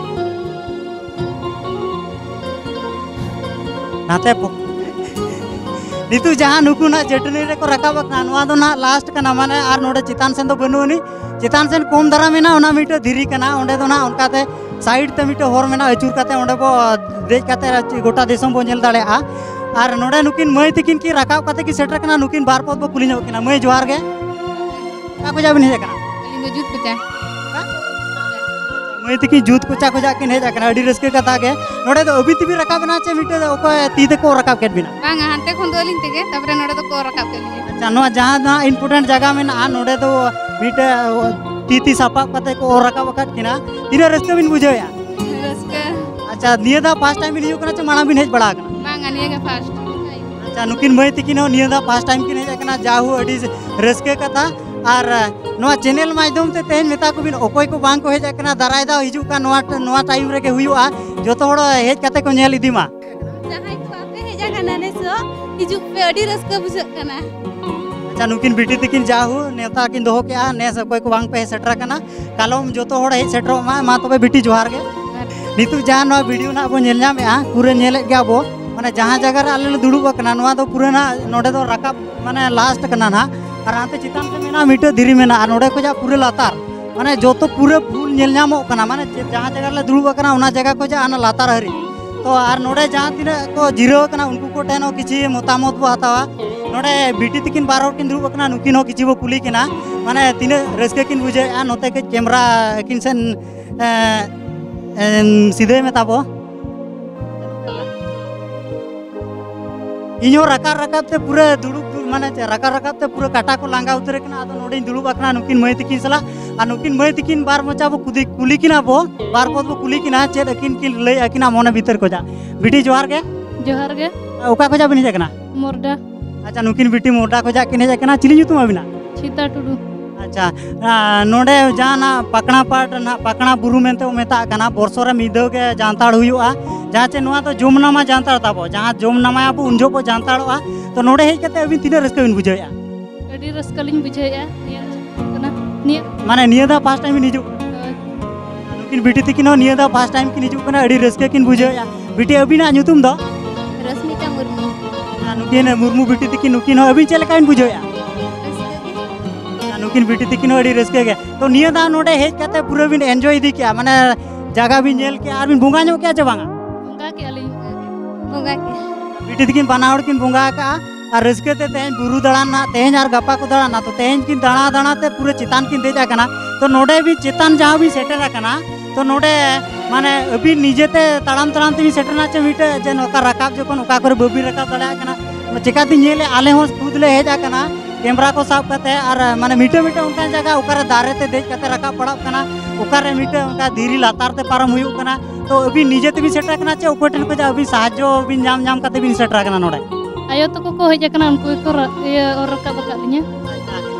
ᱱᱟᱛᱮ ᱯᱚ-, ᱱᱤᱛᱚᱜ ᱡᱟᱦᱟᱸ ᱱᱩᱠᱩ ᱱᱟᱜ ᱪᱟᱹᱴᱱᱤ ᱨᱮᱠᱚ ᱨᱟᱠᱟᱵ ᱟᱠᱟᱱᱟ, ᱱᱚᱣᱟ ᱫᱚ ᱱᱟᱜ ᱞᱟᱥᱴ ᱠᱟᱱᱟ, ᱢᱟᱱᱮ ᱟᱨ ᱱᱚᱰᱮ ᱪᱮᱛᱟᱱ ᱥᱮᱱ ᱫᱚ ᱵᱟᱹᱱᱩᱜ ᱟᱹᱱᱤᱡ᱾ ᱪᱮᱛᱟᱱ ᱥᱮᱱ ᱠᱚᱢ ᱫᱷᱟᱨᱟ ᱢᱮᱱᱟᱜᱼᱟ, ᱚᱱᱟ ᱢᱤᱫᱴᱮᱡ ᱫᱷᱤᱨᱤ ᱠᱟᱱᱟ, ᱚᱸᱰᱮ ᱫᱚ ᱱᱟᱜ ᱚᱱᱠᱟᱛᱮ ᱥᱟᱭᱤᱰ ᱛᱮ ᱢᱤᱫᱴᱮᱡ ᱦᱚᱨ ᱢᱮᱱᱟᱜᱼᱟ, ᱟᱹᱪᱩᱨ ᱠᱟᱛᱮ ᱚᱸᱰᱮ ᱵᱚ ᱫᱮᱡ ᱠᱟᱛᱮ ᱜᱚᱴᱟ ᱫᱤᱥᱚᱢ ᱵᱚ ᱧᱮᱞ ᱫᱟᱲᱮᱭᱟᱜᱼᱟ᱾ ᱟᱨ ᱱᱚᱰᱮ ᱱᱩᱠᱤᱱ ᱢᱟᱹᱭ ᱛᱤᱠᱤᱱ ᱠᱤᱱ ᱨᱟᱠᱟᱵ ᱠᱟᱛᱮ ᱠᱤᱱ ᱥᱮᱴᱮᱨ ᱠᱟᱱᱟ, ᱱᱩᱠᱤᱱ ᱵᱟᱨ ᱯᱚᱫ ᱵᱚ ᱠᱩᱞᱤ ᱧᱚᱜ ᱠᱤᱱᱟ᱾ ᱢᱟᱹᱭ, ᱡᱚᱦᱟᱨ ᱜᱮ᱾ ᱚᱠᱟ ᱠᱷᱚᱱᱟᱜ ᱵᱤᱱ ᱦᱮᱡ ᱟᱠᱟᱱᱟ? ᱟᱹᱞᱤᱧ ᱫᱚ ᱡᱩᱛ ᱠᱚᱪᱟ᱾ ᱢᱟᱹᱭ ᱛᱤᱠᱤᱱ ᱡᱩᱛ ᱠᱚᱪᱟ ᱠᱷᱚᱱᱟᱜ ᱠᱤᱱ ᱦᱮᱡ ᱟᱠᱟᱱᱟ, ᱟᱹᱰᱤ ᱨᱟᱹᱥᱠᱟᱹ ᱠᱟᱛᱷᱟ ᱜᱮ᱾ ᱱᱚᱰᱮ ᱫᱚ ᱟᱹᱵᱤᱱ ᱛᱮᱵᱤᱱ ᱨᱟᱠᱟᱵ ᱮᱱᱟ ᱪᱮ ᱢᱤᱫᱴᱮᱡ ᱚᱠᱚᱭ ᱛᱤ ᱛᱮᱠᱚ ᱨᱟᱠᱟᱵ ᱠᱮᱫ ᱵᱤᱱᱟ? ᱵᱟᱝᱟ, ᱦᱟᱱᱛᱮ ᱠᱷᱚᱱ ᱫᱚ ᱟᱹᱞᱤᱧ ᱛᱮᱜᱮ, ᱛᱟᱯᱚᱨᱮ ᱱᱚᱰᱮ ᱫᱚᱠᱚ ᱨᱟᱠᱟᱵ ᱠᱮᱫ ᱞᱤᱧᱟ᱾ ᱟᱪᱪᱷᱟ, ᱱᱚᱣᱟ ᱡᱟᱦᱟᱸ ᱫᱚ ᱦᱟᱸᱜ ᱤᱢᱯᱚᱨᱴᱮᱱᱴ ᱡᱟᱭᱜᱟ ᱢᱮᱱᱟᱜᱼᱟ, ᱱᱚᱰᱮ ᱫᱚ ᱢᱤᱫᱴᱮᱡ ᱛᱤ ᱛᱤ ᱥᱟᱯᱟᱵ ᱠᱟᱛᱮ ᱠᱚ ᱚᱨ ᱨᱟᱠᱟᱵ ᱟᱠᱟᱫ ᱠᱤᱱᱟ᱾ ᱛᱤᱱᱟᱹᱜ ᱨᱟᱹᱥᱠᱟᱹ ᱵᱤᱱ ᱵᱩᱡᱷᱟᱹᱣᱮᱫᱼᱟ? ᱨᱟᱹᱥᱠᱟᱹ᱾ ᱟᱪᱪᱷᱟ, ᱱᱤᱭᱟᱹ ᱫᱷᱟᱣ ᱯᱷᱟᱥᱴ ᱴᱟᱭᱤᱢ ᱵᱤᱱ ᱦᱤᱡᱩᱜ ᱠᱟᱱᱟ ᱪᱮ ᱢᱟᱲᱟᱝ ᱵᱤᱱ ᱦᱮᱡ ᱵᱟᱲᱟ ᱟᱠᱟᱱᱟ? ᱵᱟᱝᱟ, ᱱᱤᱭᱟᱹ ᱜᱮ ᱯᱷᱟᱥᱴ᱾ ᱟᱪᱪᱷᱟ, ᱱᱩᱠᱤᱱ ᱢᱟᱹᱭ ᱛᱤᱠᱤᱱ ᱦᱚᱸ ᱱᱤᱭᱟᱹ ᱫᱷᱟᱣ ᱯᱷᱟᱥᱴ ᱴᱟᱭᱤᱢ ᱠᱤᱱ ᱦᱮᱡ ᱟᱠᱟᱱᱟ, ᱡᱟ ᱦᱳ ᱟᱹᱰᱤ ᱨᱟᱹᱥᱠᱟᱹ ᱠᱟᱛᱷᱟ᱾ ᱟᱨ ᱱᱚᱣᱟ ᱪᱮᱱᱮᱞ ᱢᱟᱫᱽᱫᱷᱚᱢ ᱛᱮ ᱛᱮᱦᱮᱧ ᱢᱮᱛᱟ ᱠᱚᱵᱤᱱ, ᱚᱠᱚᱭ ᱠᱚ ᱵᱟᱝ ᱠᱚ ᱦᱮᱡ ᱟᱠᱟᱱᱟ, ᱫᱟᱨᱟᱭ ᱫᱷᱟᱣ ᱦᱤᱡᱩᱜ ᱠᱟᱱ ᱱᱚᱣᱟ, ᱱᱚᱣᱟ ᱴᱟᱭᱤᱢ ᱨᱮᱜᱮ ᱦᱩᱭᱩᱜᱼᱟ, ᱡᱚᱛᱚ ᱦᱚᱲ ᱦᱮᱡ ᱠᱟᱛᱮ ᱠᱚ ᱧᱮᱞ ᱤᱫᱤ ᱢᱟ᱾ ᱡᱟᱦᱟᱸᱭ ᱠᱚ ᱵᱟᱯᱮ ᱦᱮᱡ ᱟᱠᱟᱱᱟ ᱱᱮᱥ ᱦᱚᱸ, ᱦᱤᱡᱩᱜ ᱯᱮ, ᱟᱹᱰᱤ ᱨᱟᱹᱥᱠᱟᱹ ᱵᱩᱡᱷᱟᱹᱜ ᱠᱟᱱᱟ᱾ ᱟᱪᱪᱷᱟ, ᱱᱩᱠᱤᱱ ᱵᱤᱴᱤ ᱛᱟᱹᱠᱤᱱ ᱡᱟ ᱦᱳ ᱱᱮᱣᱛᱟ ᱠᱤᱱ ᱫᱚᱦᱚ ᱠᱮᱜᱼᱟ, ᱱᱮᱥ ᱚᱠᱚᱭ ᱠᱚ ᱵᱟᱝ ᱯᱮ ᱦᱮᱡ ᱥᱮᱴᱮᱨ ᱟᱠᱟᱱᱟ, ᱠᱟᱞᱚᱢ ᱡᱚᱛᱚ ᱦᱚᱲ ᱦᱮᱡ ᱥᱮᱴᱮᱨᱚᱜ ᱢᱟ᱾ ᱢᱟ ᱛᱚᱵᱮ ᱵᱤᱴᱤ, ᱡᱚᱦᱟᱨ ᱜᱮ᱾ ᱱᱤᱛᱚᱜ ᱡᱟᱦᱟᱸ ᱱᱚᱣᱟ ᱵᱷᱤᱰᱤᱭᱳ ᱱᱟᱜ ᱵᱚᱱ ᱧᱮᱞ ᱧᱟᱢᱮᱜᱼᱟ, ᱯᱩᱨᱟᱹ ᱧᱮᱞᱮᱫ ᱜᱮᱭᱟ ᱵᱚ, ᱢᱟᱱᱮ ᱡᱟᱦᱟᱸ ᱡᱟᱭᱜᱟ ᱨᱮ ᱟᱞᱮ ᱞᱮ ᱫᱩᱲᱩᱵ ᱟᱠᱟᱱᱟ, ᱱᱚᱣᱟ ᱫᱚ ᱯᱩᱨᱟᱹ ᱱᱟᱜ ᱱᱚᱰᱮ ᱫᱚ ᱨᱟᱠᱟᱵ, ᱢᱟᱱᱮ ᱞᱟᱥᱴ ᱠᱟᱱᱟ ᱱᱟᱜ᱾ ᱟᱨ ᱦᱟᱱᱛᱮ ᱪᱮᱛᱟᱱ ᱨᱮ ᱢᱮᱱᱟᱜᱼᱟ, ᱢᱤᱫᱴᱟᱹᱝ ᱫᱷᱤᱨᱤ ᱢᱮᱱᱟᱜᱼᱟ, ᱟᱨ ᱱᱚᱰᱮ ᱠᱷᱚᱱᱟᱜ ᱯᱩᱨᱟᱹ ᱞᱟᱛᱟᱨ, ᱢᱟᱱᱮ ᱡᱚᱛᱚ ᱯᱩᱨᱟᱹ ᱯᱷᱩᱞ ᱧᱮᱞ ᱧᱟᱢᱚᱜ ᱠᱟᱱᱟ, ᱢᱟᱱᱮ ᱡᱮ ᱡᱟᱦᱟᱸ ᱡᱟᱭᱜᱟ ᱨᱮᱞᱮ ᱫᱩᱲᱩᱵ ᱟᱠᱟᱱᱟ, ᱚᱱᱟ ᱡᱟᱭᱜᱟ ᱠᱷᱚᱱᱟᱜ ᱦᱟᱱᱟ ᱞᱟᱛᱟᱨ ᱦᱟᱹᱨᱤᱡ᱾ ᱛᱚ ᱟᱨ ᱱᱚᱰᱮ ᱡᱟᱦᱟᱸ ᱛᱤᱱᱟᱹᱜ ᱠᱚ ᱡᱤᱨᱟᱹᱣ ᱟᱠᱟᱱᱟ, ᱩᱱᱠᱩ ᱠᱚ ᱴᱷᱮᱱ ᱦᱚᱸ ᱠᱤᱪᱷᱤ ᱢᱚᱛᱟᱢᱚᱛ ᱵᱚ ᱦᱟᱛᱟᱣᱟ᱾ ᱱᱚᱰᱮ ᱵᱤᱴᱤ ᱛᱤᱠᱤᱱ ᱵᱟᱨ ᱦᱚᱲ ᱠᱤᱱ ᱫᱩᱲᱩᱵ ᱟᱠᱟᱱᱟ, ᱱᱩᱠᱤᱱ ᱦᱚᱸ ᱠᱤᱪᱷᱤ ᱵᱚ ᱠᱩᱞᱤ ᱠᱤᱱᱟ, ᱢᱟᱱᱮ ᱛᱤᱱᱟᱹᱜ ᱨᱟᱹᱥᱠᱟᱹ ᱠᱤᱱ ᱵᱩᱡᱷᱟᱹᱣᱮᱫᱼᱟ᱾ ᱱᱚᱛᱮ ᱠᱟᱹᱡ ᱠᱮᱢᱨᱟ ᱟᱹᱠᱤᱱ ᱥᱮᱱ, ᱮᱸ, ᱮᱸ, ᱥᱤᱫᱷᱟᱹᱭ ᱢᱮ ᱛᱟᱵᱚ᱾ ᱤᱧ ᱦᱚᱸ ᱨᱟᱠᱟᱵ ᱨᱟᱠᱟᱵ ᱛᱮ ᱯᱩᱨᱟᱹ ᱫᱩᱲᱩᱵ, ᱫᱩᱲᱩᱵ, ᱢᱟᱱᱮ ᱪᱮᱫ, ᱨᱟᱠᱟᱵ ᱨᱟᱠᱟᱵ ᱛᱮ ᱯᱩᱨᱟᱹ ᱠᱟᱴᱟ ᱠᱚ ᱞᱟᱸᱜᱟ ᱩᱛᱟᱹᱨ ᱟᱠᱟᱱᱟ᱾ ᱟᱫᱚ ᱱᱚᱰᱮᱧ ᱫᱩᱲᱩᱵ ᱟᱠᱟᱱᱟ ᱱᱩᱠᱤᱱ ᱢᱟᱹᱭ ᱛᱤᱠᱤᱱ ᱥᱟᱞᱟᱜ, ᱟᱨ ᱱᱩᱠᱤᱱ ᱢᱟᱹᱭ ᱛᱤᱠᱤᱱ ᱵᱟᱨ ᱢᱚᱪᱟ ᱵᱚ ᱠᱩᱫᱤ-, ᱠᱩᱞᱤ ᱠᱤᱱᱟ ᱵᱚ, ᱵᱟᱨ ᱯᱚᱫ ᱵᱚ ᱠᱩᱞᱤ ᱠᱤᱱᱟ, ᱪᱮᱫ ᱟᱹᱠᱤᱱ ᱠᱤᱱ ᱞᱟᱹᱭ ᱟᱹᱠᱤᱱᱟ ᱢᱚᱱᱮ ᱵᱷᱤᱛᱟᱹᱨ ᱠᱷᱚᱡᱟᱜ᱾ ᱵᱤᱴᱤ, ᱡᱚᱦᱟᱨ ᱜᱮ᱾ ᱡᱚᱦᱟᱨ ᱜᱮ᱾ ᱚᱠᱟ ᱠᱷᱚᱡᱟᱜ ᱵᱤᱱ ᱦᱮᱡ ᱟᱠᱟᱱᱟ? ᱢᱚᱨᱰᱟ᱾ ᱟᱪᱪᱷᱟ, ᱱᱩᱠᱤᱱ ᱵᱤᱴᱤ ᱢᱚᱨᱰᱟ ᱠᱷᱚᱡᱟᱜ ᱠᱤᱱ ᱦᱮᱡ ᱟᱠᱟᱱᱟ᱾ ᱪᱤᱞᱤ ᱧᱩᱛᱩᱢ ᱟᱹᱵᱤᱱᱟᱜ? ᱪᱷᱤᱛᱟ ᱴᱩᱰᱩ᱾ ᱟᱪᱪᱷᱟ, ᱟᱨ ᱱᱚᱰᱮ ᱡᱟᱦᱟᱱᱟᱜ ᱯᱟᱠᱲᱟ ᱯᱟᱴ ᱨᱮᱱᱟᱜ ᱯᱟᱠᱲᱟ ᱵᱩᱨᱩ ᱢᱮᱱᱛᱮ ᱠᱚ ᱢᱮᱛᱟᱜ ᱠᱟᱱᱟ, ᱵᱚᱨᱥᱚ ᱨᱮ ᱢᱤᱫ ᱫᱷᱟᱣ ᱜᱮ ᱡᱟᱱᱛᱟᱲ ᱦᱩᱭᱩᱜᱼᱟ, ᱡᱟᱦᱟᱸ ᱪᱮ ᱱᱚᱣᱟ ᱫᱚ ᱡᱚᱢ ᱱᱟᱢᱟ ᱡᱟᱱᱛᱟᱲ ᱛᱟᱵᱚ, ᱡᱟᱦᱟᱸ ᱡᱚᱢ ᱱᱟᱢᱟᱭᱟᱵᱚ ᱩᱱ ᱡᱚᱦᱚᱜ ᱵᱚ ᱡᱟᱱᱛᱟᱲᱚᱜᱼᱟ᱾ ᱛᱚ ᱱᱚᱰᱮ ᱦᱮᱡ ᱠᱟᱛᱮ ᱟᱹᱵᱤᱱ ᱛᱤᱱᱟᱹᱜ ᱨᱟᱹᱥᱠᱟᱹ ᱵᱤᱱ ᱵᱩᱡᱷᱟᱹᱣᱮᱫᱼᱟ? ᱟᱹᱰᱤ ᱨᱟᱹᱥᱠᱟᱹ ᱞᱤᱧ ᱵᱩᱡᱷᱟᱹᱣᱮᱫᱼᱟ ᱱᱤᱭᱟᱹ ᱠᱟᱱᱟ, ᱱᱤᱭᱟᱹ᱾ ᱢᱟᱱᱮ ᱱᱤᱭᱟᱹ ᱫᱷᱟᱣ ᱯᱷᱟᱥᱴ ᱴᱟᱭᱤᱢ ᱵᱤᱱ ᱦᱤᱡᱩᱜ ᱠᱟᱱᱟ? ᱦᱳᱭ᱾ ᱱᱩᱠᱤᱱ ᱵᱤᱴᱤ ᱛᱤᱠᱤᱱ ᱦᱚᱸ ᱱᱤᱭᱟᱹ ᱫᱷᱟᱣ ᱯᱷᱟᱥᱴ ᱴᱟᱭᱤᱢ ᱠᱤᱱ ᱦᱤᱡᱩᱜ ᱠᱟᱱᱟ, ᱟᱹᱰᱤ ᱨᱟᱹᱥᱠᱟᱹ ᱠᱤᱱ ᱵᱩᱡᱷᱟᱹᱣᱮᱫᱼᱟ᱾ ᱵᱤᱴᱤ, ᱟᱹᱵᱤᱱᱟᱜ ᱧᱩᱛᱩᱢ ᱫᱚ? ᱨᱚᱥᱢᱤᱛᱟ ᱢᱩᱨᱢᱩ᱾ ᱟᱨ ᱱᱩᱠᱤᱱ ᱢᱩᱨᱢᱩ ᱵᱤᱴᱤ ᱛᱤᱠᱤᱱ, ᱱᱩᱠᱤᱱ ᱦᱚᱸ ᱟᱹᱵᱤᱱ ᱪᱮᱫ ᱞᱮᱠᱟ ᱵᱤᱱ ᱵᱩᱡᱷᱟᱹᱣᱮᱫᱼᱟ? ᱨᱟᱹᱥᱠᱟᱹ ᱜᱮ᱾ ᱟᱨ ᱱᱩᱠᱤᱱ ᱵᱤᱴᱤ ᱛᱤᱠᱤᱱ ᱦᱚᱸ ᱟᱹᱰᱤ ᱨᱟᱹᱥᱠᱟᱹ ᱜᱮ᱾ ᱛᱚ ᱱᱤᱭᱟᱹ ᱫᱷᱟᱣ ᱱᱚᱰᱮ ᱦᱮᱡ ᱠᱟᱛᱮ ᱯᱩᱨᱟᱹ ᱵᱤᱱ ᱮᱱᱡᱚᱭ ᱤᱫᱤ ᱠᱮᱜᱼᱟ, ᱢᱟᱱᱮ ᱡᱟᱭᱜᱟ ᱵᱤᱱ ᱧᱮᱞ ᱠᱮᱜᱼᱟ ᱟᱨ ᱵᱤᱱ ᱵᱚᱸᱜᱟ ᱧᱚᱜ ᱠᱮᱜᱼᱟ ᱪᱮ ᱵᱟᱝᱟ? ᱵᱚᱸᱜᱟ ᱠᱮᱜᱼᱟ ᱞᱤᱧ᱾ ᱵᱚᱸᱜᱟ ᱠᱮᱜᱼᱟ᱾ ᱵᱤᱴᱤ ᱛᱤᱠᱤᱱ ᱵᱟᱱᱟ ᱦᱚᱲ ᱠᱤᱱ ᱵᱚᱸᱜᱟ ᱟᱠᱟᱜᱼᱟ ᱟᱨ ᱨᱟᱹᱥᱠᱟᱹ ᱛᱮ ᱛᱮᱦᱮᱧ ᱵᱩᱨᱩ ᱫᱟᱬᱟᱱ ᱱᱟᱜ, ᱛᱮᱦᱮᱧ ᱟᱨ ᱜᱟᱯᱟ ᱠᱚ ᱫᱟᱬᱟᱱᱟ᱾ ᱛᱚ ᱛᱮᱦᱮᱧ ᱠᱤᱱ ᱫᱟᱬᱟ ᱫᱟᱬᱟ ᱛᱮ ᱯᱩᱨᱟᱹ ᱪᱮᱛᱟᱱ ᱠᱤᱱ ᱫᱮᱡ ᱟᱠᱟᱱᱟ᱾ ᱛᱚ ᱱᱚᱰᱮ ᱵᱤᱱ ᱪᱮᱛᱟᱱ ᱡᱟᱦᱟᱸ ᱵᱤᱱ ᱥᱮᱴᱮᱨ ᱟᱠᱟᱱᱟ, ᱛᱚ ᱱᱚᱰᱮ ᱢᱟᱱᱮ ᱟᱹᱵᱤᱱ ᱱᱤᱡᱮ ᱛᱮ ᱛᱟᱲᱟᱢ ᱛᱟᱲᱟᱢ ᱛᱮᱵᱤᱱ ᱥᱮᱴᱮᱨ ᱮᱱᱟ ᱪᱮ ᱢᱤᱫᱴᱮᱡ ᱡᱮ ᱱᱚᱝᱠᱟ ᱨᱟᱠᱟᱵ ᱡᱚᱠᱷᱚᱱ ᱚᱠᱟ ᱠᱚᱨᱮ ᱵᱟᱹᱵᱤᱱ ᱨᱟᱠᱟᱵ ᱫᱟᱲᱮᱭᱟᱜ ᱠᱟᱱᱟ? ᱪᱮᱠᱟᱛᱮ ᱧᱮᱞᱮ, ᱟᱞᱮ ᱦᱚᱸ ᱠᱷᱩᱫ ᱞᱮ ᱦᱮᱡ ᱟᱠᱟᱱᱟ ᱠᱮᱢᱨᱟ ᱠᱚ ᱥᱟᱵ ᱠᱟᱛᱮ, ᱟᱨ ᱢᱟᱱᱮ ᱢᱤᱫᱴᱟᱝ ᱢᱤᱫᱴᱟᱝ ᱚᱱᱠᱟᱱ ᱡᱟᱭᱜᱟ ᱚᱠᱟᱨᱮ ᱫᱟᱨᱮ ᱛᱮ ᱫᱮᱡ ᱠᱟᱛᱮ ᱨᱟᱠᱟᱵ ᱯᱟᱲᱟᱜ ᱠᱟᱱᱟ, ᱚᱠᱟᱨᱮ ᱢᱤᱫᱴᱟᱝ ᱚᱱᱠᱟ ᱫᱷᱤᱨᱤ ᱞᱟᱛᱟᱨ ᱛᱮ ᱯᱟᱨᱚᱢ ᱦᱩᱭᱩᱜ ᱠᱟᱱᱟ᱾ ᱛᱚ ᱟᱹᱵᱤᱱ ᱱᱤᱡᱮ ᱛᱮᱵᱤᱱ ᱥᱮᱴᱮᱨ ᱟᱠᱟᱱᱟ ᱪᱮ ᱚᱠᱚᱭ ᱴᱷᱮᱱ ᱠᱷᱚᱱᱟᱜ ᱟᱹᱵᱤᱱ ᱥᱟᱦᱟᱡᱽᱡᱚ ᱵᱤᱱ ᱧᱟᱢ ᱧᱟᱢ ᱠᱟᱛᱮ ᱵᱤᱱ ᱥᱮᱴᱮᱨ ᱟᱠᱟᱱᱟ ᱱᱚᱰᱮ? ᱟᱭᱳ ᱛᱟᱠᱚ ᱠᱚ ᱦᱮᱡ ᱟᱠᱟᱱᱟ, ᱩᱱᱠᱩ ᱜᱮᱠᱚ ᱨᱟ-, ᱤᱭᱟᱹ, ᱚᱨ ᱨᱟᱠᱟᱵ ᱟᱠᱟᱫ ᱞᱤᱧᱟᱹ᱾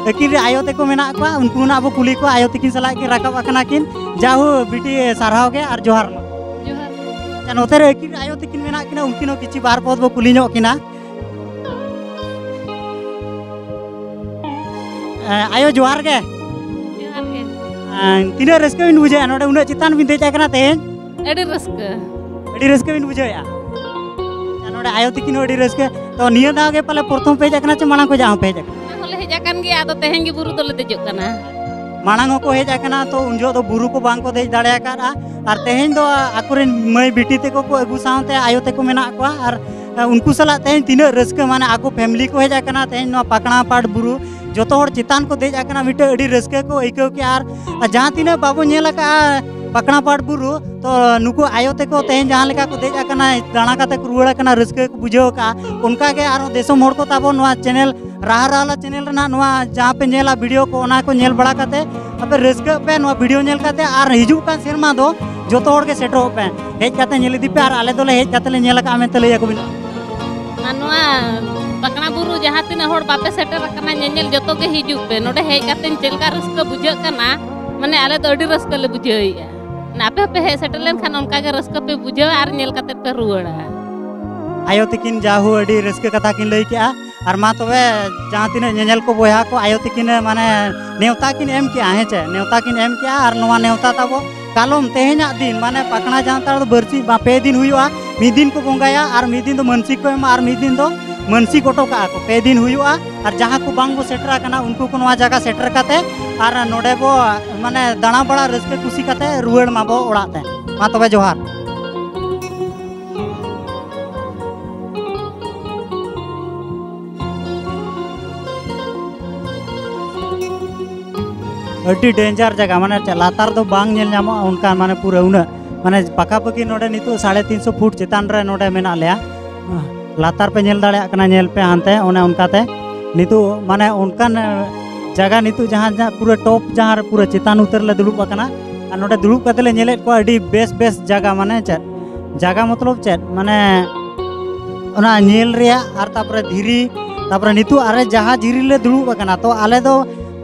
ᱟᱹᱠᱤᱱ ᱨᱮ ᱟᱭᱳ ᱛᱟᱠᱚ ᱢᱮᱱᱟᱜ ᱠᱚᱣᱟ, ᱩᱱᱠᱩ ᱱᱟᱜ ᱵᱚ ᱠᱩᱞᱤ ᱠᱚᱣᱟ, ᱟᱭᱳ ᱛᱟᱹᱠᱤᱱ ᱥᱟᱞᱟᱜ ᱠᱤᱱ ᱨᱟᱠᱟᱵ ᱟᱠᱟᱱᱟ ᱠᱤᱱ᱾ ᱡᱟᱦᱳ ᱵᱤᱴᱤ, ᱥᱟᱨᱦᱟᱣ ᱜᱮ ᱟᱨ ᱡᱚᱦᱟᱨ ᱢᱟ᱾ ᱡᱚᱦᱟᱨ᱾ ᱟᱪᱪᱷᱟ, ᱱᱚᱛᱮ ᱨᱮ ᱟᱹᱠᱤᱱ ᱟᱭᱳ ᱛᱟᱹᱠᱤᱱ ᱢᱮᱱᱟᱜ ᱠᱤᱱᱟ, ᱩᱱᱠᱤᱱ ᱦᱚᱸ ᱠᱤᱪᱷᱤ ᱵᱟᱨ ᱯᱚᱫ ᱵᱚ ᱠᱩᱞᱤ ᱧᱚᱜ ᱠᱤᱱᱟ᱾ ᱮᱸ, ᱟᱭᱳ, ᱡᱚᱦᱟᱨ ᱜᱮ᱾ ᱡᱚᱦᱟᱨ ᱜᱮ᱾ ᱮᱸ, ᱛᱤᱱᱟᱹᱜ ᱨᱟᱹᱥᱠᱟᱹ ᱵᱤᱱ ᱵᱩᱡᱷᱟᱹᱣᱮᱫᱼᱟ ᱱᱚᱰᱮ ᱩᱱᱟᱹᱜ ᱪᱮᱛᱟᱱ ᱵᱤᱱ ᱫᱮᱡ ᱟᱠᱟᱱᱟ ᱛᱮᱦᱮᱧ? ᱟᱹᱰᱤ ᱨᱟᱹᱥᱠᱟᱹ᱾ ᱟᱹᱰᱤ ᱨᱟᱹᱥᱠᱟᱹ ᱵᱤᱱ ᱵᱩᱡᱷᱟᱹᱣᱮᱫᱼᱟ? ᱟᱪᱪᱷᱟ, ᱱᱚᱰᱮ ᱟᱭᱳ ᱛᱟᱹᱠᱤᱱ ᱦᱚᱸ ᱟᱹᱰᱤ ᱨᱟᱹᱥᱠᱟᱹ᱾ ᱛᱚ ᱱᱤᱭᱟᱹ ᱫᱷᱟᱣ ᱜᱮ ᱯᱟᱞᱮ ᱯᱨᱚᱛᱷᱚᱢ ᱯᱮ ᱦᱮᱡ ᱟᱠᱟᱱᱟ ᱪᱮ ᱢᱟᱲᱟᱝ ᱠᱷᱚᱱᱟᱜ ᱦᱚᱸᱯᱮ ᱦᱮᱡ ᱟᱠᱟᱱᱟ? ᱢᱟᱲᱟᱝ ᱦᱚᱸᱞᱮ ᱦᱮᱡ ᱟᱠᱟᱱ ᱜᱮᱭᱟ, ᱟᱫᱚ ᱛᱮᱦᱮᱧ ᱜᱮ ᱵᱩᱨᱩ ᱫᱚᱞᱮ ᱫᱮᱡᱚᱜ ᱠᱟᱱᱟ᱾ ᱢᱟᱲᱟᱝ ᱦᱚᱸᱠᱚ ᱦᱮᱡ ᱟᱠᱟᱱᱟ, ᱛᱚ ᱩᱱ ᱡᱚᱦᱚᱜ ᱫᱚ ᱵᱩᱨᱩ ᱠᱚ ᱵᱟᱝ ᱠᱚ ᱫᱮᱡ ᱫᱟᱲᱮ ᱟᱠᱟᱫᱼᱟ᱾ ᱟᱨ ᱛᱮᱦᱮᱧ ᱫᱚ ᱟᱠᱚᱨᱮᱱ ᱢᱟᱹᱭ ᱵᱤᱴᱤ ᱛᱟᱠᱚ ᱠᱚ ᱟᱹᱜᱩ ᱥᱟᱶᱛᱮ ᱟᱭᱳ ᱛᱟᱠᱚ ᱢᱮᱱᱟᱜ ᱠᱚᱣᱟ, ᱟᱨ ᱩᱱᱠᱩ ᱥᱟᱞᱟᱜ ᱛᱮᱦᱮᱧ ᱛᱤᱱᱟᱹᱜ ᱨᱟᱹᱥᱠᱟᱹ, ᱢᱟᱱᱮ ᱟᱠᱚ ᱯᱷᱮᱢᱤᱞᱤ ᱠᱚ ᱦᱮᱡ ᱟᱠᱟᱱᱟ ᱛᱮᱦᱮᱧ ᱱᱚᱣᱟ ᱯᱟᱠᱲᱟ ᱯᱟᱴ ᱵᱩᱨᱩ, ᱡᱚᱛᱚ ᱦᱚᱲ ᱪᱮᱛᱟᱱ ᱠᱚ ᱫᱮᱡ ᱟᱠᱟᱱᱟ, ᱢᱤᱫᱴᱟᱝ ᱟᱹᱰᱤ ᱨᱟᱹᱥᱠᱟᱹ ᱠᱚ ᱟᱹᱭᱠᱟᱹᱣ ᱠᱮᱜᱼᱟ᱾ ᱟᱨ ᱡᱟᱦᱟᱸ ᱛᱤᱱᱟᱹᱜ ᱵᱟᱵᱚ ᱧᱮᱞ ᱟᱠᱟᱫᱼᱟ ᱯᱟᱠᱲᱟ ᱯᱟᱴ ᱵᱩᱨᱩ, ᱛᱚ ᱱᱩᱠᱩ ᱟᱭᱳ ᱛᱟᱠᱚ ᱛᱮᱦᱮᱧ ᱡᱟᱦᱟᱸ ᱞᱮᱠᱟ ᱠᱚ ᱫᱮᱡ ᱟᱠᱟᱱᱟ, ᱫᱟᱬᱟ ᱠᱟᱛᱮ ᱠᱚ ᱨᱩᱣᱟᱹᱲ ᱟᱠᱟᱱᱟ, ᱨᱟᱹᱥᱠᱟᱹ ᱠᱚ ᱵᱩᱡᱷᱟᱹᱣ ᱟᱠᱟᱫᱼᱟ᱾ ᱚᱱᱠᱟ ᱜᱮ ᱟᱨᱦᱚᱸ ᱫᱤᱥᱚᱢ ᱦᱚᱲ ᱠᱚ ᱛᱟᱵᱚᱱ ᱱᱚᱣᱟ ᱪᱮᱱᱮᱞ ᱨᱟᱦᱟ ᱨᱟᱣᱞᱟ ᱪᱮᱱᱮᱞ ᱨᱮᱱᱟᱜ ᱱᱚᱣᱟ ᱡᱟᱦᱟᱸ ᱯᱮ ᱧᱮᱞᱟ ᱵᱷᱤᱰᱤᱭᱳ ᱠᱚ, ᱚᱱᱟ ᱠᱚ ᱧᱮᱞ ᱵᱟᱲᱟ ᱠᱟᱛᱮ ᱟᱯᱮ ᱨᱟᱹᱥᱠᱟᱹᱜ ᱯᱮ ᱱᱚᱣᱟ ᱵᱷᱤᱰᱤᱭᱳ ᱧᱮᱞ ᱠᱟᱛᱮ, ᱟᱨ ᱦᱤᱡᱩᱜ ᱠᱟᱱ ᱥᱮᱨᱢᱟ ᱫᱚ ᱡᱚᱛᱚ ᱦᱚᱲ ᱜᱮ ᱥᱮᱴᱮᱨᱚᱜ ᱯᱮ, ᱦᱮᱡ ᱠᱟᱛᱮ ᱧᱮᱞ ᱤᱫᱤ ᱯᱮ, ᱟᱨ ᱟᱞᱮ ᱫᱚᱞᱮ ᱦᱮᱡ ᱠᱟᱛᱮ ᱞᱮ ᱧᱮᱞ ᱟᱠᱟᱫᱼᱟ ᱢᱮᱱᱛᱮ ᱞᱟᱹᱭ ᱟᱠᱚ ᱵᱤᱱ᱾ ᱟᱨ ᱱᱚᱣᱟ ᱯᱟᱠᱲᱟ ᱵᱩᱨᱩ ᱡᱟᱦᱟᱸ ᱛᱤᱱᱟᱹᱜ ᱦᱚᱲ ᱵᱟᱯᱮ ᱥᱮᱴᱮᱨ ᱟᱠᱟᱱᱟ ᱧᱮᱧᱮᱞ, ᱡᱚᱛᱚ ᱜᱮ ᱦᱤᱡᱩᱜ ᱯᱮ᱾ ᱱᱚᱰᱮ ᱦᱮᱡ ᱠᱟᱛᱮ ᱪᱮᱫ ᱞᱮᱠᱟ ᱨᱟᱹᱥᱠᱟᱹ ᱵᱩᱡᱷᱟᱹᱜ ᱠᱟᱱᱟ, ᱢᱟᱱᱮ ᱟᱞᱮ ᱫᱚ ᱟᱹᱰᱤ ᱨᱟᱹᱥᱠᱟᱹ ᱞᱮ ᱵᱩᱡᱷᱟᱹᱣᱮᱫᱼᱟ᱾ ᱢᱟᱱᱮ ᱟᱯᱮ ᱦᱚᱸᱯᱮ ᱦᱮᱡ ᱥᱮᱴᱮᱨ ᱞᱮᱱᱠᱷᱟᱱ ᱚᱱᱠᱟ ᱜᱮ ᱨᱟᱹᱥᱠᱟᱹ ᱯᱮ ᱵᱩᱡᱷᱟᱹᱣᱟ ᱟᱨ ᱧᱮᱞ ᱠᱟᱛᱮ ᱯᱮ ᱨᱩᱣᱟᱹᱲᱟ᱾ ᱟᱭᱳ ᱛᱤᱠᱤᱱ ᱡᱟᱦᱳ ᱟᱹᱰᱤ ᱨᱟᱹᱥᱠᱟᱹ ᱠᱟᱛᱷᱟ ᱠᱤᱱ ᱞᱟᱹᱭ ᱠᱮᱜᱼᱟ᱾ ᱟᱨ ᱢᱟ ᱛᱚᱵᱮ ᱡᱟᱦᱟᱸ ᱛᱤᱱᱟᱹᱜ ᱧᱮᱧᱮᱞ ᱠᱚ ᱵᱚᱭᱦᱟ ᱠᱚ ᱟᱭᱳ ᱛᱤᱠᱤᱱ ᱢᱟᱱᱮ ᱱᱮᱣᱛᱟ ᱠᱤᱱ ᱮᱢ ᱠᱮᱜᱼᱟ, ᱦᱮᱸ ᱪᱮ? ᱱᱮᱣᱛᱟ ᱠᱤᱱ ᱮᱢ ᱠᱮᱜᱼᱟ᱾ ᱟᱨ ᱱᱚᱣᱟ ᱱᱮᱣᱛᱟ ᱛᱟᱵᱚ ᱠᱟᱞᱚᱢ ᱛᱮᱦᱮᱧᱟᱜ ᱫᱤᱱ ᱢᱟᱱᱮ ᱯᱟᱠᱷᱱᱟ ᱡᱟᱱᱛᱟᱲ ᱫᱚ ᱵᱟᱹᱨᱥᱤ ᱵᱟ-, ᱯᱮ ᱫᱤᱱ ᱦᱩᱭᱩᱜᱼᱟ᱾ ᱢᱤᱫ ᱫᱤᱱ ᱠᱚ ᱵᱚᱸᱜᱟᱭᱟ ᱟᱨ ᱢᱤᱫ ᱫᱤᱱ ᱫᱚ ᱢᱟᱹᱱᱥᱤᱠ ᱠᱚ ᱮᱢᱟ ᱟᱨ ᱢᱤᱫ ᱫᱤᱱ ᱫᱚ ᱢᱟᱹᱱᱥᱤᱠ ᱚᱴᱚ ᱠᱟᱜᱼᱟ ᱠᱚ᱾ ᱯᱮ ᱫᱤᱱ ᱦᱩᱭᱩᱜᱼᱟ᱾ ᱟᱨ ᱡᱟᱦᱟᱸ ᱠᱚ ᱵᱟᱝ ᱵᱚ ᱥᱮᱴᱮᱨ ᱟᱠᱟᱱᱟ ᱩᱱᱠᱩ ᱠᱚ ᱱᱚᱣᱟ ᱡᱟᱭᱜᱟ ᱥᱮᱴᱮᱨ ᱠᱟᱛᱮ ᱟᱨ ᱱᱚᱰᱮ ᱵᱚ ᱢᱟᱱᱮ ᱫᱟᱬᱟ ᱵᱟᱲᱟ ᱨᱟᱹᱥᱠᱟᱹ ᱠᱩᱥᱤ ᱠᱟᱛᱮ ᱨᱩᱣᱟᱹᱲ ᱢᱟᱵᱚ ᱚᱲᱟᱜ ᱛᱮ᱾ ᱢᱟ ᱛᱚᱵᱮ ᱡᱚᱦᱟᱨ᱾ ᱟᱹᱰᱤ ᱰᱮᱧᱡᱟᱨ ᱡᱟᱭᱜᱟ, ᱢᱟᱱᱮ ᱪᱮᱫ ᱞᱟᱛᱟᱨ ᱫᱚ ᱵᱟᱝ ᱧᱮᱞ ᱧᱟᱢᱚᱜᱼᱟ ᱚᱱᱠᱟ, ᱢᱟᱱᱮ ᱯᱩᱨᱟᱹ ᱩᱱᱟᱹᱜ, ᱢᱟᱱᱮ ᱯᱟᱠᱟ ᱯᱟᱠᱤ ᱱᱚᱰᱮ ᱱᱤᱛᱚᱜ ᱥᱟᱲᱮ ᱛᱤᱱ ᱥᱚ ᱯᱷᱩᱴ ᱪᱮᱛᱟᱱ ᱨᱮ ᱱᱚᱰᱮ ᱢᱮᱱᱟᱜ ᱞᱮᱭᱟ᱾ ᱞᱟᱛᱟᱨ ᱯᱮ ᱧᱮᱞ ᱫᱟᱲᱮᱭᱟᱜ ᱠᱟᱱᱟ, ᱧᱮᱞ ᱯᱮ ᱦᱟᱱᱛᱮ, ᱚᱱᱮ ᱚᱱᱠᱟᱛᱮ ᱱᱤᱛᱚᱜ ᱢᱟᱱᱮ ᱚᱱᱠᱟᱱ ᱡᱟᱭᱜᱟ ᱱᱤᱛᱚᱜ ᱡᱟᱦᱟᱸ, ᱡᱟᱦᱟᱸ ᱯᱩᱨᱟᱹ ᱴᱚᱯ ᱡᱟᱦᱟᱸ ᱨᱮ ᱯᱩᱨᱟᱹ ᱪᱮᱛᱟᱱ ᱩᱛᱟᱹᱨ ᱞᱮ ᱫᱩᱲᱩᱵ ᱟᱠᱟᱱᱟ᱾ ᱟᱨ ᱱᱚᱰᱮ ᱫᱩᱲᱩᱵ ᱠᱟᱛᱮ ᱞᱮ ᱧᱮᱞᱮᱫ ᱠᱚᱣᱟ ᱟᱹᱰᱤ ᱵᱮᱥ ᱵᱮᱥ ᱡᱟᱭᱜᱟ, ᱢᱟᱱᱮ ᱪᱮᱫ ᱡᱟᱭᱜᱟ ᱢᱚᱛᱞᱚᱵ ᱪᱮᱫ ᱢᱟᱱᱮ ᱚᱱᱟ ᱧᱮᱞ ᱨᱮᱭᱟᱜ᱾ ᱟᱨ ᱛᱟᱯᱚᱨᱮ ᱫᱷᱤᱨᱤ, ᱛᱟᱯᱚᱨᱮ ᱱᱤᱛᱚᱜ ᱟᱨᱮ ᱡᱟᱦᱟᱸ ᱫᱷᱤᱨᱤ ᱞᱮ ᱫᱩᱲᱩᱵ ᱟᱠᱟᱱᱟ, ᱛᱚ ᱟᱞᱮ ᱫᱚ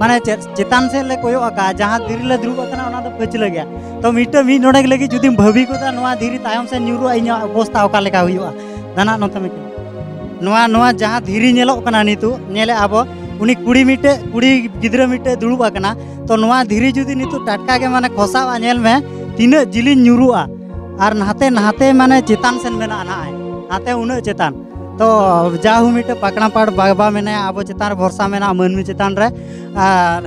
ᱢᱟᱱᱮ ᱪᱮᱫ ᱪᱮᱛᱟᱱ ᱥᱮᱫ ᱞᱮ ᱠᱚᱭᱚᱜ ᱟᱠᱟᱫᱼᱟ, ᱡᱟᱦᱟᱸ ᱫᱷᱤᱨᱤ ᱞᱮ ᱫᱩᱲᱩᱵ ᱟᱠᱟᱱᱟ ᱚᱱᱟ ᱫᱚ ᱯᱷᱟᱹᱪᱞᱟᱹ ᱜᱮᱭᱟ᱾ ᱛᱚ ᱢᱤᱫᱴᱟᱝ ᱢᱤᱫ ᱰᱚᱸᱰᱮᱠ ᱞᱟᱹᱜᱤᱫ ᱡᱩᱫᱤᱢ ᱵᱷᱟᱹᱵᱤ ᱜᱚᱫᱟ ᱱᱚᱣᱟ ᱫᱷᱤᱨᱤ ᱛᱟᱭᱚᱢ ᱥᱮᱫ ᱧᱩᱨᱩᱜᱼᱟ, ᱤᱧᱟᱹᱜ ᱚᱵᱚᱥᱛᱟ ᱚᱠᱟ ᱞᱮᱠᱟ ᱦᱩᱭᱩᱜᱼᱟ? ᱫᱟᱱᱟᱜ ᱱᱚᱛᱮ ᱢᱤᱫᱴᱮᱱ᱾ ᱱᱚᱣᱟ, ᱱᱚᱣᱟ ᱡᱟᱦᱟᱸ ᱫᱷᱤᱨᱤ ᱧᱮᱞᱚᱜ ᱠᱟᱱᱟ ᱱᱤᱛᱚᱜ, ᱧᱮᱞᱮᱫᱼᱟ ᱵᱚ, ᱩᱱᱤ ᱠᱩᱲᱤ ᱢᱤᱫᱴᱮᱡ, ᱠᱩᱲᱤ ᱜᱤᱫᱽᱨᱟᱹ ᱢᱤᱫᱴᱮᱡ ᱫᱩᱲᱩᱵ ᱟᱠᱟᱱᱟ᱾ ᱛᱚ ᱱᱚᱣᱟ ᱫᱷᱤᱨᱤ ᱡᱩᱫᱤ ᱱᱤᱛᱚᱜ ᱴᱟᱴᱠᱟ ᱜᱮ ᱢᱟᱱᱮ ᱠᱷᱚᱥᱟᱜᱼᱟ, ᱧᱮᱞ ᱢᱮ ᱛᱤᱱᱟᱹᱜ ᱡᱤᱞᱤᱧ ᱧᱩᱨᱩᱜᱼᱟ᱾ ᱟᱨ ᱱᱟᱛᱮ, ᱱᱟᱛᱮ ᱢᱟᱱᱮ ᱪᱮᱛᱟᱱ ᱥᱮᱱ ᱢᱮᱱᱟᱜᱼᱟ ᱱᱟᱦᱟᱜ, ᱱᱟᱛᱮ ᱩᱱᱟᱹᱜ ᱪᱮᱛᱟᱱ᱾ ᱛᱚ ᱡᱟᱦᱳ ᱢᱤᱫᱴᱮᱡ ᱯᱟᱠᱲᱟ ᱯᱟᱲ ᱵᱟᱵᱟ ᱢᱮᱱᱟᱭᱟ, ᱟᱵᱚ ᱪᱮᱛᱟᱱ ᱨᱮ ᱵᱷᱚᱨᱥᱟ ᱢᱮᱱᱟᱜᱼᱟ, ᱢᱟᱹᱱᱢᱤ ᱪᱮᱛᱟᱱ ᱨᱮ᱾ ᱟᱨ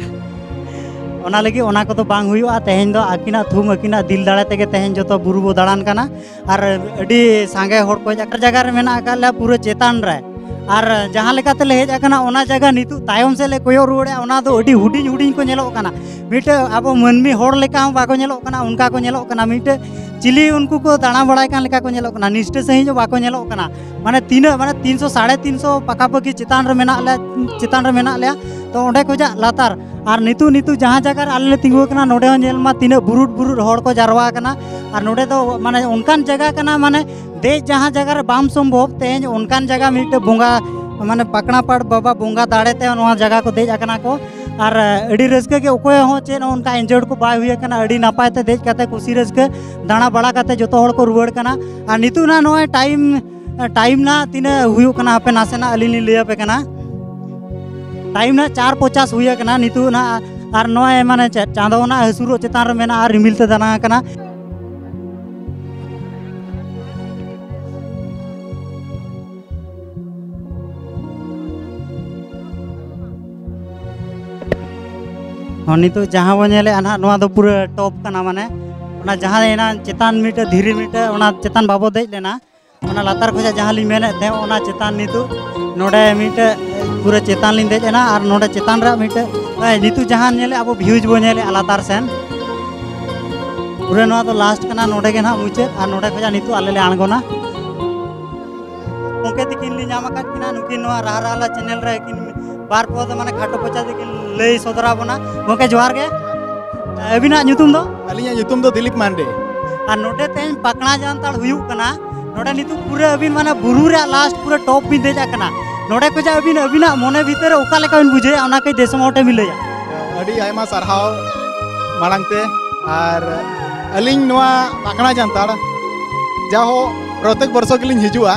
ᱚᱱᱟ ᱞᱟᱹᱜᱤᱫ ᱚᱱᱟ ᱠᱚᱫᱚ ᱵᱟᱝ ᱦᱩᱭᱩᱜᱼᱟ᱾ ᱛᱮᱦᱮᱧ ᱫᱚ ᱟᱹᱠᱤᱱᱟᱜ ᱛᱷᱩᱢ, ᱟᱹᱠᱤᱱᱟᱜ ᱫᱤᱞ ᱫᱟᱲᱮ ᱛᱮᱜᱮ ᱛᱮᱦᱮᱧ ᱡᱚᱛᱚ ᱵᱩᱨᱩ ᱵᱚ ᱫᱟᱬᱟᱱ ᱠᱟᱱᱟ᱾ ᱟᱨ ᱟᱹᱰᱤ ᱥᱟᱸᱜᱮ ᱦᱚᱲ ᱠᱚ ᱡᱟᱭᱜᱟ ᱨᱮ ᱢᱮᱱᱟᱜ ᱟᱠᱟᱫ ᱞᱮᱭᱟ ᱯᱩᱨᱟᱹ ᱪᱮᱛᱟᱱ ᱨᱮ᱾ ᱟᱨ ᱡᱟᱦᱟᱸ ᱞᱮᱠᱟ ᱛᱮᱞᱮ ᱦᱮᱡ ᱟᱠᱟᱱᱟ, ᱚᱱᱟ ᱡᱟᱭᱜᱟ ᱱᱤᱛᱚᱜ ᱛᱟᱭᱚᱢ ᱥᱮᱫ ᱞᱮ ᱠᱚᱭᱚᱜ ᱨᱩᱣᱟᱹᱲᱮᱜᱼᱟ, ᱚᱱᱟ ᱫᱚ ᱟᱹᱰᱤ ᱦᱩᱰᱤᱧ ᱦᱩᱰᱤᱧ ᱠᱚ ᱧᱮᱞᱚᱜ ᱠᱟᱱᱟ᱾ ᱢᱤᱫᱴᱮᱡ ᱟᱵᱚ ᱢᱟᱹᱱᱢᱤ ᱦᱚᱲ ᱞᱮᱠᱟ ᱦᱚᱸ ᱵᱟᱠᱚ ᱧᱮᱞᱚᱜ ᱠᱟᱱᱟ, ᱚᱱᱠᱟ ᱠᱚ ᱧᱮᱞᱚᱜ ᱠᱟᱱᱟ᱾ ᱢᱤᱫᱴᱮᱡ ᱪᱤᱞᱤ ᱩᱱᱠᱩ ᱠᱚ ᱫᱟᱬᱟ ᱵᱟᱲᱟᱭ ᱠᱟᱱ ᱞᱮᱠᱟ ᱠᱚ ᱧᱮᱞᱚᱜ ᱠᱟᱱᱟ, ᱱᱤᱥᱴᱟᱹ ᱥᱟᱺᱦᱤᱡ ᱦᱚᱸ ᱵᱟᱠᱚ ᱧᱮᱞᱚᱜ ᱠᱟᱱᱟ᱾ ᱢᱟᱱᱮ ᱛᱤᱱᱟᱹᱜ, ᱢᱟᱱᱮ ᱛᱤᱱᱥᱚ, ᱥᱟᱲᱮ ᱛᱤᱱᱥᱚ ᱯᱟᱠᱟᱯᱟᱠᱤ ᱪᱮᱛᱟᱱ ᱨᱮ ᱢᱮᱱᱟᱜ ᱞᱮᱭᱟ, ᱪᱮᱛᱟᱱ ᱨᱮ ᱢᱮᱱᱟᱜ ᱞᱮᱭᱟ᱾ ᱛᱚ ᱚᱸᱰᱮ ᱠᱷᱚᱡᱟᱜ ᱞᱟᱛᱟᱨ, ᱟᱨ ᱱᱤᱛᱚᱜ, ᱱᱤᱛᱚᱜ ᱡᱟᱦᱟᱸ ᱡᱟᱭᱜᱟ ᱨᱮ ᱟᱞᱮ ᱞᱮ ᱛᱤᱸᱜᱩ ᱟᱠᱟᱱᱟ, ᱱᱚᱰᱮ ᱦᱚᱸ ᱧᱮᱞ ᱢᱟ ᱛᱤᱱᱟᱹᱜ ᱵᱩᱨᱩᱴ ᱵᱩᱨᱩᱴ ᱦᱚᱲ ᱠᱚ ᱡᱟᱨᱣᱟ ᱟᱠᱟᱱᱟ᱾ ᱟᱨ ᱱᱚᱰᱮ ᱫᱚ ᱢᱟᱱᱮ ᱚᱱᱠᱟᱱ ᱡᱟᱭᱜᱟ ᱠᱟᱱᱟ, ᱢᱟᱱᱮ ᱫᱮᱡ ᱡᱟᱦᱟᱸ ᱡᱟᱭᱜᱟ ᱨᱮ ᱵᱟᱢ ᱥᱚᱢᱵᱷᱚᱵ, ᱛᱮᱦᱮᱧ ᱚᱱᱠᱟᱱ ᱡᱟᱭᱜᱟ ᱢᱤᱫᱴᱮᱡ ᱵᱚᱸᱜᱟ, ᱢᱟᱱᱮ ᱯᱟᱠᱲᱟ ᱯᱟᱲ ᱵᱟᱵᱟ ᱵᱚᱸᱜᱟ ᱫᱟᱲᱮ ᱛᱮ ᱱᱚᱣᱟ ᱡᱟᱭᱜᱟ ᱠᱚ ᱫᱮᱡ ᱟᱠᱟᱱᱟ ᱠᱚ᱾ ᱟᱨ ᱟᱹᱰᱤ ᱨᱟᱹᱥᱠᱟᱹ ᱜᱮ, ᱚᱠᱚᱭ ᱦᱚᱸ ᱪᱮᱫ ᱦᱚᱸ ᱚᱱᱠᱟ ᱤᱱᱡᱟᱨᱰ ᱠᱚ ᱵᱟᱭ ᱦᱩᱭ ᱟᱠᱟᱱᱟ᱾ ᱟᱹᱰᱤ ᱱᱟᱯᱟᱭ ᱛᱮ ᱫᱮᱡ ᱠᱟᱛᱮ ᱠᱩᱥᱤ ᱨᱟᱹᱥᱠᱟᱹ ᱫᱟᱬᱟ ᱵᱟᱲᱟ ᱠᱟᱛᱮ ᱡᱚᱛᱚ ᱦᱚᱲ ᱠᱚ ᱨᱩᱣᱟᱹᱲ ᱠᱟᱱᱟ᱾ ᱟᱨ ᱱᱤᱛᱚᱜ ᱱᱟᱜ ᱱᱚᱜᱼᱚᱭ ᱴᱟᱭᱤᱢ, ᱴᱟᱭᱤᱢ ᱱᱟᱜ ᱛᱤᱱᱟᱹᱜ ᱦᱩᱭᱩᱜ ᱠᱟᱱᱟ, ᱦᱟᱯᱮ ᱱᱟᱥᱮᱱᱟᱜ ᱟᱹᱞᱤᱧ ᱞᱤᱧ ᱞᱟᱹᱭ ᱟᱯᱮ ᱠᱟᱱᱟ᱾ ᱴᱟᱭᱤᱢ ᱱᱟᱜ ᱪᱟᱨ ᱯᱚᱪᱟᱥ ᱦᱩᱭ ᱟᱠᱟᱱᱟ ᱱᱤᱛᱚᱜ ᱱᱟᱜ᱾ ᱟᱨ ᱱᱚᱜᱼᱚᱭ ᱢᱟᱱᱮ ᱪᱮᱫ, ᱪᱟᱸᱫᱚ ᱱᱟᱜ ᱦᱟᱹᱥᱩᱨᱚᱜ ᱪᱮᱛᱟᱱ ᱨᱮ ᱢᱮᱱᱟᱜᱼᱟ, ᱨᱤᱢᱤᱞ ᱛᱮ ᱫᱟᱱᱟᱝ ᱟᱠᱟᱱᱟ᱾ ᱦᱚᱸ, ᱱᱤᱛᱚᱜ ᱡᱟᱦᱟᱸ ᱵᱚᱱ ᱧᱮᱞᱮᱫᱼᱟ ᱱᱟᱦᱟᱜ, ᱱᱚᱣᱟ ᱫᱚ ᱯᱩᱨᱟᱹ ᱴᱚᱯ ᱠᱟᱱᱟ᱾ ᱢᱟᱱᱮ ᱚᱱᱟ ᱡᱟᱦᱟᱸ ᱮᱱᱟᱝ ᱪᱮᱛᱟᱱ ᱢᱤᱫᱴᱮᱡ ᱫᱷᱤᱨᱤ ᱢᱤᱫᱴᱮᱡ, ᱚᱱᱟ ᱪᱮᱛᱟᱱ ᱵᱟᱵᱚ ᱫᱮᱡ ᱞᱮᱱᱟ, ᱚᱱᱟ ᱞᱟᱛᱟᱨ ᱠᱷᱚᱱᱟᱜ ᱡᱟᱦᱟᱸ ᱞᱤᱧ ᱢᱮᱱᱮᱫ ᱛᱟᱦᱮᱸᱫ, ᱚᱱᱟ ᱪᱮᱛᱟᱱ ᱱᱤᱛᱚᱜ ᱱᱚᱰᱮ ᱢᱤᱫᱴᱮᱡ ᱯᱩᱨᱟᱹ ᱪᱮᱛᱟᱱ ᱞᱤᱧ ᱫᱮᱡ ᱮᱱᱟ᱾ ᱟᱨ ᱱᱚᱰᱮ ᱪᱮᱛᱟᱱ ᱨᱮᱭᱟᱜ ᱢᱤᱫᱴᱮᱡ, ᱮ, ᱱᱤᱛᱚᱜ ᱡᱟᱦᱟᱸ ᱧᱮᱞᱮᱫ ᱟᱵᱚ ᱵᱷᱤᱭᱩᱡᱽ ᱵᱚ ᱧᱮᱞᱮᱫᱼᱟ ᱞᱟᱛᱟᱨ ᱥᱮᱱ, ᱯᱩᱨᱟᱹ ᱱᱚᱣᱟ ᱫᱚ ᱞᱟᱥᱴ ᱠᱟᱱᱟ, ᱱᱚᱰᱮ ᱜᱮ ᱱᱟᱦᱟᱜ ᱢᱩᱪᱟᱹᱫ᱾ ᱟᱨ ᱱᱚᱰᱮ ᱠᱷᱚᱱᱟᱜ ᱱᱤᱛᱚᱜ ᱟᱞᱮ ᱞᱮ ᱟᱬᱜᱚᱱᱟ᱾ ᱜᱚᱢᱠᱮ ᱛᱤᱠᱤᱱ ᱞᱤᱧ ᱧᱟᱢ ᱟᱠᱟᱫ ᱠᱤᱱᱟ, ᱱᱩᱠᱤᱱ ᱱᱚᱣᱟ ᱨᱟᱦᱟ ᱨᱟᱦᱟ ᱪᱮᱱᱮᱞ ᱨᱮ ᱠᱤᱱ ᱵᱟᱨ ᱯᱚᱫ ᱢᱟᱱᱮ ᱠᱷᱟᱴᱚ ᱯᱚᱪᱟ ᱛᱮᱠᱤᱱ ᱞᱟᱹᱭ ᱥᱚᱫᱚᱨ ᱟᱵᱚᱱᱟ᱾ ᱜᱚᱢᱠᱮ ᱡᱚᱦᱟᱨ ᱜᱮ, ᱟᱹᱵᱤᱱᱟᱜ ᱧᱩᱛᱩᱢ ᱫᱚ? ᱟᱹᱞᱤᱧᱟᱜ ᱧᱩᱛᱩᱢ ᱫᱚ ᱫᱤᱞᱤᱯ ᱢᱟᱱᱰᱮ᱾ ᱟᱨ ᱱᱚᱰᱮ ᱛᱮᱦᱮᱧ ᱯᱟᱠᱲᱟ ᱡᱟᱱᱛᱟᱲ ᱦᱩᱭᱩᱜ ᱠᱟᱱᱟ, ᱱᱚᱰᱮ ᱱᱤᱛᱚᱜ ᱯᱩᱨᱟᱹ ᱟᱹᱵᱤᱱ ᱢᱟᱱᱮ ᱵᱩᱨᱩ ᱨᱮᱭᱟᱜ ᱞᱟᱥᱴ ᱯᱩᱨᱟᱹ ᱴᱚᱯ ᱵᱤᱱ ᱫᱮᱡ ᱟᱠᱟᱱᱟ᱾ ᱱᱚᱰᱮ ᱠᱷᱚᱱᱟᱜ ᱟᱹᱵᱤᱱ ᱟᱹᱵᱤᱱᱟᱜ ᱢᱚᱱᱮ ᱵᱷᱤᱛᱟᱹᱨ ᱨᱮ ᱚᱠᱟ ᱞᱮᱠᱟ ᱵᱤᱱ ᱵᱩᱡᱷᱟᱹᱣᱮᱫᱼᱟ, ᱚᱱᱟ ᱠᱟᱹᱡ ᱫᱤᱥᱚᱢ ᱦᱚᱲ ᱴᱷᱮᱱ ᱵᱤᱱ ᱞᱟᱹᱭᱟ᱾ ᱟᱹᱰᱤ ᱟᱭᱢᱟ ᱥᱟᱨᱦᱟᱣ ᱢᱟᱲᱟᱝ ᱛᱮ᱾ ᱟᱨ ᱟᱹᱞᱤᱧ ᱱᱚᱣᱟ ᱯᱟᱠᱲᱟ ᱡᱟᱱᱛᱟᱲ ᱡᱟᱦᱚ ᱯᱨᱚᱛᱮᱠ ᱵᱚᱨᱥᱚ ᱜᱮᱞᱤᱧ ᱦᱤᱡᱩᱜᱼᱟ,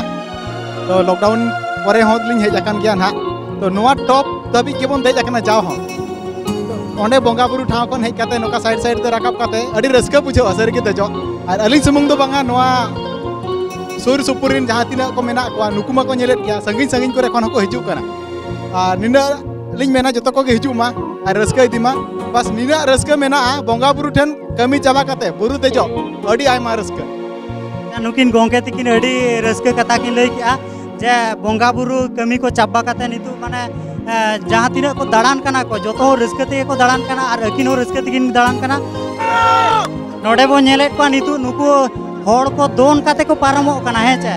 ᱛᱚ ᱞᱚᱠᱰᱟᱣᱩᱱ ᱯᱚᱨᱮ ᱦᱚᱸ ᱞᱤᱧ ᱦᱮᱡ ᱟᱠᱟᱱ ᱜᱮᱭᱟ ᱱᱟᱦᱟᱜ᱾ ᱛᱚ ᱱᱚᱣᱟ ᱴᱚᱯ ᱫᱷᱟᱹᱵᱤᱡ ᱜᱮᱵᱚᱱ ᱫᱮᱡ ᱟᱠᱟᱱᱟ ᱡᱟᱣ ᱦᱚᱸ᱾ ᱚᱸᱰᱮ ᱵᱚᱸᱜᱟ ᱵᱩᱨᱩ ᱴᱷᱟᱶ ᱠᱷᱚᱱ ᱦᱮᱡ ᱠᱟᱛᱮ ᱱᱚᱝᱠᱟ ᱥᱟᱭᱤᱰ ᱥᱟᱭᱤᱰ ᱛᱮ ᱨᱟᱠᱟᱵ ᱠᱟᱛᱮ ᱟᱹᱰᱤ ᱨᱟᱹᱥᱠᱟᱹ ᱵᱩᱡᱷᱟᱹᱜᱼᱟ ᱥᱟᱹᱨᱤ ᱜᱮ ᱫᱮᱡᱚᱜ᱾ ᱟᱨ ᱟᱹᱞᱤᱧ ᱥᱩᱢᱩᱝ ᱫᱚ ᱵᱟᱝᱟ, ᱱᱚᱣᱟ ᱥᱩᱨ ᱥᱩᱯᱩᱨ ᱨᱮᱱ ᱡᱟᱦᱟᱸ ᱛᱤᱱᱟᱹᱜ ᱠᱚ ᱢᱮᱱᱟᱜ ᱠᱚᱣᱟ, ᱱᱩᱠᱩ ᱢᱟᱠᱚ ᱧᱮᱞᱮᱫ ᱜᱮᱭᱟ, ᱥᱟᱺᱜᱤᱧ ᱥᱟᱺᱜᱤᱧ ᱠᱚᱨᱮ ᱠᱷᱚᱱ ᱦᱚᱸᱠᱚ ᱦᱤᱡᱩᱜ ᱠᱟᱱᱟ᱾ ᱟᱨ ᱱᱤᱱᱟᱹᱜ ᱞᱤᱧ ᱢᱮᱱᱟ ᱡᱚᱛᱚ ᱠᱚᱜᱮ ᱦᱤᱡᱩᱜ ᱢᱟ ᱟᱨ ᱨᱟᱹᱥᱠᱟᱹ ᱤᱫᱤ ᱢᱟ᱾ ᱵᱟᱥ ᱱᱤᱱᱟᱹᱜ ᱨᱟᱹᱥᱠᱟᱹ ᱢᱮᱱᱟᱜᱼᱟ, ᱵᱚᱸᱜᱟ ᱵᱩᱨᱩ ᱴᱷᱮᱱ ᱠᱟᱹᱢᱤ ᱪᱟᱵᱟ ᱠᱟᱛᱮ ᱵᱩᱨᱩ ᱫᱮᱡᱚᱜ, ᱟᱹᱰᱤ ᱟᱭᱢᱟ ᱨᱟᱹᱥᱠᱟᱹ᱾ ᱱᱩᱠᱤᱱ ᱜᱚᱢᱠᱮ ᱛᱤᱠᱤᱱ ᱟᱹᱰᱤ ᱨᱟᱹᱥᱠᱟᱹ ᱠᱟᱛᱷᱟ ᱠᱤᱱ ᱞᱟᱹᱭ ᱠᱮᱜᱼᱟ ᱡᱮ ᱵᱚᱸᱜᱟ ᱵᱩᱨᱩ ᱠᱟᱹᱢᱤ ᱠᱚ ᱪᱟᱵᱟ ᱠᱟᱛᱮ ᱱᱤᱛᱚᱜ ᱢᱟᱱᱮ ᱮ, ᱡᱟᱦᱟᱸ ᱛᱤᱱᱟᱹᱜ ᱠᱚ ᱫᱟᱬᱟᱱ ᱠᱟᱱᱟ ᱠᱚ, ᱡᱚᱛᱚ ᱦᱚᱲ ᱨᱟᱹᱥᱠᱟᱹ ᱛᱮᱜᱮ ᱠᱚ ᱫᱟᱬᱟᱱ ᱠᱟᱱᱟ ᱟᱨ ᱟᱹᱠᱤᱱ ᱦᱚᱸ ᱨᱟᱹᱥᱠᱟᱹ ᱛᱮᱠᱤᱱ ᱫᱟᱬᱟᱱ ᱠᱟᱱᱟ᱾ ᱱᱚᱰᱮ ᱵᱚᱱ ᱧᱮᱞᱮᱫ ᱠᱚᱣᱟ ᱱᱤᱛᱚᱜ ᱱᱩᱠᱩ ᱦᱚᱲ ᱠᱚ ᱫᱚᱱ ᱠᱟᱛᱮ ᱠᱚ ᱯᱟᱨᱚᱢᱚᱜ ᱠᱟᱱᱟ, ᱦᱮᱸ ᱪᱮ?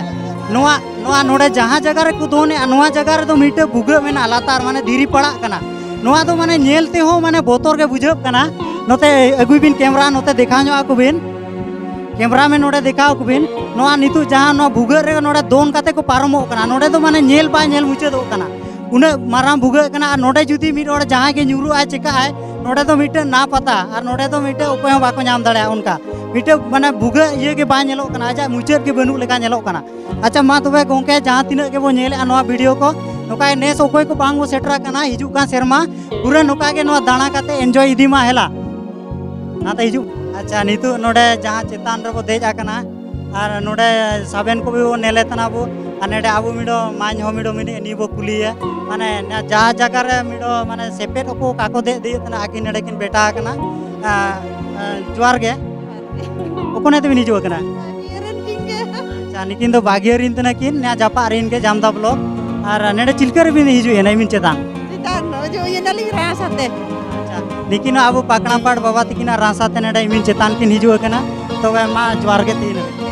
ᱱᱚᱣᱟ ᱱᱚᱣᱟ ᱱᱚᱰᱮ ᱡᱟᱦᱟᱸ ᱡᱟᱭᱜᱟ ᱨᱮᱠᱚ ᱫᱚᱱᱮᱜᱼᱟ, ᱱᱚᱣᱟ ᱡᱟᱭᱜᱟ ᱨᱮᱫᱚ ᱢᱤᱫᱴᱮᱡ ᱵᱷᱩᱜᱟᱹᱜ ᱢᱮᱱᱟᱜᱼᱟ, ᱞᱟᱛᱟᱨ ᱢᱟᱱᱮ ᱫᱷᱤᱨᱤ ᱯᱟᱲᱟᱜ ᱠᱟᱱᱟ᱾ ᱱᱚᱣᱟ ᱫᱚ ᱢᱟᱱᱮ ᱧᱮᱞ ᱛᱮᱦᱚᱸ ᱢᱟᱱᱮ ᱵᱚᱛᱚᱨ ᱜᱮ ᱵᱩᱡᱷᱟᱹᱜ ᱠᱟᱱᱟ᱾ ᱱᱚᱛᱮ ᱟᱹᱜᱩᱭ ᱵᱤᱱ ᱠᱮᱢᱨᱟ, ᱱᱚᱛᱮ ᱫᱮᱠᱷᱟᱣ ᱧᱚᱜ ᱟᱠᱚ ᱵᱤᱱ᱾ ᱠᱮᱢᱨᱟᱢᱮᱱ ᱱᱚᱰᱮ ᱫᱮᱠᱷᱟᱣ ᱟᱠᱚ ᱵᱤᱱ᱾ ᱱᱚᱣᱟ ᱱᱤᱛᱚᱜ ᱡᱟᱦᱟᱸ ᱱᱚᱣᱟ ᱵᱷᱩᱜᱟᱹᱜ ᱨᱮ ᱱᱚᱰᱮ ᱫᱚᱱ ᱠᱟᱛᱮ ᱠᱚ ᱯᱟᱨᱚᱢᱚᱜ ᱠᱟᱱᱟ, ᱱᱚᱰᱮ ᱫᱚ ᱢᱟᱱᱮ ᱧᱮᱞ ᱵᱟᱭ ᱧᱮᱞ ᱢᱩᱪᱟᱹᱫᱚᱜ ᱠᱟᱱᱟ᱾ ᱩᱱᱟᱹᱜ ᱢᱟᱨᱟᱝ ᱵᱷᱩᱜᱟᱹᱜ ᱠᱟᱱᱟ ᱟᱨ ᱱᱚᱰᱮ ᱡᱩᱫᱤ ᱢᱤᱫ ᱦᱚᱲ ᱡᱟᱦᱟᱸᱭ ᱜᱮ ᱧᱩᱨᱩᱜ ᱟᱭ, ᱪᱤᱠᱟᱹᱜ ᱟᱭ, ᱱᱚᱰᱮ ᱫᱚ ᱢᱤᱫᱴᱮᱱ ᱱᱟ ᱯᱟᱛᱟ ᱟᱨ ᱱᱚᱰᱮ ᱫᱚ ᱢᱤᱫᱴᱮᱱ ᱚᱠᱚᱭ ᱦᱚᱸ ᱵᱟᱠᱚ ᱧᱟᱢ ᱫᱟᱲᱮᱭᱟᱜᱼᱟ᱾ ᱚᱱᱠᱟ ᱢᱤᱫᱴᱮᱱ ᱢᱟᱱᱮ ᱵᱷᱩᱜᱟᱹᱜ ᱤᱭᱟᱹ ᱜᱮ ᱵᱟᱭ ᱧᱮᱞᱚᱜ ᱠᱟᱱᱟ, ᱟᱡᱟᱜ ᱢᱩᱪᱟᱹᱫ ᱜᱮ ᱵᱟᱹᱱᱩᱜ ᱞᱮᱠᱟ ᱧᱮᱞᱚᱜ ᱠᱟᱱᱟ᱾ ᱟᱪᱪᱷᱟ, ᱢᱟ ᱛᱚᱵᱮ ᱜᱚᱝᱠᱮ, ᱡᱟᱦᱟᱸ ᱛᱤᱱᱟᱹᱜ ᱜᱮᱵᱚᱱ ᱧᱮᱞᱮᱫᱼᱟ ᱱᱚᱣᱟ ᱵᱷᱤᱰᱤᱭᱳ ᱠᱚ, ᱱᱚᱝᱠᱟ ᱱᱮᱥ ᱚᱠᱚᱭ ᱠᱚ ᱵᱟᱝ ᱵᱚ ᱥᱮᱴᱮᱨ ᱟᱠᱟᱱᱟ, ᱦᱤᱡᱩᱜ ᱠᱟᱱ ᱥᱮᱨᱢᱟ ᱯᱩᱨᱟᱹ ᱱᱚᱝᱠᱟ ᱜᱮ ᱱᱚᱣᱟ ᱫᱟᱬᱟ ᱠᱟᱛᱮ ᱮᱱᱡᱚᱭ ᱤᱫᱤ ᱢᱟ᱾ ᱦᱮᱞᱟ ᱱᱟᱛᱮ ᱦᱤᱡᱩᱜ᱾ ᱟᱪᱪᱷᱟ, ᱱᱤᱛᱚᱜ ᱱᱚᱰᱮ ᱡᱟᱦᱟᱸ ᱪᱮᱛᱟᱱ ᱨᱮᱵᱚ ᱫᱮᱡ ᱟᱠᱟᱱᱟ ᱟᱨ ᱱᱚᱰᱮ ᱥᱟᱵᱮᱱ ᱠᱚ ᱵᱚ ᱱᱮᱞᱮ ᱛᱟᱱᱟ ᱵᱚ, ᱟᱨ ᱱᱚᱰᱮ ᱟᱵᱚ ᱢᱤᱰᱚ ᱢᱟᱧ ᱦᱚᱸ ᱢᱤᱰᱚ ᱢᱤᱱᱤ ᱱᱤ ᱵᱚ ᱠᱩᱞᱤᱭᱟ, ᱢᱟᱱᱮ ᱱᱟ ᱡᱟ ᱡᱟᱭᱜᱟ ᱨᱮ ᱢᱤᱰᱚ ᱢᱟᱱᱮ ᱥᱮᱯᱮᱫ ᱚᱠᱚ ᱚᱠᱟ ᱠᱚ ᱫᱮᱡ ᱫᱮᱡ ᱛᱟᱱᱟ, ᱟᱹᱠᱤᱱ ᱱᱚᱰᱮ ᱠᱤᱱ ᱵᱮᱴᱟ ᱟᱠᱟᱱᱟ᱾ ᱟ, ᱟ, ᱡᱚᱦᱟᱨ ᱜᱮ᱾ ᱚᱠᱚᱱᱮ ᱛᱮᱵᱤᱱ ᱦᱤᱡᱩᱜ ᱠᱟᱱᱟ? ᱟᱪᱪᱷᱟ, ᱱᱩᱠᱤᱱ ᱫᱚ ᱵᱟᱜᱤᱭᱟᱹ ᱨᱤᱱ ᱛᱟᱦᱮᱱᱟ ᱠᱤᱱ, ᱱᱤᱭᱟ ᱡᱟᱯᱟᱜ ᱨᱤᱱ ᱜᱮ ᱡᱟᱢᱫᱟ ᱵᱞᱚᱠ᱾ ᱟᱨ ᱱᱚᱰᱮ ᱪᱤᱞᱠᱟᱹ ᱨᱮᱵᱤᱱ ᱦᱤᱡᱩᱜ ᱮᱱᱟ ᱤᱢᱤᱱ ᱪᱮᱛᱟᱱ? ᱪᱮᱛᱟᱱ ᱚᱡᱚᱜ ᱤᱭᱟᱹ ᱱᱟᱞᱤᱧ ᱨᱟᱥ ᱟᱛᱮ᱾ ᱟᱪᱪᱷᱟ, ᱱᱩᱠᱤᱱ ᱦᱚᱸ ᱟᱵᱚ ᱯᱟᱠᱲᱟ ᱯᱟᱲ ᱵᱟᱵᱟ ᱛᱟᱹᱠᱤᱱᱟᱜ ᱨᱟᱥᱟ ᱛᱮ ᱱᱚᱰᱮ ᱤᱢᱤᱱ ᱪᱮᱛᱟᱱ ᱠᱤᱱ ᱦᱤᱡᱩᱜ ᱠᱟᱱᱟ᱾ ᱛᱚᱵᱮ ᱢᱟ ᱡᱚᱦᱟᱨ ᱜᱮ ᱛᱤᱱ ᱦᱟᱹᱵᱤᱡ᱾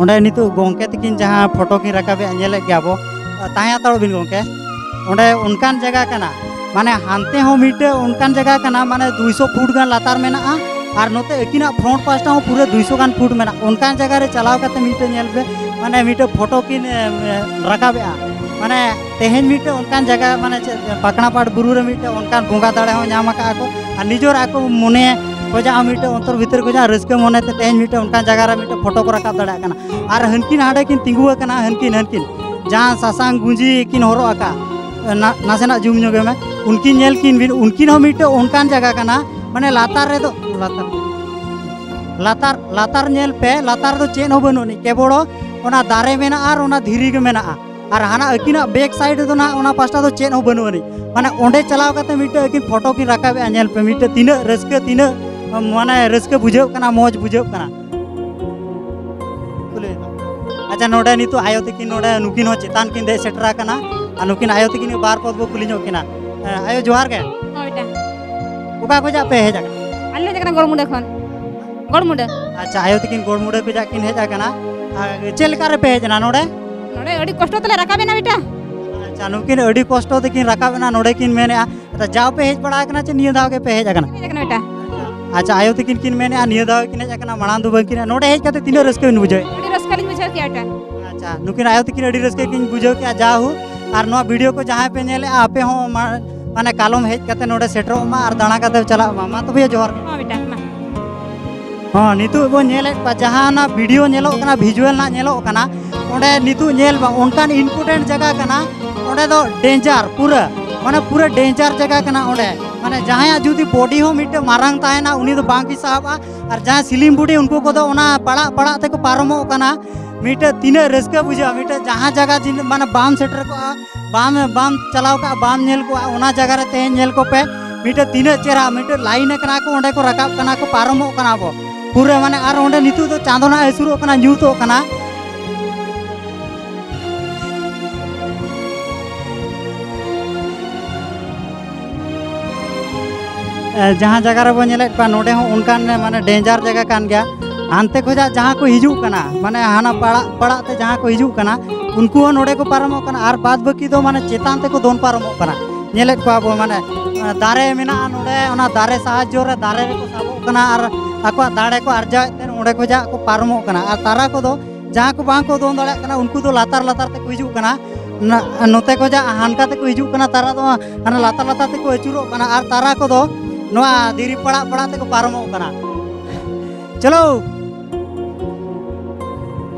ᱚᱸᱰᱮ ᱱᱤᱛᱚᱜ ᱜᱚᱝᱠᱮ ᱛᱟᱹᱠᱤᱱ ᱡᱟᱦᱟᱸ ᱯᱷᱳᱴᱳ ᱠᱤᱱ ᱨᱟᱠᱟᱵᱮᱜᱼᱟ, ᱧᱮᱞᱮᱫ ᱜᱮᱭᱟ ᱵᱚ, ᱛᱟᱦᱮᱸ ᱦᱟᱛᱟᱲᱚᱜ ᱵᱤᱱ ᱜᱚᱝᱠᱮ᱾ ᱚᱸᱰᱮ ᱚᱱᱠᱟᱱ ᱡᱟᱭᱜᱟ ᱠᱟᱱᱟ, ᱢᱟᱱᱮ ᱦᱟᱱᱛᱮ ᱦᱚᱸ ᱢᱤᱫᱴᱮᱡ ᱚᱱᱠᱟᱱ ᱡᱟᱭᱜᱟ ᱠᱟᱱᱟ, ᱢᱟᱱᱮ ᱫᱩᱭᱥᱚ ᱯᱷᱩᱴ ᱜᱟᱱ ᱞᱟᱛᱟᱨ ᱢᱮᱱᱟᱜᱼᱟ, ᱟᱨ ᱱᱚᱛᱮ ᱟᱹᱠᱤᱱᱟᱜ ᱯᱷᱨᱚᱱᱴ ᱯᱟᱥᱴᱟ ᱦᱚᱸ ᱯᱩᱨᱟᱹ ᱫᱩᱭᱥᱚ ᱜᱟᱱ ᱯᱷᱩᱴ ᱢᱮᱱᱟᱜᱼᱟ᱾ ᱚᱱᱠᱟᱱ ᱡᱟᱭᱜᱟ ᱨᱮ ᱪᱟᱞᱟᱣ ᱠᱟᱛᱮ ᱢᱤᱫᱴᱮᱡ ᱧᱮᱞ ᱯᱮ, ᱢᱟᱱᱮ ᱢᱤᱫᱴᱮᱡ ᱯᱷᱳᱴᱳ ᱠᱤᱱ ᱮ, ᱨᱟᱠᱟᱵᱮᱜᱼᱟ᱾ ᱢᱟᱱᱮ ᱛᱮᱦᱮᱧ ᱢᱤᱫᱴᱮᱡ ᱚᱱᱠᱟᱱ ᱡᱟᱭᱜᱟ, ᱢᱟᱱᱮ ᱪᱮᱫ, ᱯᱟᱠᱲᱟ ᱯᱟᱲ ᱵᱩᱨᱩ ᱨᱮ ᱢᱤᱫᱴᱮᱡ ᱚᱱᱠᱟᱱ ᱵᱚᱸᱜᱟ ᱫᱟᱲᱮ ᱦᱚᱸ ᱧᱟᱢ ᱟᱠᱟᱫᱼᱟ ᱠᱚ, ᱟᱨ ᱱᱤᱡᱮᱨ ᱟᱠᱚ ᱢᱚᱱᱮ ᱠᱷᱚᱡᱟᱜ ᱦᱚᱸ ᱢᱤᱫᱴᱮᱡ ᱚᱱᱛᱚᱨ ᱵᱷᱤᱛᱤᱨ ᱠᱷᱚᱡᱟᱜ ᱨᱟᱹᱥᱠᱟᱹ ᱢᱚᱱᱮ ᱛᱮ ᱛᱮᱦᱮᱧ ᱢᱤᱫᱴᱮᱡ ᱚᱱᱠᱟᱱ ᱡᱟᱭᱜᱟ ᱨᱮ ᱢᱤᱫᱴᱮᱡ ᱯᱷᱳᱴᱳ ᱠᱚ ᱨᱟᱠᱟᱵ ᱫᱟᱲᱮᱭᱟᱜ ᱠᱟᱱᱟ᱾ ᱟᱨ ᱦᱟᱹᱱᱠᱤᱱ ᱦᱟᱸᱰᱮ ᱠᱤᱱ ᱛᱤᱸᱜᱩ ᱟᱠᱟᱱᱟ, ᱦᱟᱹᱱᱠᱤᱱ, ᱦᱟᱹᱱᱠᱤᱱ ᱡᱟᱦᱟᱸ ᱥᱟᱥᱟᱝ ᱜᱩᱸᱡᱤ ᱠᱤᱱ ᱦᱚᱨᱚᱜ ᱟᱠᱟᱫ, ᱱᱟ-, ᱱᱟᱥᱮᱱᱟᱜ ᱡᱩᱢ ᱧᱚᱜᱮ ᱢᱮ, ᱩᱱᱠᱤᱱ ᱧᱮᱞ ᱠᱤᱱ ᱵᱤᱱ, ᱩᱱᱠᱤᱱ ᱦᱚᱸ ᱢᱤᱫᱴᱮᱡ ᱚᱱᱠᱟᱱ ᱡᱟᱭᱜᱟ ᱠᱟᱱᱟ, ᱢᱟᱱᱮ ᱞᱟᱛᱟᱨ ᱨᱮᱫᱚ, ᱞᱟᱛᱟᱨ ᱞᱟᱛᱟᱨ, ᱞᱟᱛᱟᱨ ᱧᱮᱞ ᱯᱮ, ᱞᱟᱛᱟᱨ ᱫᱚ ᱪᱮᱫ ᱦᱚᱸ ᱵᱟᱹᱱᱩᱜ ᱟᱹᱱᱤᱡ, ᱠᱮᱵᱚᱲ ᱚᱱᱟ ᱫᱟᱨᱮ ᱢᱮᱱᱟᱜᱼᱟ ᱟᱨ ᱚᱱᱟ ᱫᱷᱤᱨᱤ ᱜᱮ ᱢᱮᱱᱟᱜᱼᱟ᱾ ᱟᱨ ᱦᱟᱱᱟ ᱟᱹᱠᱤᱱᱟᱜ back side ᱨᱮᱫᱚ ᱱᱟᱦᱟᱜ ᱚᱱᱟ ᱯᱟᱥᱴᱟ ᱫᱚ ᱪᱮᱫ ᱦᱚᱸ ᱵᱟᱹᱱᱩᱜ ᱟᱹᱱᱤᱡ᱾ ᱢᱟᱱᱮ ᱚᱸᱰᱮ ᱪᱟᱞᱟᱣ ᱠᱟᱛᱮ ᱢᱤᱫᱴᱮᱡ ᱟᱹᱠᱤᱱ ᱯᱷᱳᱴᱳ ᱠᱤᱱ ᱨᱟᱠᱟᱵᱮᱜᱼᱟ, ᱧᱮᱞ ᱯᱮ ᱢᱤᱫᱴᱮᱡ ᱛᱤᱱᱟᱹᱜ ᱨᱟᱹᱥᱠᱟᱹ, ᱛᱤᱱᱟᱹᱜ ᱢᱟᱱᱮ ᱨᱟᱹᱥᱠᱟᱹ ᱵᱩᱡᱷᱟᱹᱜ ᱠᱟᱱᱟ, ᱢᱚᱡᱽ ᱵᱩᱡᱷᱟᱹᱜ ᱠᱟᱱᱟ᱾ ᱟᱪᱪᱷᱟ, ᱱᱚᱰᱮ ᱱᱤᱛᱚᱜ ᱟᱭᱳ ᱛᱟᱹᱠᱤᱱ ᱱᱚᱰᱮ ᱱᱩᱠᱤᱱ ᱦᱚᱸ ᱪᱮᱛᱟᱱ ᱠᱤᱱ ᱫᱮᱡ ᱥᱮᱴᱮᱨ ᱟᱠᱟᱱᱟ᱾ ᱟᱨ ᱱᱩᱠᱤᱱ ᱟᱭᱳ ᱛᱟᱹᱠᱤᱱ ᱵᱟᱨ ᱯᱚᱫ ᱵᱚ ᱠᱩᱞᱤ ᱧᱚᱜ ᱠᱤᱱᱟ᱾ ᱦᱮᱸ, ᱟᱭᱳ ᱡᱚᱦᱟᱨ ᱜᱮ᱾ ᱦᱳᱭ ᱵᱮᱴᱟ᱾ ᱚᱠᱟ ᱠᱷᱚᱱᱟᱜ ᱯᱮ ᱦᱮᱡ ᱟᱠᱟᱱᱟ? ᱟᱞᱮ ᱦᱮᱡ ᱟᱠᱟᱱᱟ ᱜᱚᱲᱢᱩᱰᱟᱹ ᱠᱷᱚᱱ᱾ ᱜᱚᱲᱢᱩᱰᱟᱹ᱾ ᱟᱪᱪᱷᱟ, ᱟᱭᱳ ᱛᱟᱹᱠᱤᱱ ᱜᱚᱲᱢᱩᱰᱟᱹ ᱠᱷᱚᱱᱟᱜ ᱠᱤᱱ ᱦᱮᱡ ᱟᱠᱟᱱᱟ᱾ ᱟᱨ ᱪᱮᱫ ᱞᱮᱠᱟ ᱨᱮᱯᱮ ᱦᱮᱡ ᱮᱱᱟ ᱱᱚᱰᱮ? ᱱᱚᱰᱮ ᱟᱹᱰᱤ ᱠᱚᱥᱴᱚ ᱛᱮᱞᱮ ᱨᱟᱠᱟᱵ ᱮᱱᱟ ᱵᱮᱴᱟ᱾ ᱟᱪᱪᱷᱟ, ᱱᱩᱠᱤᱱ ᱟᱹᱰᱤ ᱠᱚᱥᱴᱚ ᱛᱮᱠᱤᱱ ᱨᱟᱠᱟᱵ ᱮᱱᱟ, ᱱᱚᱰᱮ ᱠᱤᱱ ᱢᱮᱱᱮᱫᱼᱟ᱾ ᱟᱪᱪᱷᱟ, ᱡᱟᱣ ᱯᱮ ᱦᱮᱡ ᱵᱟᱲᱟ ᱟᱠᱟᱱᱟ ᱪᱮ ᱱᱤᱭᱟᱹ ᱫᱷᱟᱣ ᱜᱮᱯᱮ ᱦᱮᱡ ᱟᱠᱟᱱᱟ? ᱦᱮᱡ ᱟᱠᱟᱱᱟ ᱵᱮᱴᱟ᱾ ᱟᱪᱪᱷᱟ, ᱟᱭᱳ ᱛᱟᱹᱠᱤᱱ ᱠᱤᱱ ᱢᱮᱱᱮᱫᱼᱟ ᱱᱤᱭᱟᱹ ᱫᱷᱟᱣ ᱜᱮᱠᱤᱱ ᱦᱮᱡ ᱟᱠᱟᱱᱟ, ᱢᱟᱲᱟᱝ ᱫᱚ ᱵᱟᱝᱠᱤᱱ ᱦᱮᱡ᱾ ᱱᱚᱰᱮ ᱦᱮᱡ ᱠᱟᱛᱮ ᱛᱤᱱᱟᱹᱜ ᱨᱟᱹᱥᱠᱟᱹ ᱵᱤᱱ ᱵᱩᱡᱷᱟᱹᱣᱮᱫᱼᱟ? ᱟᱹᱰᱤ ᱨᱟᱹᱥᱠᱟᱹ ᱞᱤᱧ ᱵᱩᱡᱷᱟᱹᱣ ᱠᱮᱜᱼᱟ ᱵᱮᱴᱟ᱾ ᱟᱪᱪᱷᱟ, ᱱᱩᱠᱤᱱ ᱟᱭᱳ ᱛᱟᱹᱠᱤᱱ ᱟᱹᱰᱤ ᱨᱟᱹᱥᱠᱟᱹ ᱠᱤᱱ ᱵᱩᱡᱷᱟᱹᱣ ᱠᱮᱜᱼᱟ, ᱡᱟ ᱦᱳᱠ᱾ ᱟᱨ ᱱᱚᱣᱟ video ᱠᱚ ᱡᱟᱦᱟᱸᱭ ᱯᱮ ᱧᱮᱞᱮᱜᱼᱟ, ᱟᱯᱮ ᱦᱚᱸ ᱢᱟ-, ᱢᱟᱱᱮ ᱠᱟᱞᱚᱢ ᱦᱮᱡ ᱠᱟᱛᱮ ᱱᱚᱰᱮ ᱥᱮᱴᱮᱨᱚᱜ ᱢᱟ ᱟᱨ ᱫᱟᱬᱟ ᱠᱟᱛᱮ ᱪᱟᱞᱟᱜ ᱢᱟ᱾ ᱢᱟ ᱛᱚᱵᱮ ᱡᱚᱦᱟᱨ ᱜᱮ᱾ ᱦᱚᱸ ᱵᱮᱴᱟ, ᱢᱟ᱾ ᱦᱚᱸ, ᱱᱤᱛᱚᱜ ᱵᱚᱱ ᱧᱮᱞᱮᱫ ᱠᱚᱣᱟ, ᱡᱟᱦᱟᱸ ᱚᱱᱟ video ᱧᱮᱞᱚᱜ ᱠᱟᱱᱟ, visual ᱱᱟᱜ ᱧᱮᱞᱚᱜ ᱠᱟᱱᱟ, ᱚᱸᱰᱮ ᱱᱤᱛᱚᱜ ᱧᱮᱞ ᱢᱟ, ᱚᱱᱠᱟᱱ important ᱡᱟᱭᱜᱟ ᱠᱟᱱᱟ, ᱚᱸᱰᱮ ᱫᱚ danger ᱯᱩᱨᱟᱹ, ᱢᱟᱱᱮ ᱯᱩᱨᱟᱹ danger ᱡᱟᱭᱜᱟ ᱠᱟᱱᱟ ᱚᱸᱰᱮ᱾ ᱢᱟᱱᱮ ᱡᱟᱦᱟᱸᱭᱟᱜ ᱡᱩᱫᱤ body ᱦᱚᱸ ᱢᱤᱫᱴᱮᱱ ᱢᱟᱨᱟᱝ ᱛᱟᱦᱮᱱᱟ, ᱩᱱᱤ ᱫᱚ ᱵᱟᱝ ᱜᱮ ᱥᱟᱦᱟᱵᱼᱟ᱾ ᱟᱨ ᱡᱟᱦᱟᱸᱭ slim body, ᱩᱱᱠᱩ ᱠᱚᱫᱚ ᱚᱱᱟ ᱯᱟᱲᱟᱜ ᱯᱟᱲᱟᱜ ᱛᱮᱠᱚ ᱯᱟᱨᱚᱢᱚᱜ ᱠᱟᱱᱟ᱾ ᱢᱤᱫᱴᱮᱡ ᱛᱤᱱᱟᱹᱜ ᱨᱟᱹᱥᱠᱟᱹ ᱵᱩᱡᱷᱟᱹᱜᱼᱟ, ᱢᱤᱫᱴᱮᱡ ᱡᱟᱦᱟᱸ ᱡᱟᱭᱜᱟ ᱡᱤᱱ-, ᱢᱟᱱᱮ ᱵᱟᱢ ᱥᱮᱴᱮᱨ ᱠᱚᱜᱼᱟ, ᱵᱟᱢ, ᱵᱟᱢ ᱪᱟᱞᱟᱣ ᱠᱟᱜᱼᱟ, ᱵᱟᱢ ᱧᱮᱞ ᱠᱚᱜᱼᱟ, ᱚᱱᱟ ᱡᱟᱭᱜᱟ ᱨᱮ ᱛᱮᱦᱮᱧ ᱧᱮᱞ ᱠᱚᱯᱮ, ᱢᱤᱫᱴᱮᱡ ᱛᱤᱱᱟᱹᱜ ᱪᱮᱦᱨᱟ, ᱢᱤᱫᱴᱮᱡ line ᱠᱟᱱᱟ ᱠᱚ, ᱚᱸᱰᱮ ᱠᱚ ᱨᱟᱠᱟᱵ ᱠᱟᱱᱟ ᱠᱚ, ᱯᱟᱨᱚᱢᱚᱜ ᱠᱟᱱᱟ ᱠᱚ᱾ ᱯᱩᱨᱟᱹ ᱢᱟᱱᱮ ᱟᱨ ᱚᱸᱰᱮ ᱱᱤᱛᱚᱜ ᱫᱚ ᱪᱟᱸᱫᱚ ᱱᱟᱜ ᱦᱟᱹᱥᱩᱨᱚᱜ ᱠᱟᱱᱟ, ᱧᱩᱛᱚᱜ ᱠᱟᱱᱟ᱾ ᱮ, ᱡᱟᱦᱟᱸ ᱡᱟᱭᱜᱟ ᱨᱮᱵᱚᱱ ᱧᱮᱞᱮᱫ ᱠᱚᱣᱟ, ᱱᱚᱰᱮ ᱦᱚᱸ ᱚᱱᱠᱟᱱ, ᱢᱟᱱᱮ, danger ᱡᱟᱭᱜᱟ ᱠᱟᱱ ᱜᱮᱭᱟ᱾ ᱦᱟᱱᱛᱮ ᱠᱷᱚᱱᱟᱜ ᱡᱟᱦᱟᱸ ᱠᱚ ᱦᱤᱡᱩᱜ ᱠᱟᱱᱟ, ᱢᱟᱱᱮ, ᱦᱟᱱᱟ ᱯᱟᱲᱟᱜ, ᱯᱟᱲᱟᱜ ᱛᱮ ᱡᱟᱦᱟᱸ ᱠᱚ ᱦᱤᱡᱩᱜ ᱠᱟᱱᱟ, ᱩᱱᱠᱩ ᱦᱚᱸ ᱱᱚᱰᱮ ᱠᱚ ᱯᱟᱨᱚᱢᱚᱜ ᱠᱟᱱᱟ᱾ ᱟᱨ ᱵᱟᱫ ᱵᱟᱹᱠᱤ ᱫᱚ, ᱢᱟᱱᱮ, ᱪᱮᱛᱟᱱ ᱛᱮᱠᱚ ᱫᱚᱱ ᱯᱟᱨᱚᱢᱚᱜ ᱠᱟᱱᱟ᱾ ᱧᱮᱞᱮᱫ ᱠᱚᱣᱟ ᱵᱚᱱ, ᱢᱟᱱᱮ, ᱫᱟᱨᱮ ᱢᱮᱱᱟᱜᱼᱟ ᱱᱚᱰᱮ, ᱚᱱᱟ ᱫᱟᱨᱮ ᱥᱟᱦᱟᱡᱽᱡᱚ ᱨᱮ ᱫᱟᱨᱮ ᱨᱮᱠᱚ ᱥᱟᱵᱚᱜ ᱠᱟᱱᱟ ᱟᱨ ᱟᱠᱚᱣᱟᱜ ᱫᱟᱲᱮ ᱠᱚ ᱟᱨᱡᱟᱣᱮᱫ ᱛᱮ ᱚᱸᱰᱮ ᱠᱷᱚᱱᱟᱜ ᱠᱚ ᱯᱟᱨᱚᱢᱚᱜ ᱠᱟᱱᱟ᱾ ᱟᱨ ᱛᱟᱨᱟ ᱠᱚᱫᱚ ᱡᱟᱦᱟᱸ ᱠᱚ ᱵᱟᱝ ᱠᱚ ᱫᱚᱱ ᱫᱟᱲᱮᱭᱟᱜ ᱠᱟᱱᱟ, ᱩᱱᱠᱩ ᱫᱚ ᱞᱟᱛᱟᱨ ᱞᱟᱛᱟᱨ ᱛᱮᱠᱚ ᱦᱤᱡᱩᱜ ᱠᱟᱱᱟ᱾ ᱱᱟ-, ᱱᱚᱛᱮ ᱠᱷᱚᱱᱟᱜ ᱦᱟᱱᱠᱟ ᱛᱮᱠᱚ ᱦᱤᱡᱩᱜ ᱠᱟᱱᱟ, ᱛᱟᱨᱟ ᱫᱚ ᱦᱟᱱᱟ ᱞᱟᱛᱟᱨ ᱞᱟᱛᱟᱨ ᱛᱮᱠᱚ ᱟᱹᱪᱩᱨᱚᱜ ᱠᱟᱱᱟ, ᱟᱨ ᱛᱟᱨᱟ ᱠᱚᱫᱚ ᱱᱚᱣᱟ ᱫᱷᱤᱨᱤ ᱯᱟᱲᱟᱜ ᱯᱟᱲᱟᱜ ᱛᱮᱠᱚ ᱯᱟᱨᱚᱢᱚᱜ ᱠᱟᱱᱟ᱾ ᱪᱚᱞᱚ,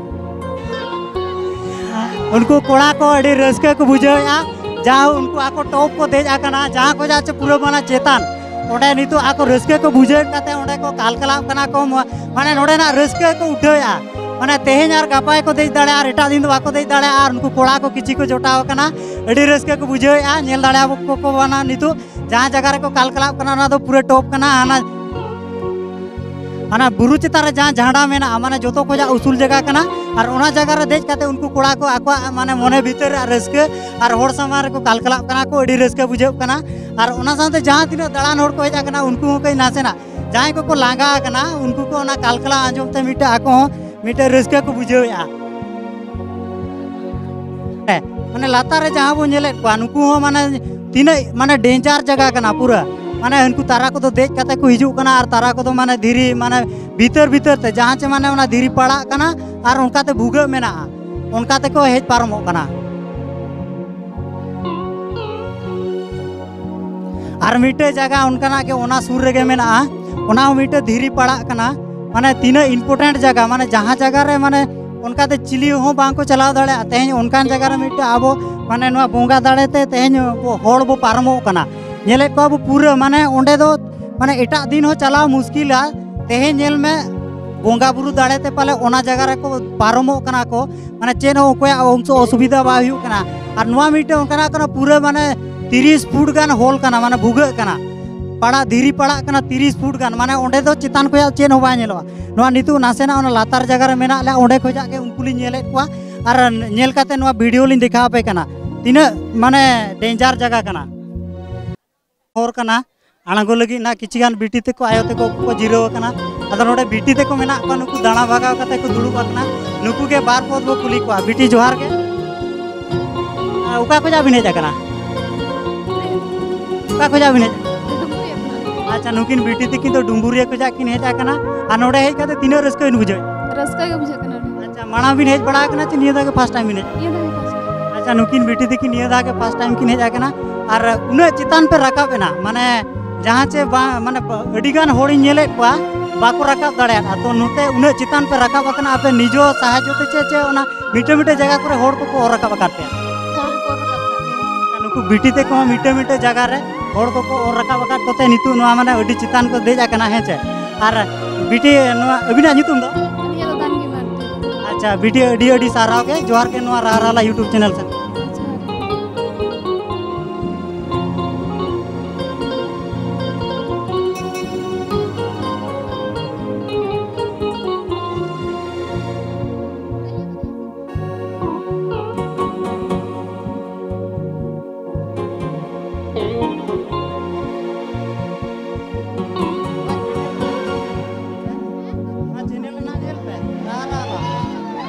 ᱩᱱᱠᱩ ᱠᱚᱲᱟ ᱠᱚ ᱟᱹᱰᱤ ᱨᱟᱹᱥᱠᱟᱹ ᱠᱚ ᱵᱩᱡᱷᱟᱹᱣᱮᱫᱼᱟ, ᱡᱟ ᱩᱱᱠᱩ ᱟᱠᱚ top ᱠᱚ ᱫᱮᱡ ᱟᱠᱟᱱᱟ, ᱡᱟᱦᱟᱸ ᱠᱷᱚᱱᱟᱜ ᱪᱮ ᱯᱩᱨᱟᱹ ᱢᱟᱱᱮ ᱪᱮᱛᱟᱱ ᱚᱸᱰᱮ ᱱᱤᱛᱚᱜ ᱟᱠᱚ ᱨᱟᱹᱥᱠᱟᱹ ᱠᱚ ᱵᱩᱡᱷᱟᱹᱣᱮᱫ ᱠᱟᱛᱮ ᱚᱸᱰᱮ ᱠᱚ ᱠᱟᱞᱠᱟᱞᱟᱣ ᱠᱟᱱᱟ ᱠᱚ, ᱢᱚ-, ᱢᱟᱱᱮ ᱱᱚᱰᱮᱱᱟᱜ ᱨᱟᱹᱥᱠᱟᱹ ᱠᱚ ᱩᱴᱷᱟᱹᱣᱮᱫᱼᱟ᱾ ᱢᱟᱱᱮ ᱛᱮᱦᱮᱧ ᱟᱨ ᱜᱟᱯᱟ ᱜᱮᱠᱚ ᱫᱮᱡ ᱫᱟᱲᱮᱭᱟᱜᱼᱟ, ᱟᱨ ᱮᱴᱟᱜ ᱫᱤᱱ ᱫᱚ ᱵᱟᱠᱚ ᱫᱮᱡ ᱫᱟᱲᱮᱭᱟᱜᱼᱟ᱾ ᱟᱨ ᱩᱱᱠᱩ ᱠᱚᱲᱟ ᱠᱚ ᱠᱤᱪᱷᱤ ᱠᱚ ᱡᱚᱴᱟᱣ ᱟᱠᱟᱱᱟ, ᱟᱹᱰᱤ ᱨᱟᱹᱥᱠᱟᱹ ᱠᱚ ᱵᱩᱡᱷᱟᱹᱣᱮᱫᱼᱟ᱾ ᱧᱮᱞ ᱫᱟᱲᱮᱭᱟᱠᱚ ᱠᱚ ᱠᱟᱱᱟ ᱱᱤᱛᱚᱜ ᱡᱟᱦᱟᱸ ᱡᱟᱭᱜᱟ ᱨᱮᱠᱚ ᱠᱟᱞᱠᱟᱞᱟᱣ ᱠᱟᱱᱟ, ᱚᱱᱟ ᱫᱚ ᱯᱩᱨᱟᱹ ᱴᱚᱯ ᱠᱟᱱᱟ᱾ ᱦᱟᱱᱟ, ᱦᱟᱱᱟ ᱵᱩᱨᱩ ᱪᱮᱛᱟᱱ ᱨᱮ ᱡᱟᱦᱟᱸ ᱡᱷᱟᱸᱰᱟ ᱢᱮᱱᱟᱜᱼᱟ, ᱢᱟᱱᱮ ᱡᱚᱛᱚ ᱠᱷᱚᱱᱟᱜ ᱩᱥᱩᱞ ᱡᱟᱭᱜᱟ ᱠᱟᱱᱟ, ᱟᱨ ᱚᱱᱟ ᱡᱟᱭᱜᱟ ᱨᱮ ᱫᱮᱡ ᱠᱟᱛᱮ ᱩᱱᱠᱩ ᱠᱚᱲᱟ ᱠᱚ ᱟᱠᱚᱣᱟᱜ ᱢᱟᱱᱮ ᱢᱚᱱᱮ ᱵᱷᱤᱛᱟᱹᱨ ᱨᱮᱭᱟᱜ ᱨᱟᱹᱥᱠᱟᱹ ᱟᱨ ᱦᱚᱲ ᱥᱟᱢᱟᱝ ᱨᱮᱠᱚ ᱠᱟᱞᱠᱟᱞᱟᱜ ᱠᱟᱱᱟ ᱠᱚ, ᱟᱹᱰᱤ ᱨᱟᱹᱥᱠᱟᱹ ᱵᱩᱡᱷᱟᱹᱜ ᱠᱟᱱᱟ᱾ ᱟᱨ ᱚᱱᱟ ᱥᱟᱶᱛᱮ ᱡᱟᱦᱟᱸ ᱛᱤᱱᱟᱹᱜ ᱫᱟᱬᱟᱱ ᱦᱚᱲ ᱠᱚ ᱦᱮᱡ ᱟᱠᱟᱱᱟ, ᱩᱱᱠᱩ ᱦᱚᱸ ᱠᱟᱹᱡ ᱱᱟᱥᱮᱱᱟᱜ ᱡᱟᱦᱟᱸᱭ ᱠᱚᱠᱚ ᱞᱟᱸᱜᱟ ᱟᱠᱟᱱᱟ, ᱩᱱᱠᱩ ᱠᱚ ᱚᱱᱟ ᱠᱟᱞᱠᱟᱞᱟ ᱟᱸᱡᱚᱢ ᱛᱮ ᱢᱤᱫᱴᱮᱡ ᱟᱠᱚ ᱦᱚᱸ ᱢᱤᱫᱴᱮᱡ ᱨᱟᱹᱥᱠᱟᱹ ᱠᱚ ᱵᱩᱡᱷᱟᱹᱣᱮᱫᱼᱟ᱾ ᱦᱮᱸ, ᱢᱟᱱᱮ ᱞᱟᱛᱟᱨ ᱨᱮ ᱡᱟᱦᱟᱸ ᱵᱚᱱ ᱧᱮᱞᱮᱫ ᱠᱚᱣᱟ, ᱱᱩᱠᱩ ᱦᱚᱸ ᱢᱟᱱᱮ ᱛᱤᱱᱟᱹᱜ ᱢᱟᱱᱮ ᱰᱮᱧᱡᱟᱨ ᱡᱟᱭᱜᱟ ᱠᱟᱱᱟ ᱯᱩᱨᱟᱹ᱾ ᱢᱟᱱᱮ ᱩᱱᱠᱩ ᱛᱟᱨᱟ ᱠᱚᱫᱚ ᱫᱮᱡ ᱠᱟᱛᱮ ᱠᱚ ᱦᱤᱡᱩᱜ ᱠᱟᱱᱟ, ᱟᱨ ᱛᱟᱨᱟ ᱠᱚᱫᱚ ᱢᱟᱱᱮ ᱫᱷᱤᱨᱤ ᱢᱟᱱᱮ ᱵᱷᱤᱛᱟᱹᱨ ᱵᱷᱤᱛᱟᱹᱨ ᱛᱮ ᱡᱟᱦᱟᱸ ᱪᱮ ᱢᱟᱱᱮ ᱚᱱᱟ ᱫᱷᱤᱨᱤ ᱯᱟᱲᱟᱜ ᱠᱟᱱᱟ, ᱟᱨ ᱚᱱᱠᱟᱛᱮ ᱵᱷᱩᱜᱟᱹᱜ ᱢᱮᱱᱟᱜᱼᱟ, ᱚᱱᱠᱟ ᱛᱮᱠᱚ ᱦᱮᱡ ᱯᱟᱨᱚᱢᱚᱜ ᱠᱟᱱᱟ᱾ ᱟᱨ ᱢᱤᱫᱴᱮᱡ ᱡᱟᱭᱜᱟ ᱚᱱᱠᱟᱱᱟᱜ ᱜᱮ ᱚᱱᱟ ᱥᱩᱨ ᱨᱮᱜᱮ ᱢᱮᱱᱟᱜᱼᱟ, ᱚᱱᱟ ᱦᱚᱸ ᱢᱤᱫᱴᱮᱡ ᱫᱷᱤᱨᱤ ᱯᱟᱲᱟᱜ ᱠᱟᱱᱟ᱾ ᱢᱟᱱᱮ ᱛᱤᱱᱟᱹᱜ ᱤᱢᱯᱚᱨᱴᱮᱱᱴ ᱡᱟᱭᱜᱟ, ᱢᱟᱱᱮ ᱡᱟᱦᱟᱸ ᱡᱟᱭᱜᱟ ᱨᱮ ᱢᱟᱱᱮ ᱚᱱᱠᱟᱛᱮ ᱪᱤᱞᱤ ᱦᱚᱸ ᱵᱟᱝ ᱠᱚ ᱪᱟᱞᱟᱣ ᱫᱟᱲᱮᱭᱟᱜᱼᱟ᱾ ᱛᱮᱦᱮᱧ ᱚᱱᱠᱟᱱ ᱡᱟᱭᱜᱟ ᱨᱮ ᱢᱤᱫᱴᱮᱡ ᱟᱵᱚ ᱢᱟᱱᱮ ᱱᱚᱣᱟ ᱵᱚᱸᱜᱟ ᱫᱟᱲᱮ ᱛᱮ ᱛᱮᱦᱮᱧ ᱵᱚ-, ᱦᱚᱲ ᱵᱚ ᱯᱟᱨᱚᱢᱚᱜ ᱠᱟᱱᱟ᱾ ᱧᱮᱞᱮᱫ ᱠᱚᱣᱟ ᱵᱚ ᱯᱩᱨᱟᱹ ᱢᱟᱱᱮ ᱚᱸᱰᱮ ᱫᱚ ᱢᱟᱱᱮ ᱮᱴᱟᱜ ᱫᱤᱱ ᱦᱚᱸ ᱪᱟᱞᱟᱣ ᱢᱩᱥᱠᱤᱞᱟ᱾ ᱛᱮᱦᱮᱧ ᱧᱮᱞ ᱢᱮ, ᱵᱚᱸᱜᱟ ᱵᱩᱨᱩ ᱫᱟᱲᱮ ᱛᱮ ᱯᱟᱞᱮ ᱚᱱᱟ ᱡᱟᱭᱜᱟ ᱨᱮᱠᱚ ᱯᱟᱨᱚᱢᱚᱜ ᱠᱟᱱᱟ ᱠᱚ, ᱢᱟᱱᱮ ᱪᱮᱫ ᱦᱚᱸ ᱚᱠᱚᱭᱟᱜ ᱚᱝᱥᱚ ᱚᱥᱩᱵᱤᱫᱷᱟ ᱵᱟᱭ ᱦᱩᱭᱩᱜ ᱠᱟᱱᱟ᱾ ᱟᱨ ᱱᱚᱣᱟ ᱢᱤᱫᱴᱮᱱ ᱚᱱᱠᱟᱱᱟᱜ ᱠᱟᱱᱟ, ᱯᱩᱨᱟᱹ ᱢᱟᱱᱮ ᱛᱤᱨᱤᱥ ᱯᱷᱩᱴ ᱜᱟᱱ ᱦᱳᱞ ᱠᱟᱱᱟ, ᱢᱟᱱᱮ ᱵᱷᱩᱜᱟᱹᱜ ᱠᱟᱱᱟ, ᱯᱟᱲᱟᱜ, ᱫᱷᱤᱨᱤ ᱯᱟᱲᱟᱜ ᱠᱟᱱᱟ ᱛᱤᱨᱤᱥ ᱯᱷᱩᱴ ᱜᱟᱱ, ᱢᱟᱱᱮ ᱚᱸᱰᱮ ᱫᱚ ᱪᱮᱛᱟᱱ ᱠᱷᱚᱱᱟᱜ ᱪᱮᱫ ᱦᱚᱸ ᱵᱟᱭ ᱧᱮᱞᱚᱜᱼᱟ᱾ ᱱᱚᱣᱟ ᱱᱤᱛᱚᱜ ᱱᱟᱥᱮᱱᱟᱜ ᱚᱱᱟ ᱞᱟᱛᱟᱨ ᱡᱟᱭᱜᱟ ᱨᱮ ᱢᱮᱱᱟᱜ ᱞᱮᱭᱟ, ᱚᱸᱰᱮ ᱠᱷᱚᱱᱟᱜ ᱜᱮ ᱩᱱᱠᱩ ᱞᱤᱧ ᱧᱮᱞᱮᱫ ᱠᱚᱣᱟ, ᱟᱨ ᱧᱮᱞ ᱠᱟᱛᱮ ᱱᱚᱣᱟ ᱵᱷᱤᱰᱤᱭᱳ ᱞᱤᱧ ᱫᱮᱠᱷᱟᱣ ᱟᱯᱮ ᱠᱟᱱᱟ ᱛᱤᱱᱟᱹᱜ ᱢᱟᱱᱮ ᱰᱮᱧᱡᱟᱨ ᱡᱟᱭᱜᱟ ᱠᱟᱱᱟ᱾ ᱦᱚᱨ ᱠᱟᱱᱟ, ᱟᱬᱜᱚ ᱞᱟᱹᱜᱤᱫ ᱱᱟᱜ ᱠᱤᱪᱷᱩ ᱜᱟᱱ ᱵᱤᱴᱤ ᱛᱮᱠᱚ ᱟᱭᱳ ᱛᱮᱠᱚ ᱠᱚ ᱡᱤᱨᱟᱹᱣ ᱟᱠᱟᱱᱟ᱾ ᱟᱫᱚ ᱱᱚᱰᱮ ᱵᱤᱴᱤ ᱛᱮᱠᱚ ᱢᱮᱱᱟᱜ ᱠᱚᱣᱟ, ᱱᱩᱠᱩ ᱫᱟᱬᱟ ᱵᱷᱟᱜᱟᱣ ᱠᱟᱛᱮ ᱠᱚ ᱫᱩᱲᱩᱵ ᱟᱠᱟᱱᱟ᱾ ᱱᱩᱠᱩ ᱜᱮ ᱵᱟᱨ ᱯᱚᱫ ᱵᱚ ᱠᱩᱞᱤ ᱠᱚᱣᱟ᱾ ᱵᱤᱴᱤ, ᱡᱚᱦᱟᱨ ᱜᱮ᱾ ᱟᱨ ᱚᱠᱟ ᱠᱷᱚᱱᱟᱜ ᱵᱤᱱ ᱦᱮᱡ ᱟᱠᱟᱱᱟ? ᱚᱠᱟ ᱠᱷᱚᱱᱟᱜ ᱵᱤᱱ ᱦᱮᱡ? ᱟᱪᱪᱷᱟ, ᱱᱩᱠᱤᱱ ᱵᱤᱴᱤ ᱛᱟᱹᱠᱤᱱ ᱫᱚ ᱰᱩᱢᱵᱩᱨᱤᱭᱟᱹ ᱠᱷᱚᱱᱟᱜ ᱠᱤᱱ ᱦᱮᱡ ᱟᱠᱟᱱᱟ᱾ ᱟᱨ ᱱᱚᱰᱮ ᱦᱮᱡ ᱠᱟᱛᱮ ᱛᱤᱱᱟᱹᱜ ᱨᱟᱹᱥᱠᱟᱹ ᱵᱤᱱ ᱵᱩᱡᱷᱟᱹᱣᱮᱫ? ᱨᱟᱹᱥᱠᱟᱹ ᱜᱮ ᱵᱩᱡᱷᱟᱹᱜ ᱠᱟᱱᱟ᱾ ᱟᱪᱪᱷᱟ, ᱢᱟᱲᱟᱝ ᱵᱤᱱ ᱦᱮᱡ ᱵᱟᱲᱟ ᱟᱠᱟᱱᱟ ᱪᱮ ᱱᱤᱭᱟᱹ ᱫᱷᱟᱣ ᱜᱮ ᱯᱷᱟᱥᱴ ᱴᱟᱭᱤᱢ ᱵᱤᱱ ᱦᱮᱡ? ᱱᱤᱭᱟᱹ ᱫᱷᱟᱣ ᱜᱮ ᱯᱷᱟᱥᱴ ᱴᱟᱭᱤᱢ᱾ ᱟᱪᱪᱷᱟ, ᱱᱩᱠᱤᱱ ᱵᱤᱴᱤ ᱛᱟᱹᱠᱤᱱ ᱱᱤᱭᱟᱹ ᱫᱷᱟᱣ ᱜᱮ ᱯᱷᱟᱥᱴ ᱴᱟᱭᱤᱢ ᱠᱤᱱ ᱦᱮᱡ ᱟᱠᱟᱱᱟ᱾ ᱟᱨ ᱩᱱᱟᱹᱜ ᱪᱮᱛᱟᱱ ᱯᱮ ᱨᱟᱠᱟᱵ ᱮᱱᱟ, ᱢᱟᱱᱮ ᱡᱟᱦᱟᱸ ᱪᱮ ᱵᱟ-, ᱢᱟᱱᱮ ᱵᱟ-, ᱟᱹᱰᱤ ᱜᱟᱱ ᱦᱚᱲᱤᱧ ᱧᱮᱞᱮᱫ ᱠᱚᱣᱟ ᱵᱟᱠᱚ ᱨᱟᱠᱟᱵ ᱫᱟᱲᱮᱭᱟᱜᱼᱟ᱾ ᱛᱚ ᱱᱚᱛᱮ ᱩᱱᱟᱹᱜ ᱪᱮᱛᱟᱱ ᱯᱮ ᱨᱟᱠᱟᱵ ᱟᱠᱟᱱᱟ, ᱟᱯᱮ ᱱᱤᱡᱚ ᱥᱟᱦᱟᱡᱽᱡᱚ ᱛᱮ ᱪᱮ, ᱪᱮ ᱚᱱᱟ ᱢᱤᱫᱴᱟᱹᱝ ᱢᱤᱫᱴᱟᱹᱝ ᱡᱟᱭᱜᱟ ᱠᱚᱨᱮ ᱦᱚᱲ ᱠᱚᱠᱚ ᱚᱨ ᱨᱟᱠᱟᱵ ᱟᱠᱟᱫ ᱯᱮᱭᱟ? ᱦᱚᱲ ᱠᱚᱠᱚ ᱚᱨ ᱨᱟᱠᱟᱵ ᱟᱠᱟᱫ ᱞᱮᱭᱟ᱾ ᱱᱩᱠᱩ ᱵᱤᱴᱤ ᱛᱟᱠᱚ ᱦᱚᱸ ᱢᱤᱫᱴᱟᱹᱝ ᱢᱤᱫᱴᱟᱹᱝ ᱡᱟᱭᱜᱟ ᱨᱮ ᱦᱚᱲ ᱠᱚᱠᱚ ᱚᱨ ᱨᱟᱠᱟᱵ ᱟᱠᱟᱫ ᱠᱚᱛᱮ ᱱᱤᱛᱚᱜ ᱱᱚᱣᱟ ᱢᱟᱱᱮ ᱟᱹᱰᱤ ᱪᱮᱛᱟᱱ ᱠᱚ ᱫᱮᱡ ᱟᱠᱟᱱᱟ, ᱦᱮᱸ ᱪᱮ? ᱟᱨ ᱵᱤᱴᱤ, ᱱᱚᱣᱟ ᱟᱹᱵᱤᱱᱟᱜ ᱧᱩᱛᱩᱢ ᱫᱚ? ᱟᱹᱞᱤᱧᱟᱜ ᱫᱚ ᱫᱟᱱᱜᱤ ᱢᱟᱨᱰᱤ᱾ ᱟᱪᱪᱷᱟ ᱵᱤᱴᱤ, ᱟᱹᱰᱤ ᱟᱹᱰᱤ ᱥᱟᱨᱦᱟᱣ ᱜᱮ, ᱡᱚᱦᱟᱨ ᱜᱮ ᱱᱚᱣᱟ ᱨᱟᱦᱟ ᱨᱟᱦᱟ YouTube ᱪᱮᱱᱮᱞ ᱥᱮᱫ᱾ ᱟᱪᱪᱷᱟ᱾ ᱚᱱᱟ ᱪᱮᱱᱮᱞ ᱨᱮᱱᱟᱜ ᱧᱮᱞ ᱯᱮ᱾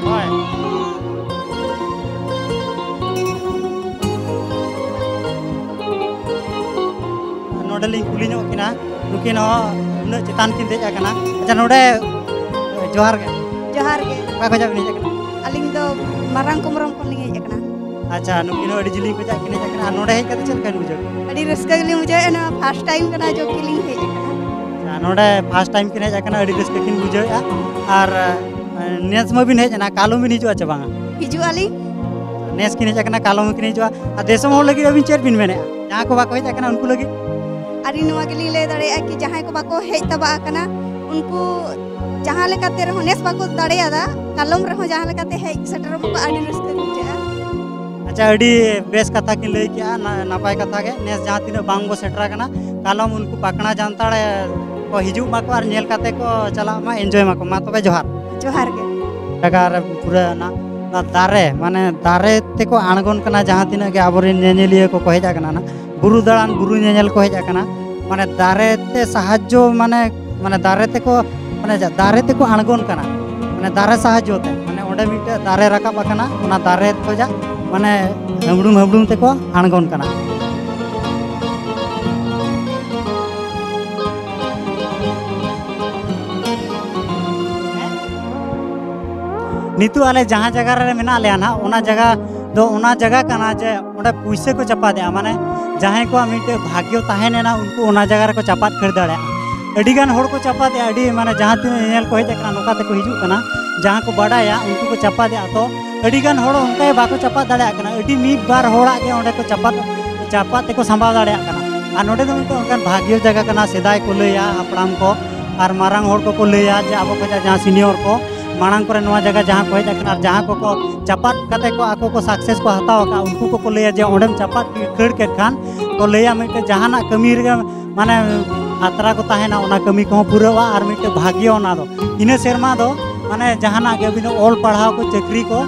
ᱦᱳᱭ᱾ ᱱᱚᱰᱮ ᱞᱤᱧ ᱠᱩᱞᱤ ᱧᱚᱜ ᱠᱤᱱᱟ, ᱱᱩᱠᱤᱱ ᱦᱚᱸ ᱩᱱᱟᱹᱜ ᱪᱮᱛᱟᱱ ᱠᱤᱱ ᱫᱮᱡ ᱟᱠᱟᱱᱟ᱾ ᱟᱪᱪᱷᱟ, ᱱᱚᱰᱮ ᱡᱚᱦᱟᱨ ᱜᱮ᱾ ᱡᱚᱦᱟᱨ ᱜᱮ᱾ ᱚᱠᱟ ᱠᱷᱚᱱᱟᱜ ᱵᱤᱱ ᱦᱮᱡ ᱟᱠᱟᱱᱟ? ᱟᱹᱞᱤᱧ ᱫᱚ ᱢᱟᱨᱟᱝ ᱠᱚᱢᱨᱚᱢ ᱠᱷᱚᱱ ᱞᱤᱧ ᱦᱮᱡ ᱟᱠᱟᱱᱟ᱾ ᱟᱪᱪᱷᱟ, ᱱᱩᱠᱤᱱ ᱦᱚᱸ ᱟᱹᱰᱤ ᱡᱤᱞᱤᱧ ᱠᱷᱚᱱᱟᱜ ᱠᱤᱱ ᱦᱮᱡ ᱟᱠᱟᱱᱟ᱾ ᱟᱨ ᱱᱚᱰᱮ ᱦᱮᱡ ᱠᱟᱛᱮ ᱪᱮᱫ ᱞᱮᱠᱟ ᱵᱤᱱ ᱵᱩᱡᱷᱟᱹᱣ ᱠᱮᱫᱟ? ᱟᱹᱰᱤ ᱨᱟᱹᱥᱠᱟᱹ ᱜᱮᱞᱤᱧ ᱵᱩᱡᱷᱟᱹᱣᱮᱫᱼᱟ, ᱱᱚᱣᱟ first time ᱠᱟᱱᱟ ᱡᱚ ᱠᱤᱞᱤᱧ ᱦᱮᱡ ᱟᱠᱟᱱᱟ᱾ ᱟᱪᱪᱷᱟ, ᱱᱚᱰᱮ first time ᱠᱤᱱ ᱦᱮᱡ ᱟᱠᱟᱱᱟ, ᱟᱹᱰᱤ ᱨᱟᱹᱥᱠᱟᱹ ᱠᱤᱱ ᱵᱩᱡᱷᱟᱹᱣᱮᱫᱼᱟ᱾ ᱟᱨ, ᱮ, ᱱᱮᱥ ᱢᱟᱵᱤᱱ ᱦᱮᱡ ᱮᱱᱟ, ᱠᱟᱞᱚᱢ ᱵᱤᱱ ᱦᱤᱡᱩᱜᱼᱟ ᱪᱮ ᱵᱟᱝᱟ? ᱦᱤᱡᱩᱜ ᱟᱹᱞᱤᱧ᱾ ᱱᱮᱥ ᱠᱤᱱ ᱦᱮᱡ ᱟᱠᱟᱱᱟ, ᱠᱟᱞᱚᱢ ᱦᱚᱸᱠᱤᱱ ᱦᱤᱡᱩᱜᱼᱟ᱾ ᱟᱨ ᱫᱤᱥᱚᱢ ᱦᱚᱲ ᱞᱟᱹᱜᱤᱫ ᱟᱹᱵᱤᱱ ᱪᱮᱫ ᱵᱤᱱ ᱢᱮᱱᱮᱫᱼᱟ, ᱡᱟᱦᱟᱸᱭ ᱠᱚ ᱵᱟᱠᱚ ᱦᱮᱡ ᱟᱠᱟᱱᱟ ᱩᱱᱠᱩ ᱞᱟᱹᱜᱤᱫ? ᱟᱹᱞᱤᱧ ᱱᱚᱣᱟ ᱜᱮᱞᱤᱧ ᱞᱟᱹᱭ ᱫᱟᱲᱮᱭᱟᱜᱼᱟ ᱠᱤ ᱡᱟᱦᱟᱸᱭ ᱠᱚ ᱵᱟᱠᱚ ᱦᱮᱡ ᱛᱟᱵᱟ ᱟᱠᱟᱱᱟ, ᱩᱱᱠᱩ ᱡᱟᱦᱟᱸ ᱞᱮᱠᱟᱛᱮ ᱨᱮᱦᱚᱸ ᱱᱮᱥ ᱵᱟᱠᱚ ᱫᱟᱲᱮᱭᱟᱫᱟ, ᱠᱟᱞᱚᱢ ᱨᱮᱦᱚᱸ ᱡᱟᱦᱟᱸ ᱞᱮᱠᱟᱛᱮ ᱦᱮᱡ ᱥᱮᱴᱮᱨᱚᱜ ᱢᱟᱠᱚ, ᱟᱹᱰᱤ ᱨᱟᱹᱥᱠᱟᱹ ᱜᱮ ᱵᱩᱡᱷᱟᱹᱜᱼᱟ᱾ ᱟᱪᱪᱷᱟ, ᱟᱹᱰᱤ ᱵᱮᱥ ᱠᱟᱛᱷᱟ ᱠᱤᱱ ᱞᱟᱹᱭ ᱠᱮᱜᱼᱟ, ᱱᱟ-, ᱱᱟᱯᱟᱭ ᱠᱟᱛᱷᱟ ᱜᱮ᱾ ᱱᱮᱥ ᱡᱟᱦᱟᱸ ᱛᱤᱱᱟᱹᱜ ᱵᱟᱝ ᱵᱚ ᱥᱮᱴᱮᱨ ᱟᱠᱟᱱᱟ, ᱠᱟᱞᱚᱢ ᱩᱱᱠᱩ ᱯᱟᱠᱲᱟ ᱡᱟᱱᱛᱟᱲ, ᱮ, ᱠᱚ ᱦᱤᱡᱩᱜ ᱢᱟᱠᱚ ᱟᱨ ᱧᱮᱞ ᱠᱟᱛᱮ ᱠᱚ ᱪᱟᱞᱟᱜ ᱢᱟ, enjoy ᱢᱟᱠᱚ᱾ ᱢᱟ ᱛᱚᱵᱮ ᱡᱚᱦᱟᱨ᱾ ᱡᱚᱦᱟᱨ ᱜᱮ᱾ ᱡᱟᱭᱜᱟ ᱨᱮ ᱯᱩᱨᱟᱹ ᱚᱱᱟ, ᱚᱱᱟ ᱫᱟᱨᱮ, ᱢᱟᱱᱮ ᱫᱟᱨᱮ ᱛᱮᱠᱚ ᱟᱬᱜᱚᱱ ᱠᱟᱱᱟ, ᱡᱟᱦᱟᱸ ᱛᱤᱱᱟᱹᱜ ᱜᱮ ᱟᱵᱚᱨᱮᱱ ᱧᱮᱧᱮᱞᱤᱭᱟᱹ ᱠᱚᱠᱚ ᱦᱮᱡ ᱟᱠᱟᱱᱟ ᱱᱟ, ᱵᱩᱨᱩ ᱫᱟᱬᱟᱱ, ᱵᱩᱨᱩ ᱧᱮᱧᱮᱞ ᱠᱚ ᱦᱮᱡ ᱟᱠᱟᱱᱟ, ᱢᱟᱱᱮ ᱫᱟᱨᱮ ᱛᱮ ᱥᱟᱦᱟᱡᱽᱡᱚ, ᱢᱟᱱᱮ, ᱢᱟᱱᱮ ᱫᱟᱨᱮ ᱛᱮᱠᱚ, ᱢᱟᱱᱮ ᱡᱟ-, ᱫᱟᱨᱮ ᱛᱮᱠᱚ ᱟᱬᱜᱚᱱ ᱠᱟᱱᱟ, ᱢᱟᱱᱮ ᱫᱟᱨᱮ ᱥᱟᱦᱟᱡᱽᱡᱚ ᱛᱮ, ᱢᱟᱱᱮ ᱚᱸᱰᱮ ᱢᱤᱫᱴᱮᱡ ᱫᱟᱨᱮ ᱨᱟᱠᱟᱵ ᱟᱠᱟᱱᱟ, ᱚᱱᱟ ᱫᱟᱨᱮ ᱠᱷᱚᱡᱟᱜ ᱢᱟᱱᱮ ᱦᱟᱹᱢᱵᱽᱲᱩᱢ ᱦᱟᱹᱢᱵᱽᱲᱩᱢ ᱛᱮᱠᱚ ᱟᱬᱜᱚᱱ ᱠᱟᱱᱟ᱾ ᱱᱤᱛᱚᱜ ᱟᱞᱮ ᱡᱟᱦᱟᱸ ᱡᱟᱭᱜᱟ ᱨᱮ ᱢᱮᱱᱟᱜ ᱞᱮᱭᱟ ᱱᱟᱦᱟᱜ, ᱚᱱᱟ ᱡᱟᱭᱜᱟ ᱫᱚ ᱚᱱᱟ ᱡᱟᱭᱜᱟ ᱠᱟᱱᱟ ᱡᱮ ᱚᱸᱰᱮ ᱯᱩᱭᱥᱟᱹ ᱠᱚ ᱪᱟᱯᱟᱫᱮᱜᱼᱟ, ᱢᱟᱱᱮ ᱡᱟᱦᱟᱸᱭ ᱠᱚᱣᱟᱜ ᱢᱤᱫᱴᱮᱡ ᱵᱷᱟᱜᱽᱭᱚ ᱛᱟᱦᱮᱸ ᱞᱮᱱᱟ ᱩᱱᱠᱩ ᱚᱱᱟ ᱡᱟᱭᱜᱟ ᱨᱮᱠᱚ ᱪᱟᱯᱟᱫ ᱠᱷᱟᱹᱲ ᱫᱟᱲᱮᱭᱟᱜᱼᱟ᱾ ᱟᱹᱰᱤ ᱜᱟᱱ ᱦᱚᱲ ᱠᱚ ᱪᱟᱯᱟᱫᱮᱜᱼᱟ, ᱟᱹᱰᱤ ᱢᱟᱱᱮ ᱡᱟᱦᱟᱸ ᱛᱤᱱᱟᱹᱜ ᱧᱮᱧᱮᱞ ᱠᱚ ᱦᱮᱡ ᱟᱠᱟᱱᱟ ᱱᱚᱝᱠᱟ ᱛᱮᱠᱚ ᱦᱤᱡᱩᱜ ᱠᱟᱱᱟ, ᱡᱟᱦᱟᱸ ᱠᱚ ᱵᱟᱰᱟᱭᱟ ᱩᱱᱠᱩ ᱠᱚ ᱪᱟᱯᱟᱫᱮᱜᱼᱟ᱾ ᱛᱚ ᱟᱹᱰᱤ ᱜᱟᱱ ᱦᱚᱲ ᱚᱱᱠᱟ ᱜᱮ ᱵᱟᱠᱚ ᱪᱟᱯᱟᱫ ᱫᱟᱲᱮᱭᱟᱜ ᱠᱟᱱᱟ, ᱟᱹᱰᱤ ᱢᱤᱫ ᱵᱟᱨ ᱦᱚᱲᱟᱜ ᱜᱮ ᱚᱸᱰᱮ ᱠᱚ ᱪᱟᱯᱟᱫ, ᱪᱟᱯᱟᱫ ᱛᱮᱠᱚ ᱥᱟᱢᱵᱟᱣ ᱫᱟᱲᱮᱭᱟᱜ ᱠᱟᱱᱟ᱾ ᱟᱨ ᱱᱚᱰᱮ ᱫᱚ ᱢᱤᱫᱴᱮᱱ ᱚᱱᱠᱟᱱ ᱵᱷᱟᱜᱽᱭᱚ ᱡᱟᱭᱜᱟ ᱠᱟᱱᱟ, ᱥᱮᱫᱟᱭ ᱠᱚ ᱞᱟᱹᱭᱟ ᱦᱟᱯᱲᱟᱢ ᱠᱚ ᱟᱨ ᱢᱟᱨᱟᱝ ᱦᱚᱲ ᱠᱚᱠᱚ ᱞᱟᱹᱭᱟ ᱡᱮ ᱟᱵᱚ ᱠᱷᱚᱱᱟᱜ ᱡᱟᱦᱟᱸ ᱥᱤᱱᱤᱭᱚᱨ ᱠᱚ ᱢᱟᱲᱟᱝ ᱠᱚᱨᱮ ᱱᱚᱣᱟ ᱡᱟᱭᱜᱟ ᱡᱟᱦᱟᱸ ᱠᱚ ᱦᱮᱡ ᱟᱠᱟᱱᱟ ᱟᱨ ᱡᱟᱦᱟᱸ ᱠᱚᱠᱚ ᱪᱟᱯᱟᱫ ᱠᱟᱛᱮ ᱠᱚ ᱟᱠᱚ ᱠᱚ ᱥᱟᱠᱥᱮᱥ ᱠᱚ ᱦᱟᱛᱟᱣ ᱟᱠᱟᱫᱼᱟ, ᱩᱱᱠᱩ ᱠᱚᱠᱚ ᱞᱟᱹᱭᱟ ᱡᱮ ᱚᱸᱰᱮᱢ ᱪᱟᱯᱟᱫ ᱠᱷᱟᱹᱲ ᱠᱮᱫ ᱠᱷᱟᱱ ᱠᱚ ᱞᱟᱹᱭᱟ ᱢᱤᱫᱴᱮᱱ ᱡᱟᱦᱟᱱᱟᱜ ᱠᱟᱹᱢᱤ ᱨᱮᱜᱮ ᱢᱟᱱᱮ ᱟᱛᱨᱟ ᱠᱚ ᱛᱟᱦᱮᱱᱟ, ᱚᱱᱟ ᱠᱟᱹᱢᱤ ᱠᱚᱦᱚᱸ ᱯᱩᱨᱟᱹᱜᱼᱟ ᱟᱨ ᱢᱤᱫᱴᱮᱱ ᱵᱷᱟᱜᱽᱭᱚ ᱚᱱᱟ ᱫᱚ᱾ ᱤᱱᱟᱹ ᱥᱮᱨᱢᱟ ᱫᱚ ᱢᱟᱱᱮ ᱡᱟᱦᱟᱱᱟᱜ ᱜᱮ ᱟᱹᱵᱤᱱ ᱚᱞ ᱯᱟᱲᱦᱟᱣ ᱠᱚ ᱪᱟᱹᱠᱨᱤ ᱠᱚ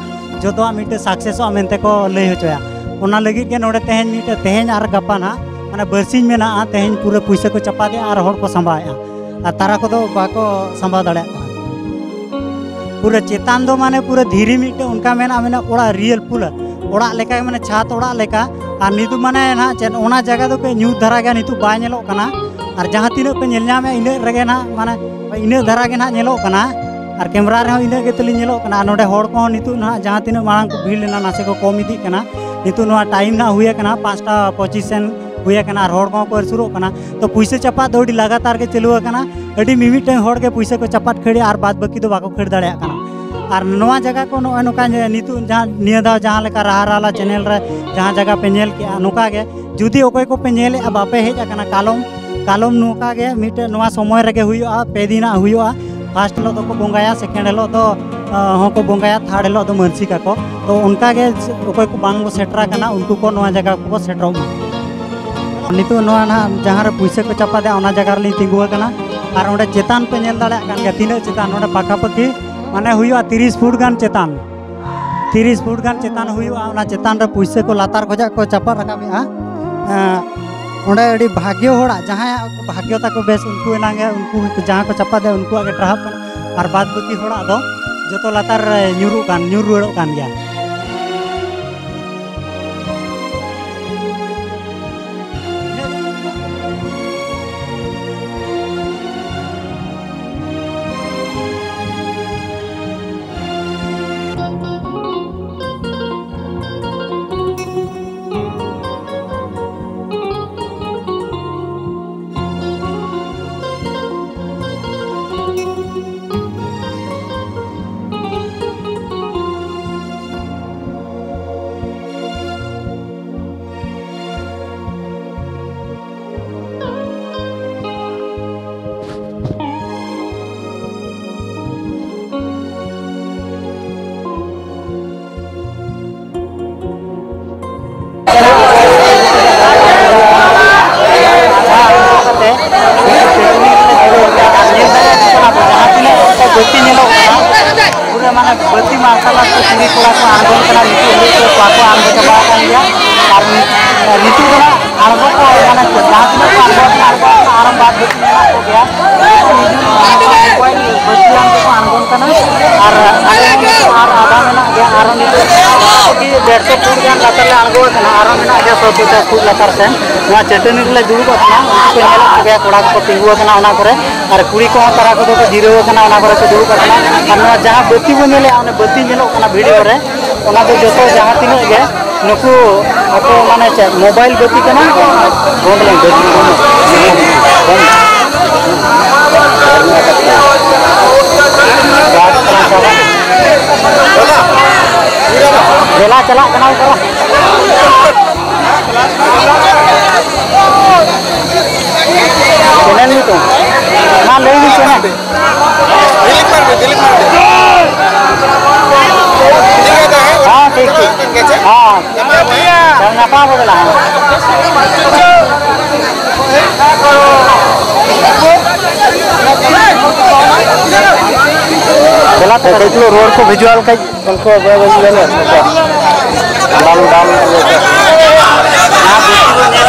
ᱡᱚᱛᱚᱣᱟᱜ ᱢᱤᱫᱴᱮᱱ ᱥᱟᱠᱥᱮᱥᱚᱜᱼᱟ ᱢᱮᱱᱛᱮ ᱠᱚ ᱞᱟᱹᱭ ᱦᱚᱪᱚᱭᱟ᱾ ᱚᱱᱟ ᱞᱟᱹᱜᱤᱫ ᱜᱮ ᱱᱚᱰᱮ ᱛᱮᱦᱮᱧ ᱢᱤᱫᱴᱮᱱ ᱛᱮᱦᱮᱧ ᱟᱨ ᱜᱟᱯᱟ ᱱᱟᱦᱟᱜ ᱢᱟᱱᱮ ᱵᱟᱨᱥᱤᱧ ᱢᱮᱱᱟᱜᱼᱟ, ᱛᱮᱦᱮᱧ ᱯᱩᱨᱟᱹ ᱯᱩᱭᱥᱟᱹ ᱠᱚ ᱪᱟᱯᱟᱫᱮᱜᱼᱟ ᱟᱨ ᱦᱚᱲ ᱠᱚ ᱥᱟᱢᱵᱟᱣᱮᱫᱼᱟ ᱟᱨ ᱛᱟᱨᱟ ᱠᱚᱫᱚ ᱵᱟᱠᱚ ᱥᱟᱢᱵᱟᱣ ᱫᱟᱲᱮᱭᱟᱜ ᱠᱟᱱᱟ᱾ ᱯᱩᱨᱟᱹ ᱪᱮᱛᱟᱱ ᱫᱚ ᱢᱟᱱᱮ ᱯᱩᱨᱟᱹ ᱫᱷᱤᱨᱤ ᱢᱤᱫᱴᱮᱱ ᱚᱱᱠᱟ ᱢᱮᱱᱟᱜᱼᱟ, ᱢᱮᱱᱟᱜᱼᱟ ᱚᱲᱟᱜ ᱨᱤᱭᱮᱞ ᱯᱩᱨᱟᱹ ᱚᱲᱟᱜ ᱞᱮᱠᱟ, ᱢᱟᱱᱮ ᱪᱷᱟᱛ ᱚᱲᱟᱜ ᱞᱮᱠᱟ᱾ ᱟᱨ ᱱᱤᱛ ᱢᱟᱱᱮ ᱱᱟᱦᱟᱜ ᱪᱮᱫ ᱚᱱᱟ ᱡᱟᱭᱜᱟ ᱫᱚ ᱠᱟᱹᱡ ᱧᱩᱛ ᱫᱷᱟᱨᱟ ᱜᱮᱭᱟ, ᱱᱤᱛᱚᱜ ᱵᱟᱭ ᱧᱮᱞᱚᱜ ᱠᱟᱱᱟ᱾ ᱟᱨ ᱡᱟᱦᱟᱸ ᱛᱤᱱᱟᱹᱜ ᱯᱮ ᱧᱮᱞ ᱧᱟᱢᱮᱫᱼᱟ ᱤᱱᱟᱹᱜ ᱨᱮᱜᱮ ᱱᱟᱦᱟᱜ ᱢᱟᱱᱮ ᱤᱱᱟᱹᱜ ᱫᱷᱟᱨᱟ ᱜᱮ ᱱᱟᱦᱟᱜ ᱧᱮᱞᱚᱜ ᱠᱟᱱᱟ᱾ ᱟᱨ ᱠᱮᱢᱨᱟ ᱨᱮᱦᱚᱸ ᱤᱱᱟᱹᱜ ᱜᱮ ᱛᱟᱹᱞᱤᱧ ᱧᱮᱞᱚᱜ ᱠᱟᱱᱟ᱾ ᱟᱨ ᱱᱚᱰᱮ ᱦᱚᱲ ᱠᱚᱦᱚᱸ ᱱᱤᱛᱚᱜ ᱱᱟᱦᱟᱜ ᱡᱟᱦᱟᱸ ᱛᱤᱱᱟᱹᱜ ᱢᱟᱲᱟᱝ ᱠᱚ ᱵᱷᱤᱲ ᱞᱮᱱᱟ ᱱᱟᱥᱮ ᱠᱚ ᱠᱚᱢ ᱤᱫᱤᱜ ᱠᱟᱱᱟ᱾ ᱱᱤᱛᱚᱜ ᱱᱚᱣᱟ ᱴᱟᱭᱤᱢ ᱱᱟᱦᱟᱜ ᱦᱩᱭ ᱟᱠᱟᱱᱟ ᱯᱟᱸᱪᱴᱟ ᱯᱚᱸᱪᱤᱥ ᱥᱮᱱ ᱦᱩᱭ ᱟᱠᱟᱱᱟ ᱟᱨ ᱦᱚᱲ ᱠᱚᱦᱚᱸ ᱠᱚ ᱟᱹᱨᱥᱩᱨᱚᱜ ᱠᱟᱱᱟ᱾ ᱛᱚ ᱯᱩᱭᱥᱟᱹ ᱪᱟᱯᱟᱫ ᱫᱚ ᱟᱹᱰᱤ ᱞᱟᱜᱟᱛᱟᱨ ᱜᱮ ᱪᱟᱹᱞᱩ ᱟᱠᱟᱱᱟ᱾ ᱟᱹᱰᱤ ᱢᱤᱢᱤᱫᱴᱟᱝ ᱦᱚᱲ ᱜᱮ ᱯᱩᱭᱥᱟᱹ ᱠᱚ ᱪᱟᱯᱟᱫ ᱠᱷᱟᱹᱲᱮᱜᱼᱟ ᱟᱨ ᱵᱟᱫ ᱵᱟᱹᱠᱤ ᱫᱚ ᱵᱟᱠᱚ ᱠᱷᱟᱹᱲ ᱫᱟᱲᱮᱭᱟᱜ ᱠᱟᱱᱟ᱾ ᱟᱨ ᱱᱚᱣᱟ ᱡᱟᱭᱜᱟ ᱠᱚ ᱱᱚᱜᱼᱚᱭ ᱱᱚᱝᱠᱟ ᱡᱮ ᱱᱤᱛᱚᱜ ᱡᱟᱦᱟᱸ ᱱᱤᱭᱟᱹ ᱫᱷᱟᱣ ᱡᱟᱦᱟᱸ ᱞᱮᱠᱟ ᱨᱟᱦᱟ ᱨᱟᱦᱞᱟ ᱪᱮᱱᱮᱞ ᱨᱮ ᱡᱟᱦᱟᱸ ᱡᱟᱭᱜᱟ ᱯᱮ ᱧᱮᱞ ᱠᱮᱜᱼᱟ, ᱱᱚᱝᱠᱟ ᱜᱮ ᱡᱩᱫᱤ ᱚᱠᱚᱭ ᱠᱚᱯᱮ ᱧᱮᱞᱮᱜᱼᱟ ᱵᱟᱯᱮ ᱦᱮᱡ ᱟᱠᱟᱱᱟ, ᱠᱟᱞᱚᱢ ᱠᱟᱞᱚᱢ ᱱᱚᱝᱠᱟ ᱜᱮ ᱢᱤᱫᱴᱮᱱ ᱱᱚᱣᱟ ᱥᱚᱢᱚᱭ ᱨᱮᱜᱮ ᱦᱩᱭᱩᱜᱼᱟ, ᱯᱮ ᱫᱤᱱᱟᱜ ᱦᱩᱭᱩᱜᱼᱟ᱾ ᱯᱷᱟᱥᱴ ᱦᱤᱞᱳᱜ ᱫᱚᱠᱚ ᱵᱚᱸᱜᱟᱭᱟ, ᱥᱮᱠᱮᱱᱰ ᱦᱤᱞᱳᱜ ᱫᱚ ᱦᱚᱸᱠᱚ ᱵᱚᱸᱜᱟᱭᱟ, ᱛᱷᱟᱨᱰ ᱦᱤᱞᱳᱜ ᱫᱚ ᱢᱟᱹᱱᱥᱤᱠ ᱟᱠᱚ᱾ ᱛᱚ ᱚᱱᱠᱟ ᱜᱮ ᱚᱠᱚᱭ ᱠᱚ ᱵᱟᱝ ᱠᱚ ᱥᱮᱴᱮᱨ ᱟᱠᱟᱱᱟ ᱩᱱᱠᱩ ᱠᱚ ᱱᱚᱣᱟ ᱡᱟᱭᱜᱟ ᱠᱚᱠᱚ ᱥᱮᱴᱮᱨᱚᱜ ᱢᱟ᱾ ᱱᱤᱛᱚᱜ ᱱᱚᱣᱟ ᱱᱟᱦᱟᱜ ᱡᱟᱦᱟᱸ ᱨᱮ ᱯᱩᱭᱥᱟᱹ ᱠᱚ ᱪᱟᱯᱟᱫᱟ ᱚᱱᱟ ᱡᱟᱭᱜᱟ ᱨᱮᱞᱤᱧ ᱛᱤᱸᱜᱩ ᱟᱠᱟᱱᱟ᱾ ᱟᱨ ᱚᱸᱰᱮ ᱪᱮᱛᱟᱱ ᱯᱮ ᱧᱮᱞ ᱫᱟᱲᱮᱭᱟᱜ ᱠᱟᱱ ᱜᱮᱭᱟ ᱛᱤᱱᱟᱹᱜ ᱪᱮᱛᱟᱱ, ᱱᱚᱰᱮ ᱯᱟᱠᱟᱯᱟᱠᱤ ᱢᱟᱱᱮ ᱦᱩᱭᱩᱜᱼᱟ ᱛᱤᱨᱤᱥ ᱯᱷᱩᱴ ᱜᱟᱱ ᱪᱮᱛᱟᱱ᱾ ᱛᱤᱨᱤᱥ ᱯᱷᱩᱴ ᱜᱟᱱ ᱪᱮᱛᱟᱱ ᱦᱩᱭᱩᱜᱼᱟ᱾ ᱚᱱᱟ ᱪᱮᱛᱟᱱ ᱨᱮ ᱯᱩᱭᱥᱟᱹ ᱠᱚ ᱞᱟᱛᱟᱨ ᱠᱷᱚᱱᱟᱜ ᱠᱚ ᱪᱟᱯᱟᱫ ᱨᱟᱠᱟᱵᱮᱜᱼᱟ᱾ ᱮᱸ, ᱚᱸᱰᱮ ᱟᱹᱰᱤ ᱵᱷᱟᱜᱽᱭᱚ ᱦᱚᱲᱟᱜ, ᱡᱟᱦᱟᱸᱭᱟᱜ ᱵᱷᱟᱜᱽᱭᱚ ᱛᱟᱠᱚ ᱵᱮᱥ, ᱩᱱᱠᱩ ᱮᱱᱟᱝ ᱜᱮ ᱩᱱᱠᱩ ᱡᱟᱦᱟᱸ ᱠᱚ ᱪᱟᱯᱟᱫᱮᱜᱼᱟ ᱩᱱᱠᱩᱣᱟᱜ ᱜᱮ ᱴᱨᱟᱦᱟᱵ ᱠᱟᱱᱟ᱾ ᱟᱨ ᱵᱟᱫ ᱵᱟᱹᱠᱤ ᱦᱚᱲᱟᱜ ᱫᱚ ᱡᱚᱛᱚ ᱞᱟᱛᱟᱨ ᱨᱮ ᱧᱩᱨᱩᱜ ᱠᱟᱱ, ᱧᱩᱨ ᱨᱩᱣᱟᱹᱲᱚᱜ ᱠᱟᱱ ᱜᱮᱭᱟ᱾ ᱟᱬᱜᱚᱱ ᱠᱟᱱᱟ, ᱱᱤᱛᱚᱜ ᱦᱟᱹᱵᱤᱡ ᱛᱮ ᱵᱟᱠᱚ ᱟᱬᱜᱚ ᱪᱟᱵᱟ ᱟᱠᱟᱱ ᱜᱮᱭᱟ᱾ ᱟᱨ ᱱᱤᱛᱚᱜ ᱫᱚ ᱦᱟᱸᱜ ᱟᱬᱜᱚ ᱠᱚ, ᱢᱟᱱᱮ, ᱪᱮᱫ, ᱡᱟᱦᱟᱸ ᱛᱤᱱᱟᱹᱜ ᱠᱚ ᱟᱬᱜᱚ ᱟᱠᱟᱱᱟ, ᱟᱬᱜᱚ ᱟᱠᱟᱱᱟ, ᱟᱨᱚ ᱵᱟᱫ ᱵᱟᱹᱠᱤ ᱢᱮᱱᱟᱜ ᱠᱚᱜᱮᱭᱟ᱾ ᱚᱠᱚᱭ ᱵᱟᱹᱠᱤᱭᱟᱱ ᱠᱚᱠᱚ ᱟᱬᱜᱚᱱ ᱠᱟᱱᱟ᱾ ᱟᱨ ᱟᱞᱮ ᱦᱚᱸ ᱱᱤᱛᱚᱜ ᱟᱨ ᱟᱫᱷᱟ ᱢᱮᱱᱟᱜ ᱜᱮᱭᱟ, ᱟᱨᱚ ᱱᱤᱛᱚᱜ ᱰᱮᱲᱥᱚ ᱯᱷᱩᱴ ᱜᱟᱱ ᱞᱟᱛᱟᱨ ᱞᱮ ᱟᱬᱜᱚ ᱟᱠᱟᱱᱟ, ᱟᱨᱚ ᱢᱮᱱᱟᱜ ᱜᱮᱭᱟ ᱥᱚ ᱯᱚᱪᱟᱥ ᱯᱷᱩᱴ ᱞᱟᱛᱟᱨ ᱥᱮᱱ᱾ ᱱᱚᱣᱟ ᱪᱟᱹᱴᱟᱹᱱᱤ ᱨᱮᱞᱮ ᱫᱩᱲᱩᱵ ᱟᱠᱟᱱᱟ, ᱩᱱᱠᱩ ᱠᱚ ᱧᱮᱞᱚᱜ ᱠᱚᱜᱮᱭᱟ, ᱠᱚᱲᱟ ᱠᱚᱠᱚ ᱛᱤᱸᱜᱩ ᱟᱠᱟᱱᱟ ᱚᱱᱟ ᱠᱚᱨᱮ, ᱟᱨ ᱠᱩᱲᱤ ᱠᱚᱦᱚᱸ ᱛᱟᱨᱟ ᱠᱚᱫᱚ ᱠᱚ ᱡᱤᱨᱟᱹᱣ ᱟᱠᱟᱱᱟ, ᱚᱱᱟ ᱠᱚᱨᱮ ᱠᱚ ᱫᱩᱲᱩᱵ ᱟᱠᱟᱱᱟ᱾ ᱟᱨ ᱱᱚᱣᱟ ᱡᱟᱦᱟᱸ ᱵᱟᱹᱛᱤ ᱵᱚᱱ ᱧᱮᱞᱮᱫᱼᱟ, ᱚᱱᱟ ᱵᱟᱹᱛᱤ ᱧᱮᱞᱚᱜ ᱠᱟᱱᱟ ᱵᱷᱤᱰᱤᱭᱳ ᱨᱮ, ᱚᱱᱟ ᱫᱚ ᱡᱚᱛᱚ ᱡᱟᱦᱟᱸ ᱛᱤᱱᱟᱹᱜ ᱜᱮ ᱱᱩᱠᱩ ᱟᱠᱚ, ᱢᱟᱱᱮ ᱪᱮᱫ, ᱢᱳᱵᱟᱭᱤᱞ ᱵᱟᱹᱛᱤ ᱠᱟᱱᱟ᱾ ᱵᱚᱱᱫ ᱞᱮᱱ ᱵᱟᱹᱛᱤ, ᱵᱚᱱᱫ, ᱵᱚᱱᱫ᱾ ᱫᱮᱞᱟ, ᱪᱟᱞᱟᱜ ᱠᱟᱱᱟ ᱠᱚ᱾ ᱪᱮᱱᱮᱞ ᱧᱩᱛᱩᱢ? ᱢᱟ ᱞᱟᱹᱭ ᱢᱮ ᱪᱮᱱᱮᱞ᱾ दिलीप मांडे, दिलीप मांडे। ठीक है, तो है। हाँ, ठीक, ठीक। ठीक है, हाँ। चल, ᱧᱟᱯᱟᱢ ᱵᱚᱫᱚᱞᱟ, ᱦᱮᱸ᱾ ᱫᱮᱞᱟ ᱛᱚ, ᱠᱟᱹᱡ ᱪᱩᱞᱩᱝ ᱨᱚᱲ ᱠᱚ ᱵᱷᱤᱡᱩᱣᱟᱞ ᱠᱟᱹᱡ ᱩᱱᱠᱩ ᱵᱟᱭ ᱵᱟᱭ ᱧᱮᱞ ᱧᱟᱢ ᱠᱚᱣᱟ᱾ ᱰᱟᱞ, ᱰᱟᱞ, ᱤᱭᱟᱹ ᱠᱚ᱾ ᱚᱱᱟ ᱵᱷᱤᱛᱤᱨ ᱨᱮ ᱧᱮᱞ